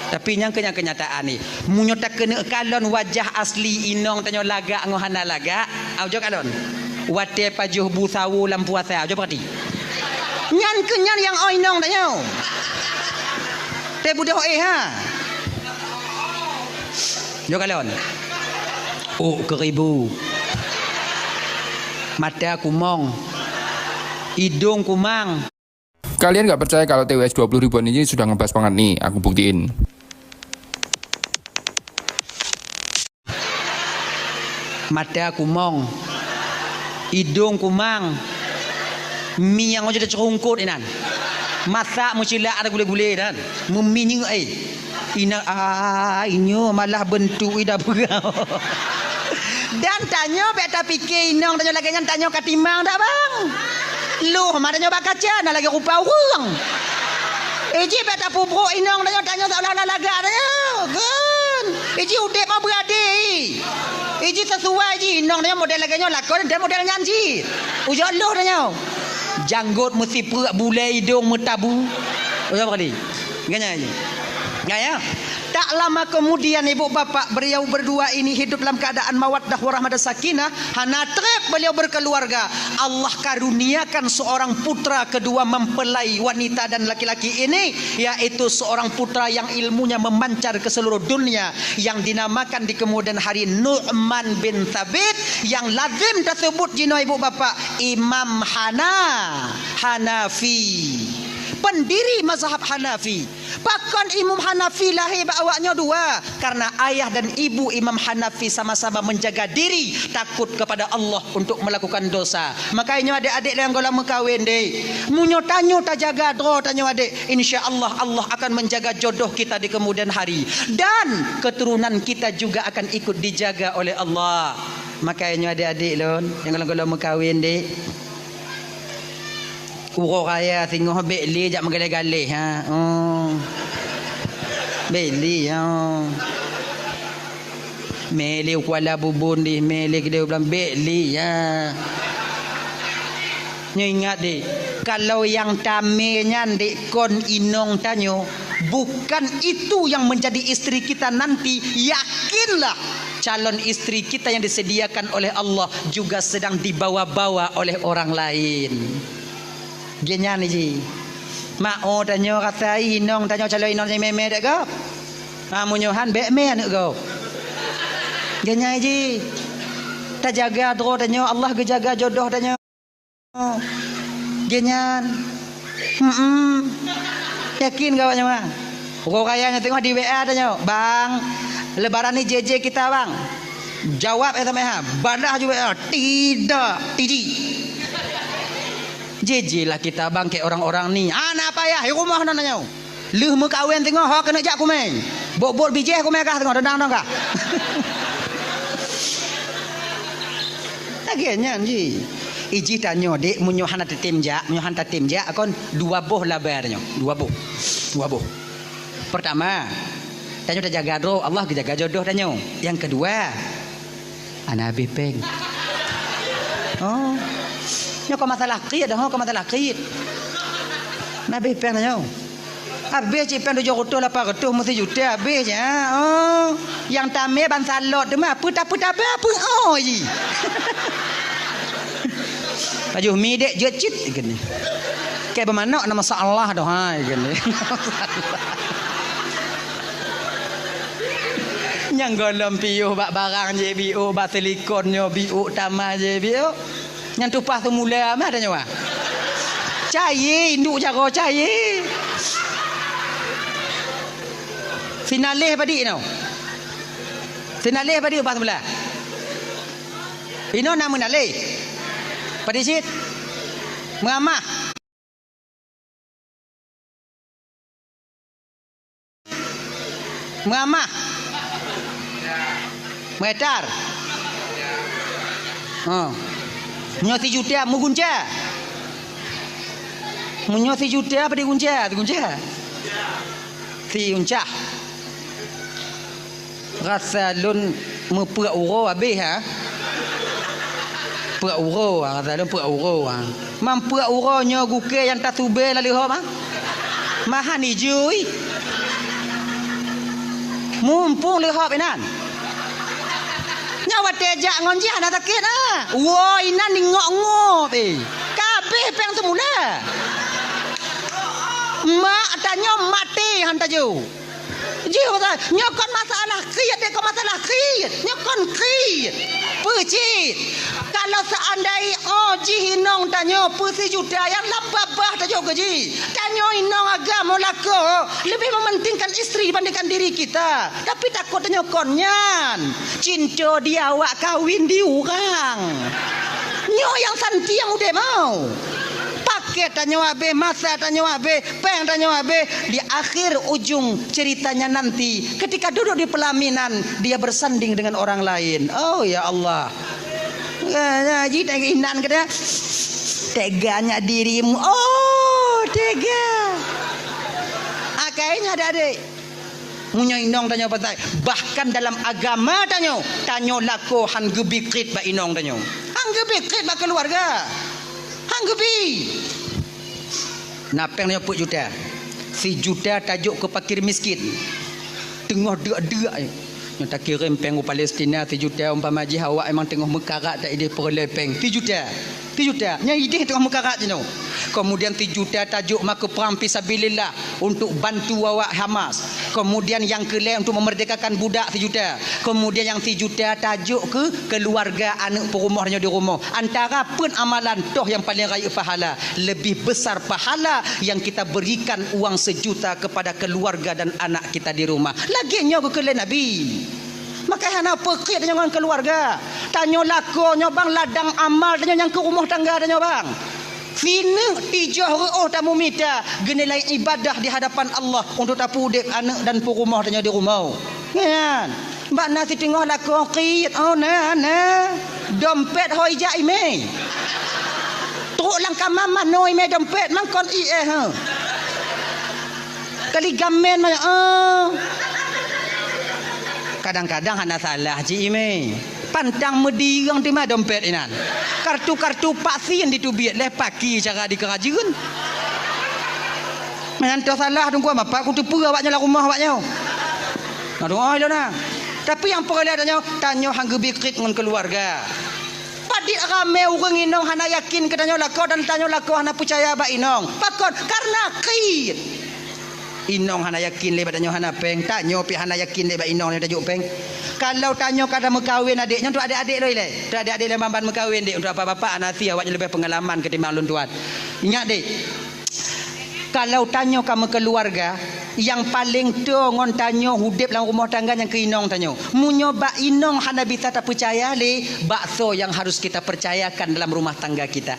Tapi nyang keu-, nyang keunyataan ni, meunyoe takeuneuk kalon wajah asli inong tanyoe lagak ngon hana lagak, au jok kalon. Watée pajoh bu sawo lam puasa, au jok peurati. Nyan keuh nyan nyang oi inong tanyoe. Teubeudôh éh ha. Jok kalon. Ôk keuribu. Mata kumong. Idong kumang. Kalian nggak percaya kalau T W S dua puluh ribuan ini sudah ngebas banget nih? Aku buktiin. Mata kumong, idong kumang, mi nyang jadi cerungkot inan. Masak meucilak ada gule-gule dan meminyeuk ai. Ina, ah, inyo malah bentuk ida peugah. Dan tanyoe bék tapike inong tanyoe lagée nyan, tanyoe ka timang dak, Bang? Loh ma tanyoe bak kaca na lagée rupa ureuëng. Iji bék tapubroe inong tanyoe, tanyoe seolah-olah lagak tanyoe. Kan? Iji udeb ma beurade. Iji sesuai ji inong tanyoe model lagée nyoe lakon dan model nyan ji. Ujoe loh tanyoe. Janggot meusipeuk, bulée idong meutabu. Ujoe kali. Ganya ji. Gaya. Tak lama kemudian ibu bapak beliau berdua ini hidup dalam keadaan mawaddah warahmah dan sakinah, hana treb beliau berkeluarga. Allah karuniakan seorang putra kedua mempelai wanita dan laki-laki ini, yaitu seorang putra yang ilmunya memancar ke seluruh dunia, yang dinamakan di kemudian hari Nu'man bin Thabit, yang lazim tersebut jinoe ibu bapak Imam Hana, Hanafi, pendiri mazhab Hanafi. Pakon Imam Hanafi lahé bak awak nyoe dua? Karena ayah dan ibu Imam Hanafi sama-sama menjaga diri takut kepada Allah untuk melakukan dosa. Makanya nyoe adek-adek nyang goh lom meukawen deh. Meunyoe tanyoe tajaga droe tanyoe adek, insya Allah, Allah akan menjaga jodoh kita di kemudian hari. Dan keturunan kita juga akan ikut dijaga oleh Allah. Makanya nyoe adek-adek lôn nyang goh lom meukawen deh. Uroe raya singoh bék lé jak meugaleh-galeh, ha. Oh. Bék lé, ha. mé lé Kuala Bubon deh, mé lé keudéh blang bék lé, ya. Nyoe ingat deh, kalau nyang tamé nyan dek kon inong tanyoe, bukan itu yang menjadi istri kita nanti, yakinlah calon istri kita yang disediakan oleh Allah juga sedang dibawa-bawa oleh orang lain. Geuh nyan ji. Mak, oh, tanyoe rasa inong tanyoe calon inong nyang mé-mé dek gob. Ha, meunyoe han bék mé aneuk gob. Geuh nyan ji. Tajaga droe tanyoe, Allah geujaga jodoh tanyoe. Geuh nyan. Hmm. Yakin keu awak nyoe, bang? Uroe raya nyoe teungoh di W A tanyoe, "Bang, lebaran ni J J kita, Bang." Jawab S M S, ha. Balah ju W A, "Tidak, T J." J J lah kita, Bang, keu orang-orang ni. Hana payah, di rumoh nan tanyoe. Lheueh meukawen teungoh, ho keuneuk jak kumé. Bot-bot bijéh kumé kah teungoh, dendang-dendang kah. Lagèe nyan ji. Ijih tanyoe, dek, meunyoe hana tatem jak, meunyoe hana tatem jak, kon dua boh laba tanyoe. Dua boh. Dua boh. Pertama, tanyoe tajaga droe, Allah geujaga jodoh tanyoe. Nyang keudua, hana habéh péng. Oh. Nyoe kon masalah kriet dah, ho, kon masalah kriet. Hana habéh péng tanyoe. Habéh cit péng tujoh reutôh lapan reutôh, meusijuta habéh cit, ha. Oh. Nyang tamé ban salot teuma, peue ta-, peue tabah, peue oh ji. Pajoh mi dek jeuet cit, geuh nyan. Keu beumanok na masalah doh, hai, geuh nyan. Nyang gohlom piôh bak barang jih biôh, bak silikon nyoe biôh, tamah jih biôh. Nyang tumpah seumula mah tanyoe, ah. Cayé, induek jaroe cayé. Sinaleh padit nyoe. Sinaleh padit tumpah seumula. Inoe na meunaleh. Padit cit. Meuamah. Meuamah. Meuetar. Ha. Meunyoe sijuta, meugunca. Meunyoe sijuta, apa digunca? Digunca. Sigunca. Rasa lôn meupeuet uroe habéh, ha? Peuet uroe, ha, rasa lôn peuet uroe, ha. Meupeuet uroe nyoe gukée nyang tasubée lam leuhop, ha? Mahan ijui. Mumpung leuhop inan. Nyoe watée jak ngon jih hana sakét, ha? Woe inan ingop-ngop, eh. Ka habéh péng seumula. Mak tanyoe maté han tajok. Jih, nyoe kon masalah kriet, dek, kon masalah kriet. Nyoe kon kriet. Peue cit? Kalau seandai, oh, jih inong tanyoe peusijuta nyang lam babah tajok keu jih. Tanyoe inong agam lakoe leubeh mementingkan istri dibandingkan diri kita. Tapi takot tanyoe kon nyan. Cinta di awak kawin di urang. Nyoe nyang santi nyang udeb mau. Paket tanyoe habéh, masa tanyoe habéh, péng tanyoe habéh, di akhir ujung ceritanya nanti, ketika duduk di pelaminan, dia bersanding dengan orang lain. Oh, ya Allah. Ya, ya, ji tengok inan kata, "Teganya dirimu." Oh, tega. Akhirnya ada adik. Meunyoe inong tanyoe patai, bahkan dalam agama tanyoe, tanyoe lakoe han geubikrit bak inong tanyoe. Han geubikrit bak keuluwarga. Han geubi. Na péng nyoe peuet juta. Sijuta tajok keu fakir miskin. Teungoh deuk-deuk, eh. Nyoe takirém péng u Palestina sijuta, umpama jih awak memang teungoh meukarat, tak idéh peureulée péng. Sijuta. Sijuta. Nyan idéh teungoh meukarat jinoe. Kemudian sijuta tajok ma keu prang fisabilillah untuk bantu awak Hamas. Kemudian nyang keulhée untuk memerdekakan budak sijuta. Kemudian nyang sijuta tajok keu keuluwarga aneuk peurumoh nyoe di rumoh. Antara peuet amalan toh nyang paleng rayeuk pahala, lebih besar pahala yang kita berikan uang sejuta kepada keluarga dan anak kita di rumah. Lagée nyoe geukheun lé Nabi. Maka hana peukeuet tanyoe ngon keuluwarga. Tanyoe lakoe nyoe bang ladang amal tanyoe nyang keu rumoh tangga tanyoe bang. Sineuk tijoh reuôh tamumita geunilai ibadah di hadapan Allah untuk tapeuudeb aneuk dan peurumoh tanyoe di rumoh. Nyan. Bak na siteungoh lakoe kriet, oh, na, na. Dompet hôi jak imé. Trok lam kama manoe imé dompet, mangkon ié, ha. Kali gamen manoe, oh. Kadang-kadang hana salah cit imé. Pantang meudireueng teuma dompet inan. Kartu-kartu vaksin jiteubiet lé paki cara jikeuh rajeuen. Meunan toh salah teungku, mapak kuteupeue awaknyoe lam rumoh awaknyoe. Aduh, oi lôn na. Tapi nyang peureulée tanyoe, tanyoe han geubi kriet ngon keuluwarga. Padit ramé ureuëng inong hana yakin keu tanyoe lakoe dan tanyoe lakoe hana peucaya bak inong. Pakon? Karena kriet. Inong hana yakin lé bak tanyoe hana péng, tanyoe pih hana yakin lé bak inong nyoe tajok péng. Kalau tanyoe ka tameukawen adék nyoe, untuk adék-adék lôn ilée. Untuk adék-adék lôn ban-ban meukawen, dék, untuk bapak-bapak hana sie, awaknyoe leubeh peungalaman ketimbang lôn tuan. Ingat, dék. Kalau tanyoe ka meukeuluwarga, nyang paleng toe ngon tanyoe udeb lam rumoh tangga nyang keu inong tanyoe. Meunyoe bak inong hana bisa tapeucaya lé, bak soe nyang harus kita percayakan dalam rumah tangga kita?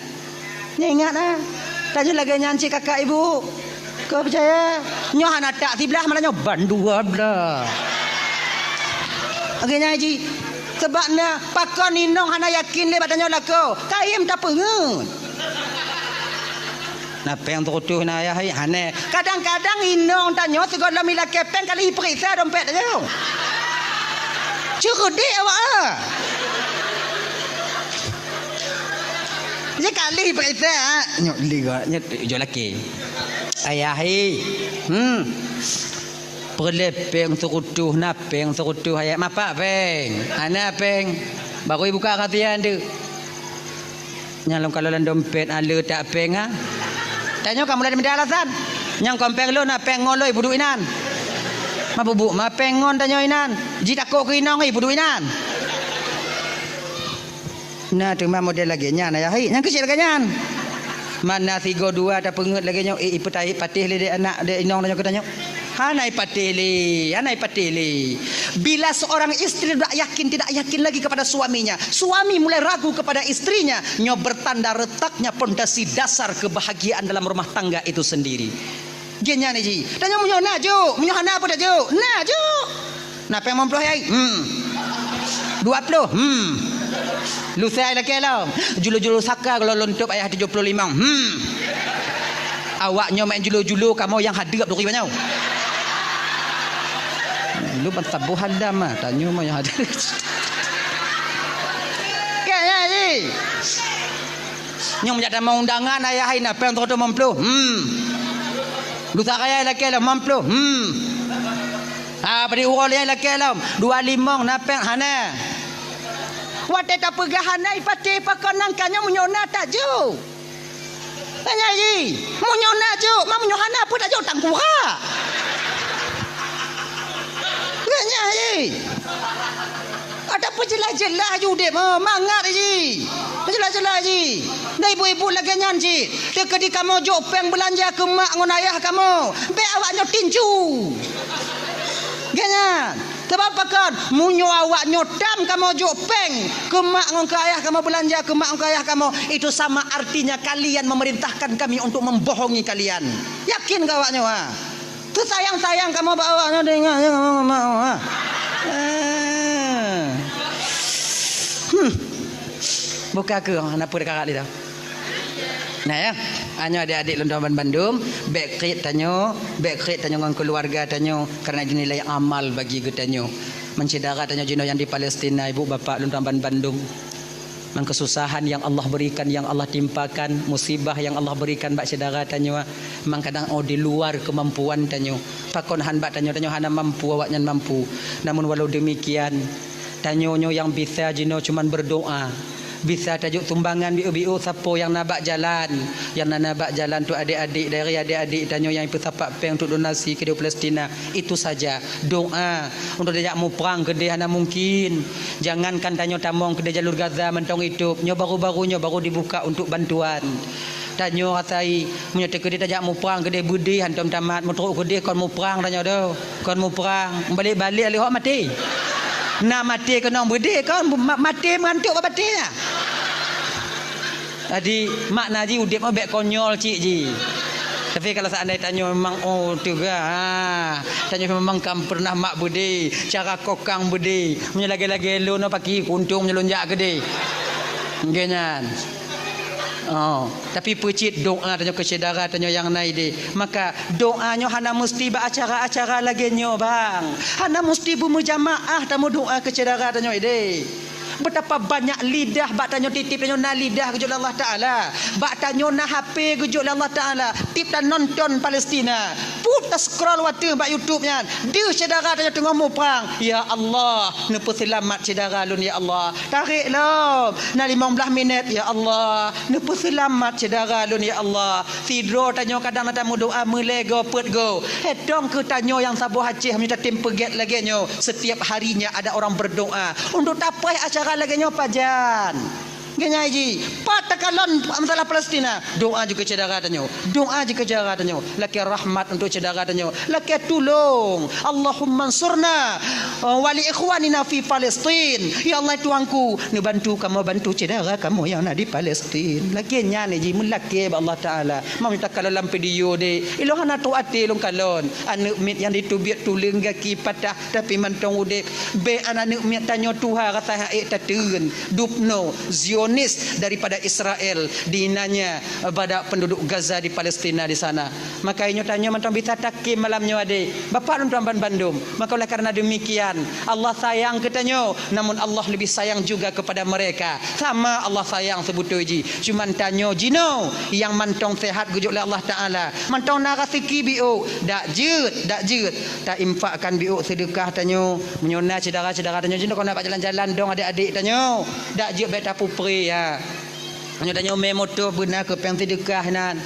Nyoe ingat na, tanyoe lagée nyan cit kakak ibu. Kau percaya? Nyoe hana tak siblah, malah nyoe ban dua blah. Lagée nyan cit. Sebab na pakon inong hana yakin lé bak tanyoe lakoe, kayém tapeungeut. Na péng seureutôh na ayah hai, hana. Kadang-kadang inong tanyoe sigohlom ilakée péng ka lheueh ipeuriksa dompet tanyoe. Ceureudek awak ah. Sekali peuriksa, nyoe liga, nyoe jok laki. Ayah hai. Hmm. Peureulée péng seureutôh, na péng seureutôh, ayah mapak péng. Hana péng. Baru ibuka kasihan tu. Nyang lôn kalon lam dompet, ale tak péng, ha? Tanyoe ka mulai meuda alasan. Nyang kon péng lôn, na péng ngon lôn, ibuduek inan. Ma bubuk, ma péng ngon tanyoe inan. Jitakot keu inong, ibuduek inan. Na teuma model lagée nyan, ayah hai. Nyang keuchik lagée nyan. Mana sigo dua tapeungeut lagée nyoe, eh, ipeutai patéh lé dek anak, dek inong tanyoe keu tanyoe. Hana ipatéh lé, hana ipatéh lé. Bila seorang istri tidak yakin, tidak yakin lagi kepada suaminya, suami mulai ragu kepada istrinya, nyoe bertanda retaknya pondasi dasar kebahagiaan dalam rumah tangga itu sendiri. Geuh nyan ji. Tanyoe meunyoe na jok, meunyoe hana pun tajok. Na jok. Na péng limong ploh hai? Hmm. Dua ploh? Hmm. Lusa lakée lom. Julu-julu saka kalau lôn tôb ayah tujoh ploh limong. Hmm. Awak nyoe main julu-julu, kamoe nyang hadeup duri banyoe. Lu ban saboh hadam ah, tanyoe mah nyang hadeup. Kan, ya, ji? Nyoe meunjak tamong undangan ayah hai na péng seureutôh limong ploh. Hmm. Lusa raya lakée lom limong ploh. Hmm. Ah, padit uroe lé lakée lom, dua limong na péng hana. Watée tapeugah hana ipatéh pakon nangka nyoe meunyoe na tajok. Tanya ji, meunyoe na jok, ma meunyoe hana peue tajok tangkura. Tanya ji. Ada peujeulaih-jeulaih ju udeb, oh, mangat ji. Peujeulaih-jeulaih ji. Dan ibu-ibu lagée nyan cit. Teukeudi kamoe jok péng beulanja keu mak ngon ayah kamoe. Bék awak nyoe tinju. Geuh nyan. Sebab pakon? Meunyoe awak nyoe tam kamoe jok péng keu mak ngon keu ayah kamoe, beulanja keu mak ngon keu ayah kamoe, itu sama artinya kalian memerintahkan kami untuk membohongi kalian. Yakin keu awak nyoe, ha? Teusayang-sayang kamoe bak awak nyoe, teuingat, teuingat, teuingat, teuingat, ha? Eh. Hmm. Buka ke, hana peue karat lé dah. Nah, ya. Nyoe adik-adik lôn tuan bandum, bék kriet tanyoe, bék kriet tanyoe ngon keuluwarga tanyoe, karena itu nilai amal bagi geutanyoe. Meusyedara tanyoe jinoe nyang di Palestina, ibu bapak lôn tuan bandum. Ngon kesusahan yang Allah berikan, yang Allah timpakan, musibah yang Allah berikan bak syedara tanyoe, memang kadang oh di luar kemampuan tanyoe. Pakon han bak tanyoe, tanyoe hana mampu, awaknyan mampu. Namun walau demikian, tanyoe nyoe nyang bisa jinoe cuman berdoa. Bisa tajok sumbangan biôh-biôh sapo nyang na bak jalan. Nyang na, na bak jalan tu adik-adik, dari adik-adik tanyoe nyang ipeusapat péng untuk donasi keudéh Palestina. Itu saja. Doa. Untuk tajak muprang keudéh hana mungkin. Jangankan tanyoe tamong keudéh jalur Gaza mantong itôb. Nyoe baru-baru nyoe baru dibuka untuk bantuan. Tanyoe rasai, meunyoe teukeudeh tajak muprang keudeh beudeh hantom tamat, meutrok keudeh kon muprang tanyoe doh. Kon muprang, balek-balek lé hok maté. Na maté keunong beudeh kon, ma-, maté meugantok bak batée na. Jadi, makna jih udeb nyoe bék konyol cit jih. Tapi kalau seandai tanyoe memang, oh, teuga, ha, tanyoe memang kam pernah mak beudeh, cara kokang beudeh. Meunyoe lagée-lagée lôn, paki kuntung meunyoe lôn jak keudeh. Nggih nyan. Oh, tapi peucit doa tanyoe keu syedara tanyoe nyang na idéh. Maka doa nyoe hana meusti bak acara-acara lagée nyoe, bang. Hana meusti beumeujamaah tameudoa keu syedara tanyoe idéh. Betapa banyak lidah bak tanyoe tieb-tieb tanyoe na lidah geujok lé Allah Taala. Bak tanyoe na H P geujok lé Allah Taala. Tieb tanonton Palestina. Put ta-scroll watée bak YouTube nyan. Deuh syedara tanyoe teungoh muprang. Ya Allah, neupeuseulamat syedara lôn ya Allah. Tarek lom. Na limong blaih minét ya Allah. Neupeuseulamat syedara lôn ya Allah. Sidroe tanyoe kadang na tameudoa meulée goe peuet goe. Hetong keu tanyoe nyang saboh Aceh meunyoe tatem peugét lagée nyoe. Setiap harinya ada orang berdoa. Untuk tapoh acara lagée nyoe pajan. Geunyai jih, pat takalon masalah Palestina, doa jih keu syedara tanyoe, doa jih keu syedara tanyoe, lakée rahmat untuk syedara tanyoe, lakée tulông, Allahumma ansurna, eh, wa li ikhwanina fi Palestin. Ya Allah Tuhanku, neubantu kamoe bantu syedara kamoe nyang na di Palestin. Lakée nyan jih meulakée bak Allah Taala. Meunyoe takalon lam video deh, ilôn hana trok até lôn kalon. Aneuëk miet nyang diteubiet tuleueng gaki patah tapi mantong udeb. Bék aneuëk miet tanyoe tuha rasa hak ék tateun. Dubno, Zionis daripada Israel, dinanya pada penduduk Gaza di Palestina di sana. Maka inyoe tanyoe mantong bisa takim malam nyoe adé. Bapak lôn tuan ban bandum. Maka oleh karena demikian, Allah sayang keu tanyoe, namun Allah lebih sayang juga kepada mereka. Sama Allah sayang sebetul jih. Cuman tanyoe jinoe nyang mantong sehat geujok lé Allah Taala. Mantong na raseuki biôk, dak jeuet, dak jeuet. Ta-infakkan biôk seudeukah tanyoe. Meunyoe na syedara-syedara tanyoe jinoe kona bak jalan-jalan dong adék-adék tanyoe. Dak jeuet bék tapupre ya. Meunyoe tanyoe mé moto beuna keu péng seudeukah nan.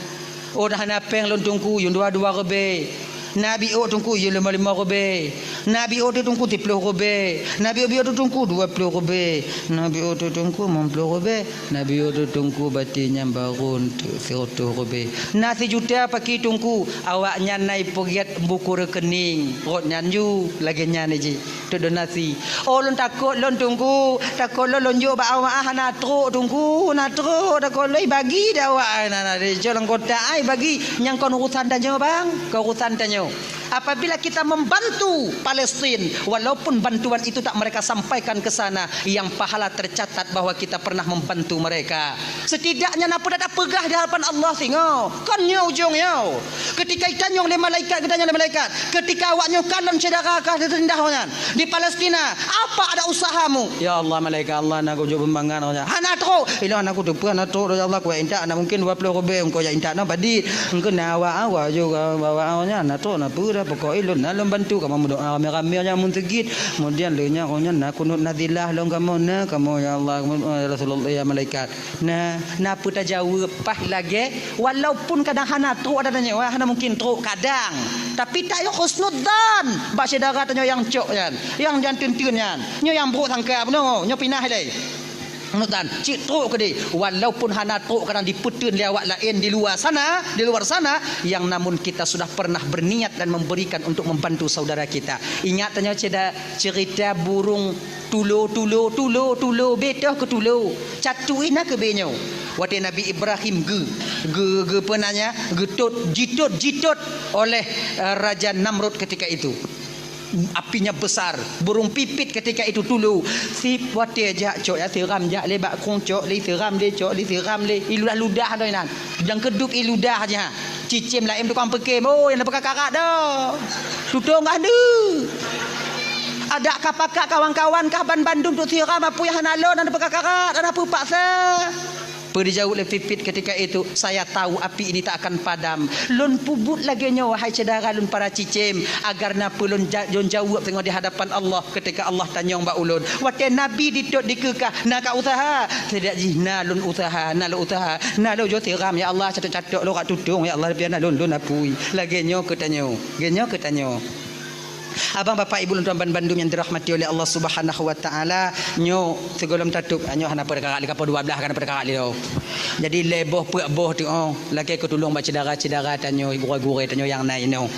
Oh, dah hana péng lôn Teungku, yue dua-dua ribée. Na biôk Teungku, yue lima-lima ribée. Na biôk teuh Teungku, siploh ribée. Na biôk-biôk teuh Teungku, dua ploh ribée. Na biôk teuh Teungku, limong ploh ribée. Na biôk teuh Teungku, batin nyang barô teuh, siratoh ribée. Na sijuta paki Teungku, awaknyan na ipeugét buku rekening. Rot nyan ju, lagée nyan jih. Teudonasi. Oh, lôn takot lôn Teungku. Takot lôn, lôn jok bak awak, ah, hana trok Teungku. Hana trok, takot lôn ibagi di awak. Ah, na, na, di jok lam kotak, ah, ibagi. Nyang kon urusan tanyoe, bang. Kon urusan tanyoe. Apabila kita membantu Palestin, walaupun bantuan itu tak mereka sampaikan ke sana, yang pahala tercatat bahwa kita pernah membantu mereka. Setidaknya na peue tapeugah di hadapan Allah singoh. Kon nyoe ujong nyoe. Ketika itanyong lé malaikat, geutanyong lé malaikat, ketika awak nyoe kalon syedara ka teurindah nyan di Palestina, apa ada usahamu? Ya Allah, malaikat Allah, na kujok beumangat nyan. Hana trok. Ilôn hana kuteupeu, hana trok, ya Allah, kuintak, na mungkin dua ploh ribée, engkau jak intak na padit. Engkau na awak-awak juga, awak-awak nyan, na trok, na peue dah, pokok ilôn na lôn bantu, kamoe meudoa ramé-ramé nyan mun seugit. Kemudian lé nyan, na kunut nazilah lôn kamoe na, kamoe, ya Allah, ya Rasulullah, ya malaikat. Nah, na peue tajaweueb paih lagée, walaupun kadang hana trok ada tanyoe, hana mungkin trok kadang. Tapi tayoe husnudzan bak syedara tanyoe nyang cok nyan, nyang jan teunteun nyan. Nyoe nyang brok sangka bunoe, nyoe pinah ilée. Husnudzan, cit trok keudeh. Walaupun hana trok kadang dipeuteun lé awak laén di luwa sana, di luar sana, yang namun kita sudah pernah berniat dan memberikan untuk membantu saudara kita. Ingat tanyoe ceda-, cerita burung Tulo, tulo, tulo, tulo, bék toh keu tulo. Catu ih na keu bé nyoe. Watée Nabi Ibrahim geu-, geu-, geupeunanya, geutot, jitot, jitot oleh, eh, Raja Namrud ketika itu. Apinya besar, burung pipit ketika itu tulo. Si watée jak cok ya, siram jak lé bak krueng cok lé, siram lé, cok lé, siram lé. Iludah-ludah tu inan. Dan keudub iludah aja. Cicém laén tukang peukem, oh, nyang na peukakarat dah. Tutong kah deuh. Adak ka pakat kawan-kawan kah ban bandum tu siram apui hana lôn, hana peukakarat, hana peupaksa. Peue dijaweueb lé Pipit ketika itu, "Saya tahu api ini tak akan padam." Lôn peubuet lagée nyoe, wahai syedara lôn para cicém, agar na peue lôn ja-, lôn jaweueb teungoh di hadapan Allah. Ketika Allah tanyong bak ulôn, watée Nabi ditot dikeue kah, na ka usaha? Sidak jih na lôn usaha, na lôn usaha, na lôn jok siram, ya Allah, catok-catok lôn rak tutong, ya Allah, biar na lôn, lôn apui. Lagée nyoe keu tanyoe, lagée nyoe keu tanyoe. Abang, bapak, ibu lôn tuan ban bandum nyang dirahmati oleh Allah Subhanahu wa Taala, nyoe sigohlom tatup, nyoe hana peue takarak lé, ka poh dua blaih ka hana peue takarak lé lom. Jadi lhée boh peuet boh teuh, oh, lakée keu tulông bak syedara-syedara tanyoe, gurée-gurée tanyoe nyang na inoe.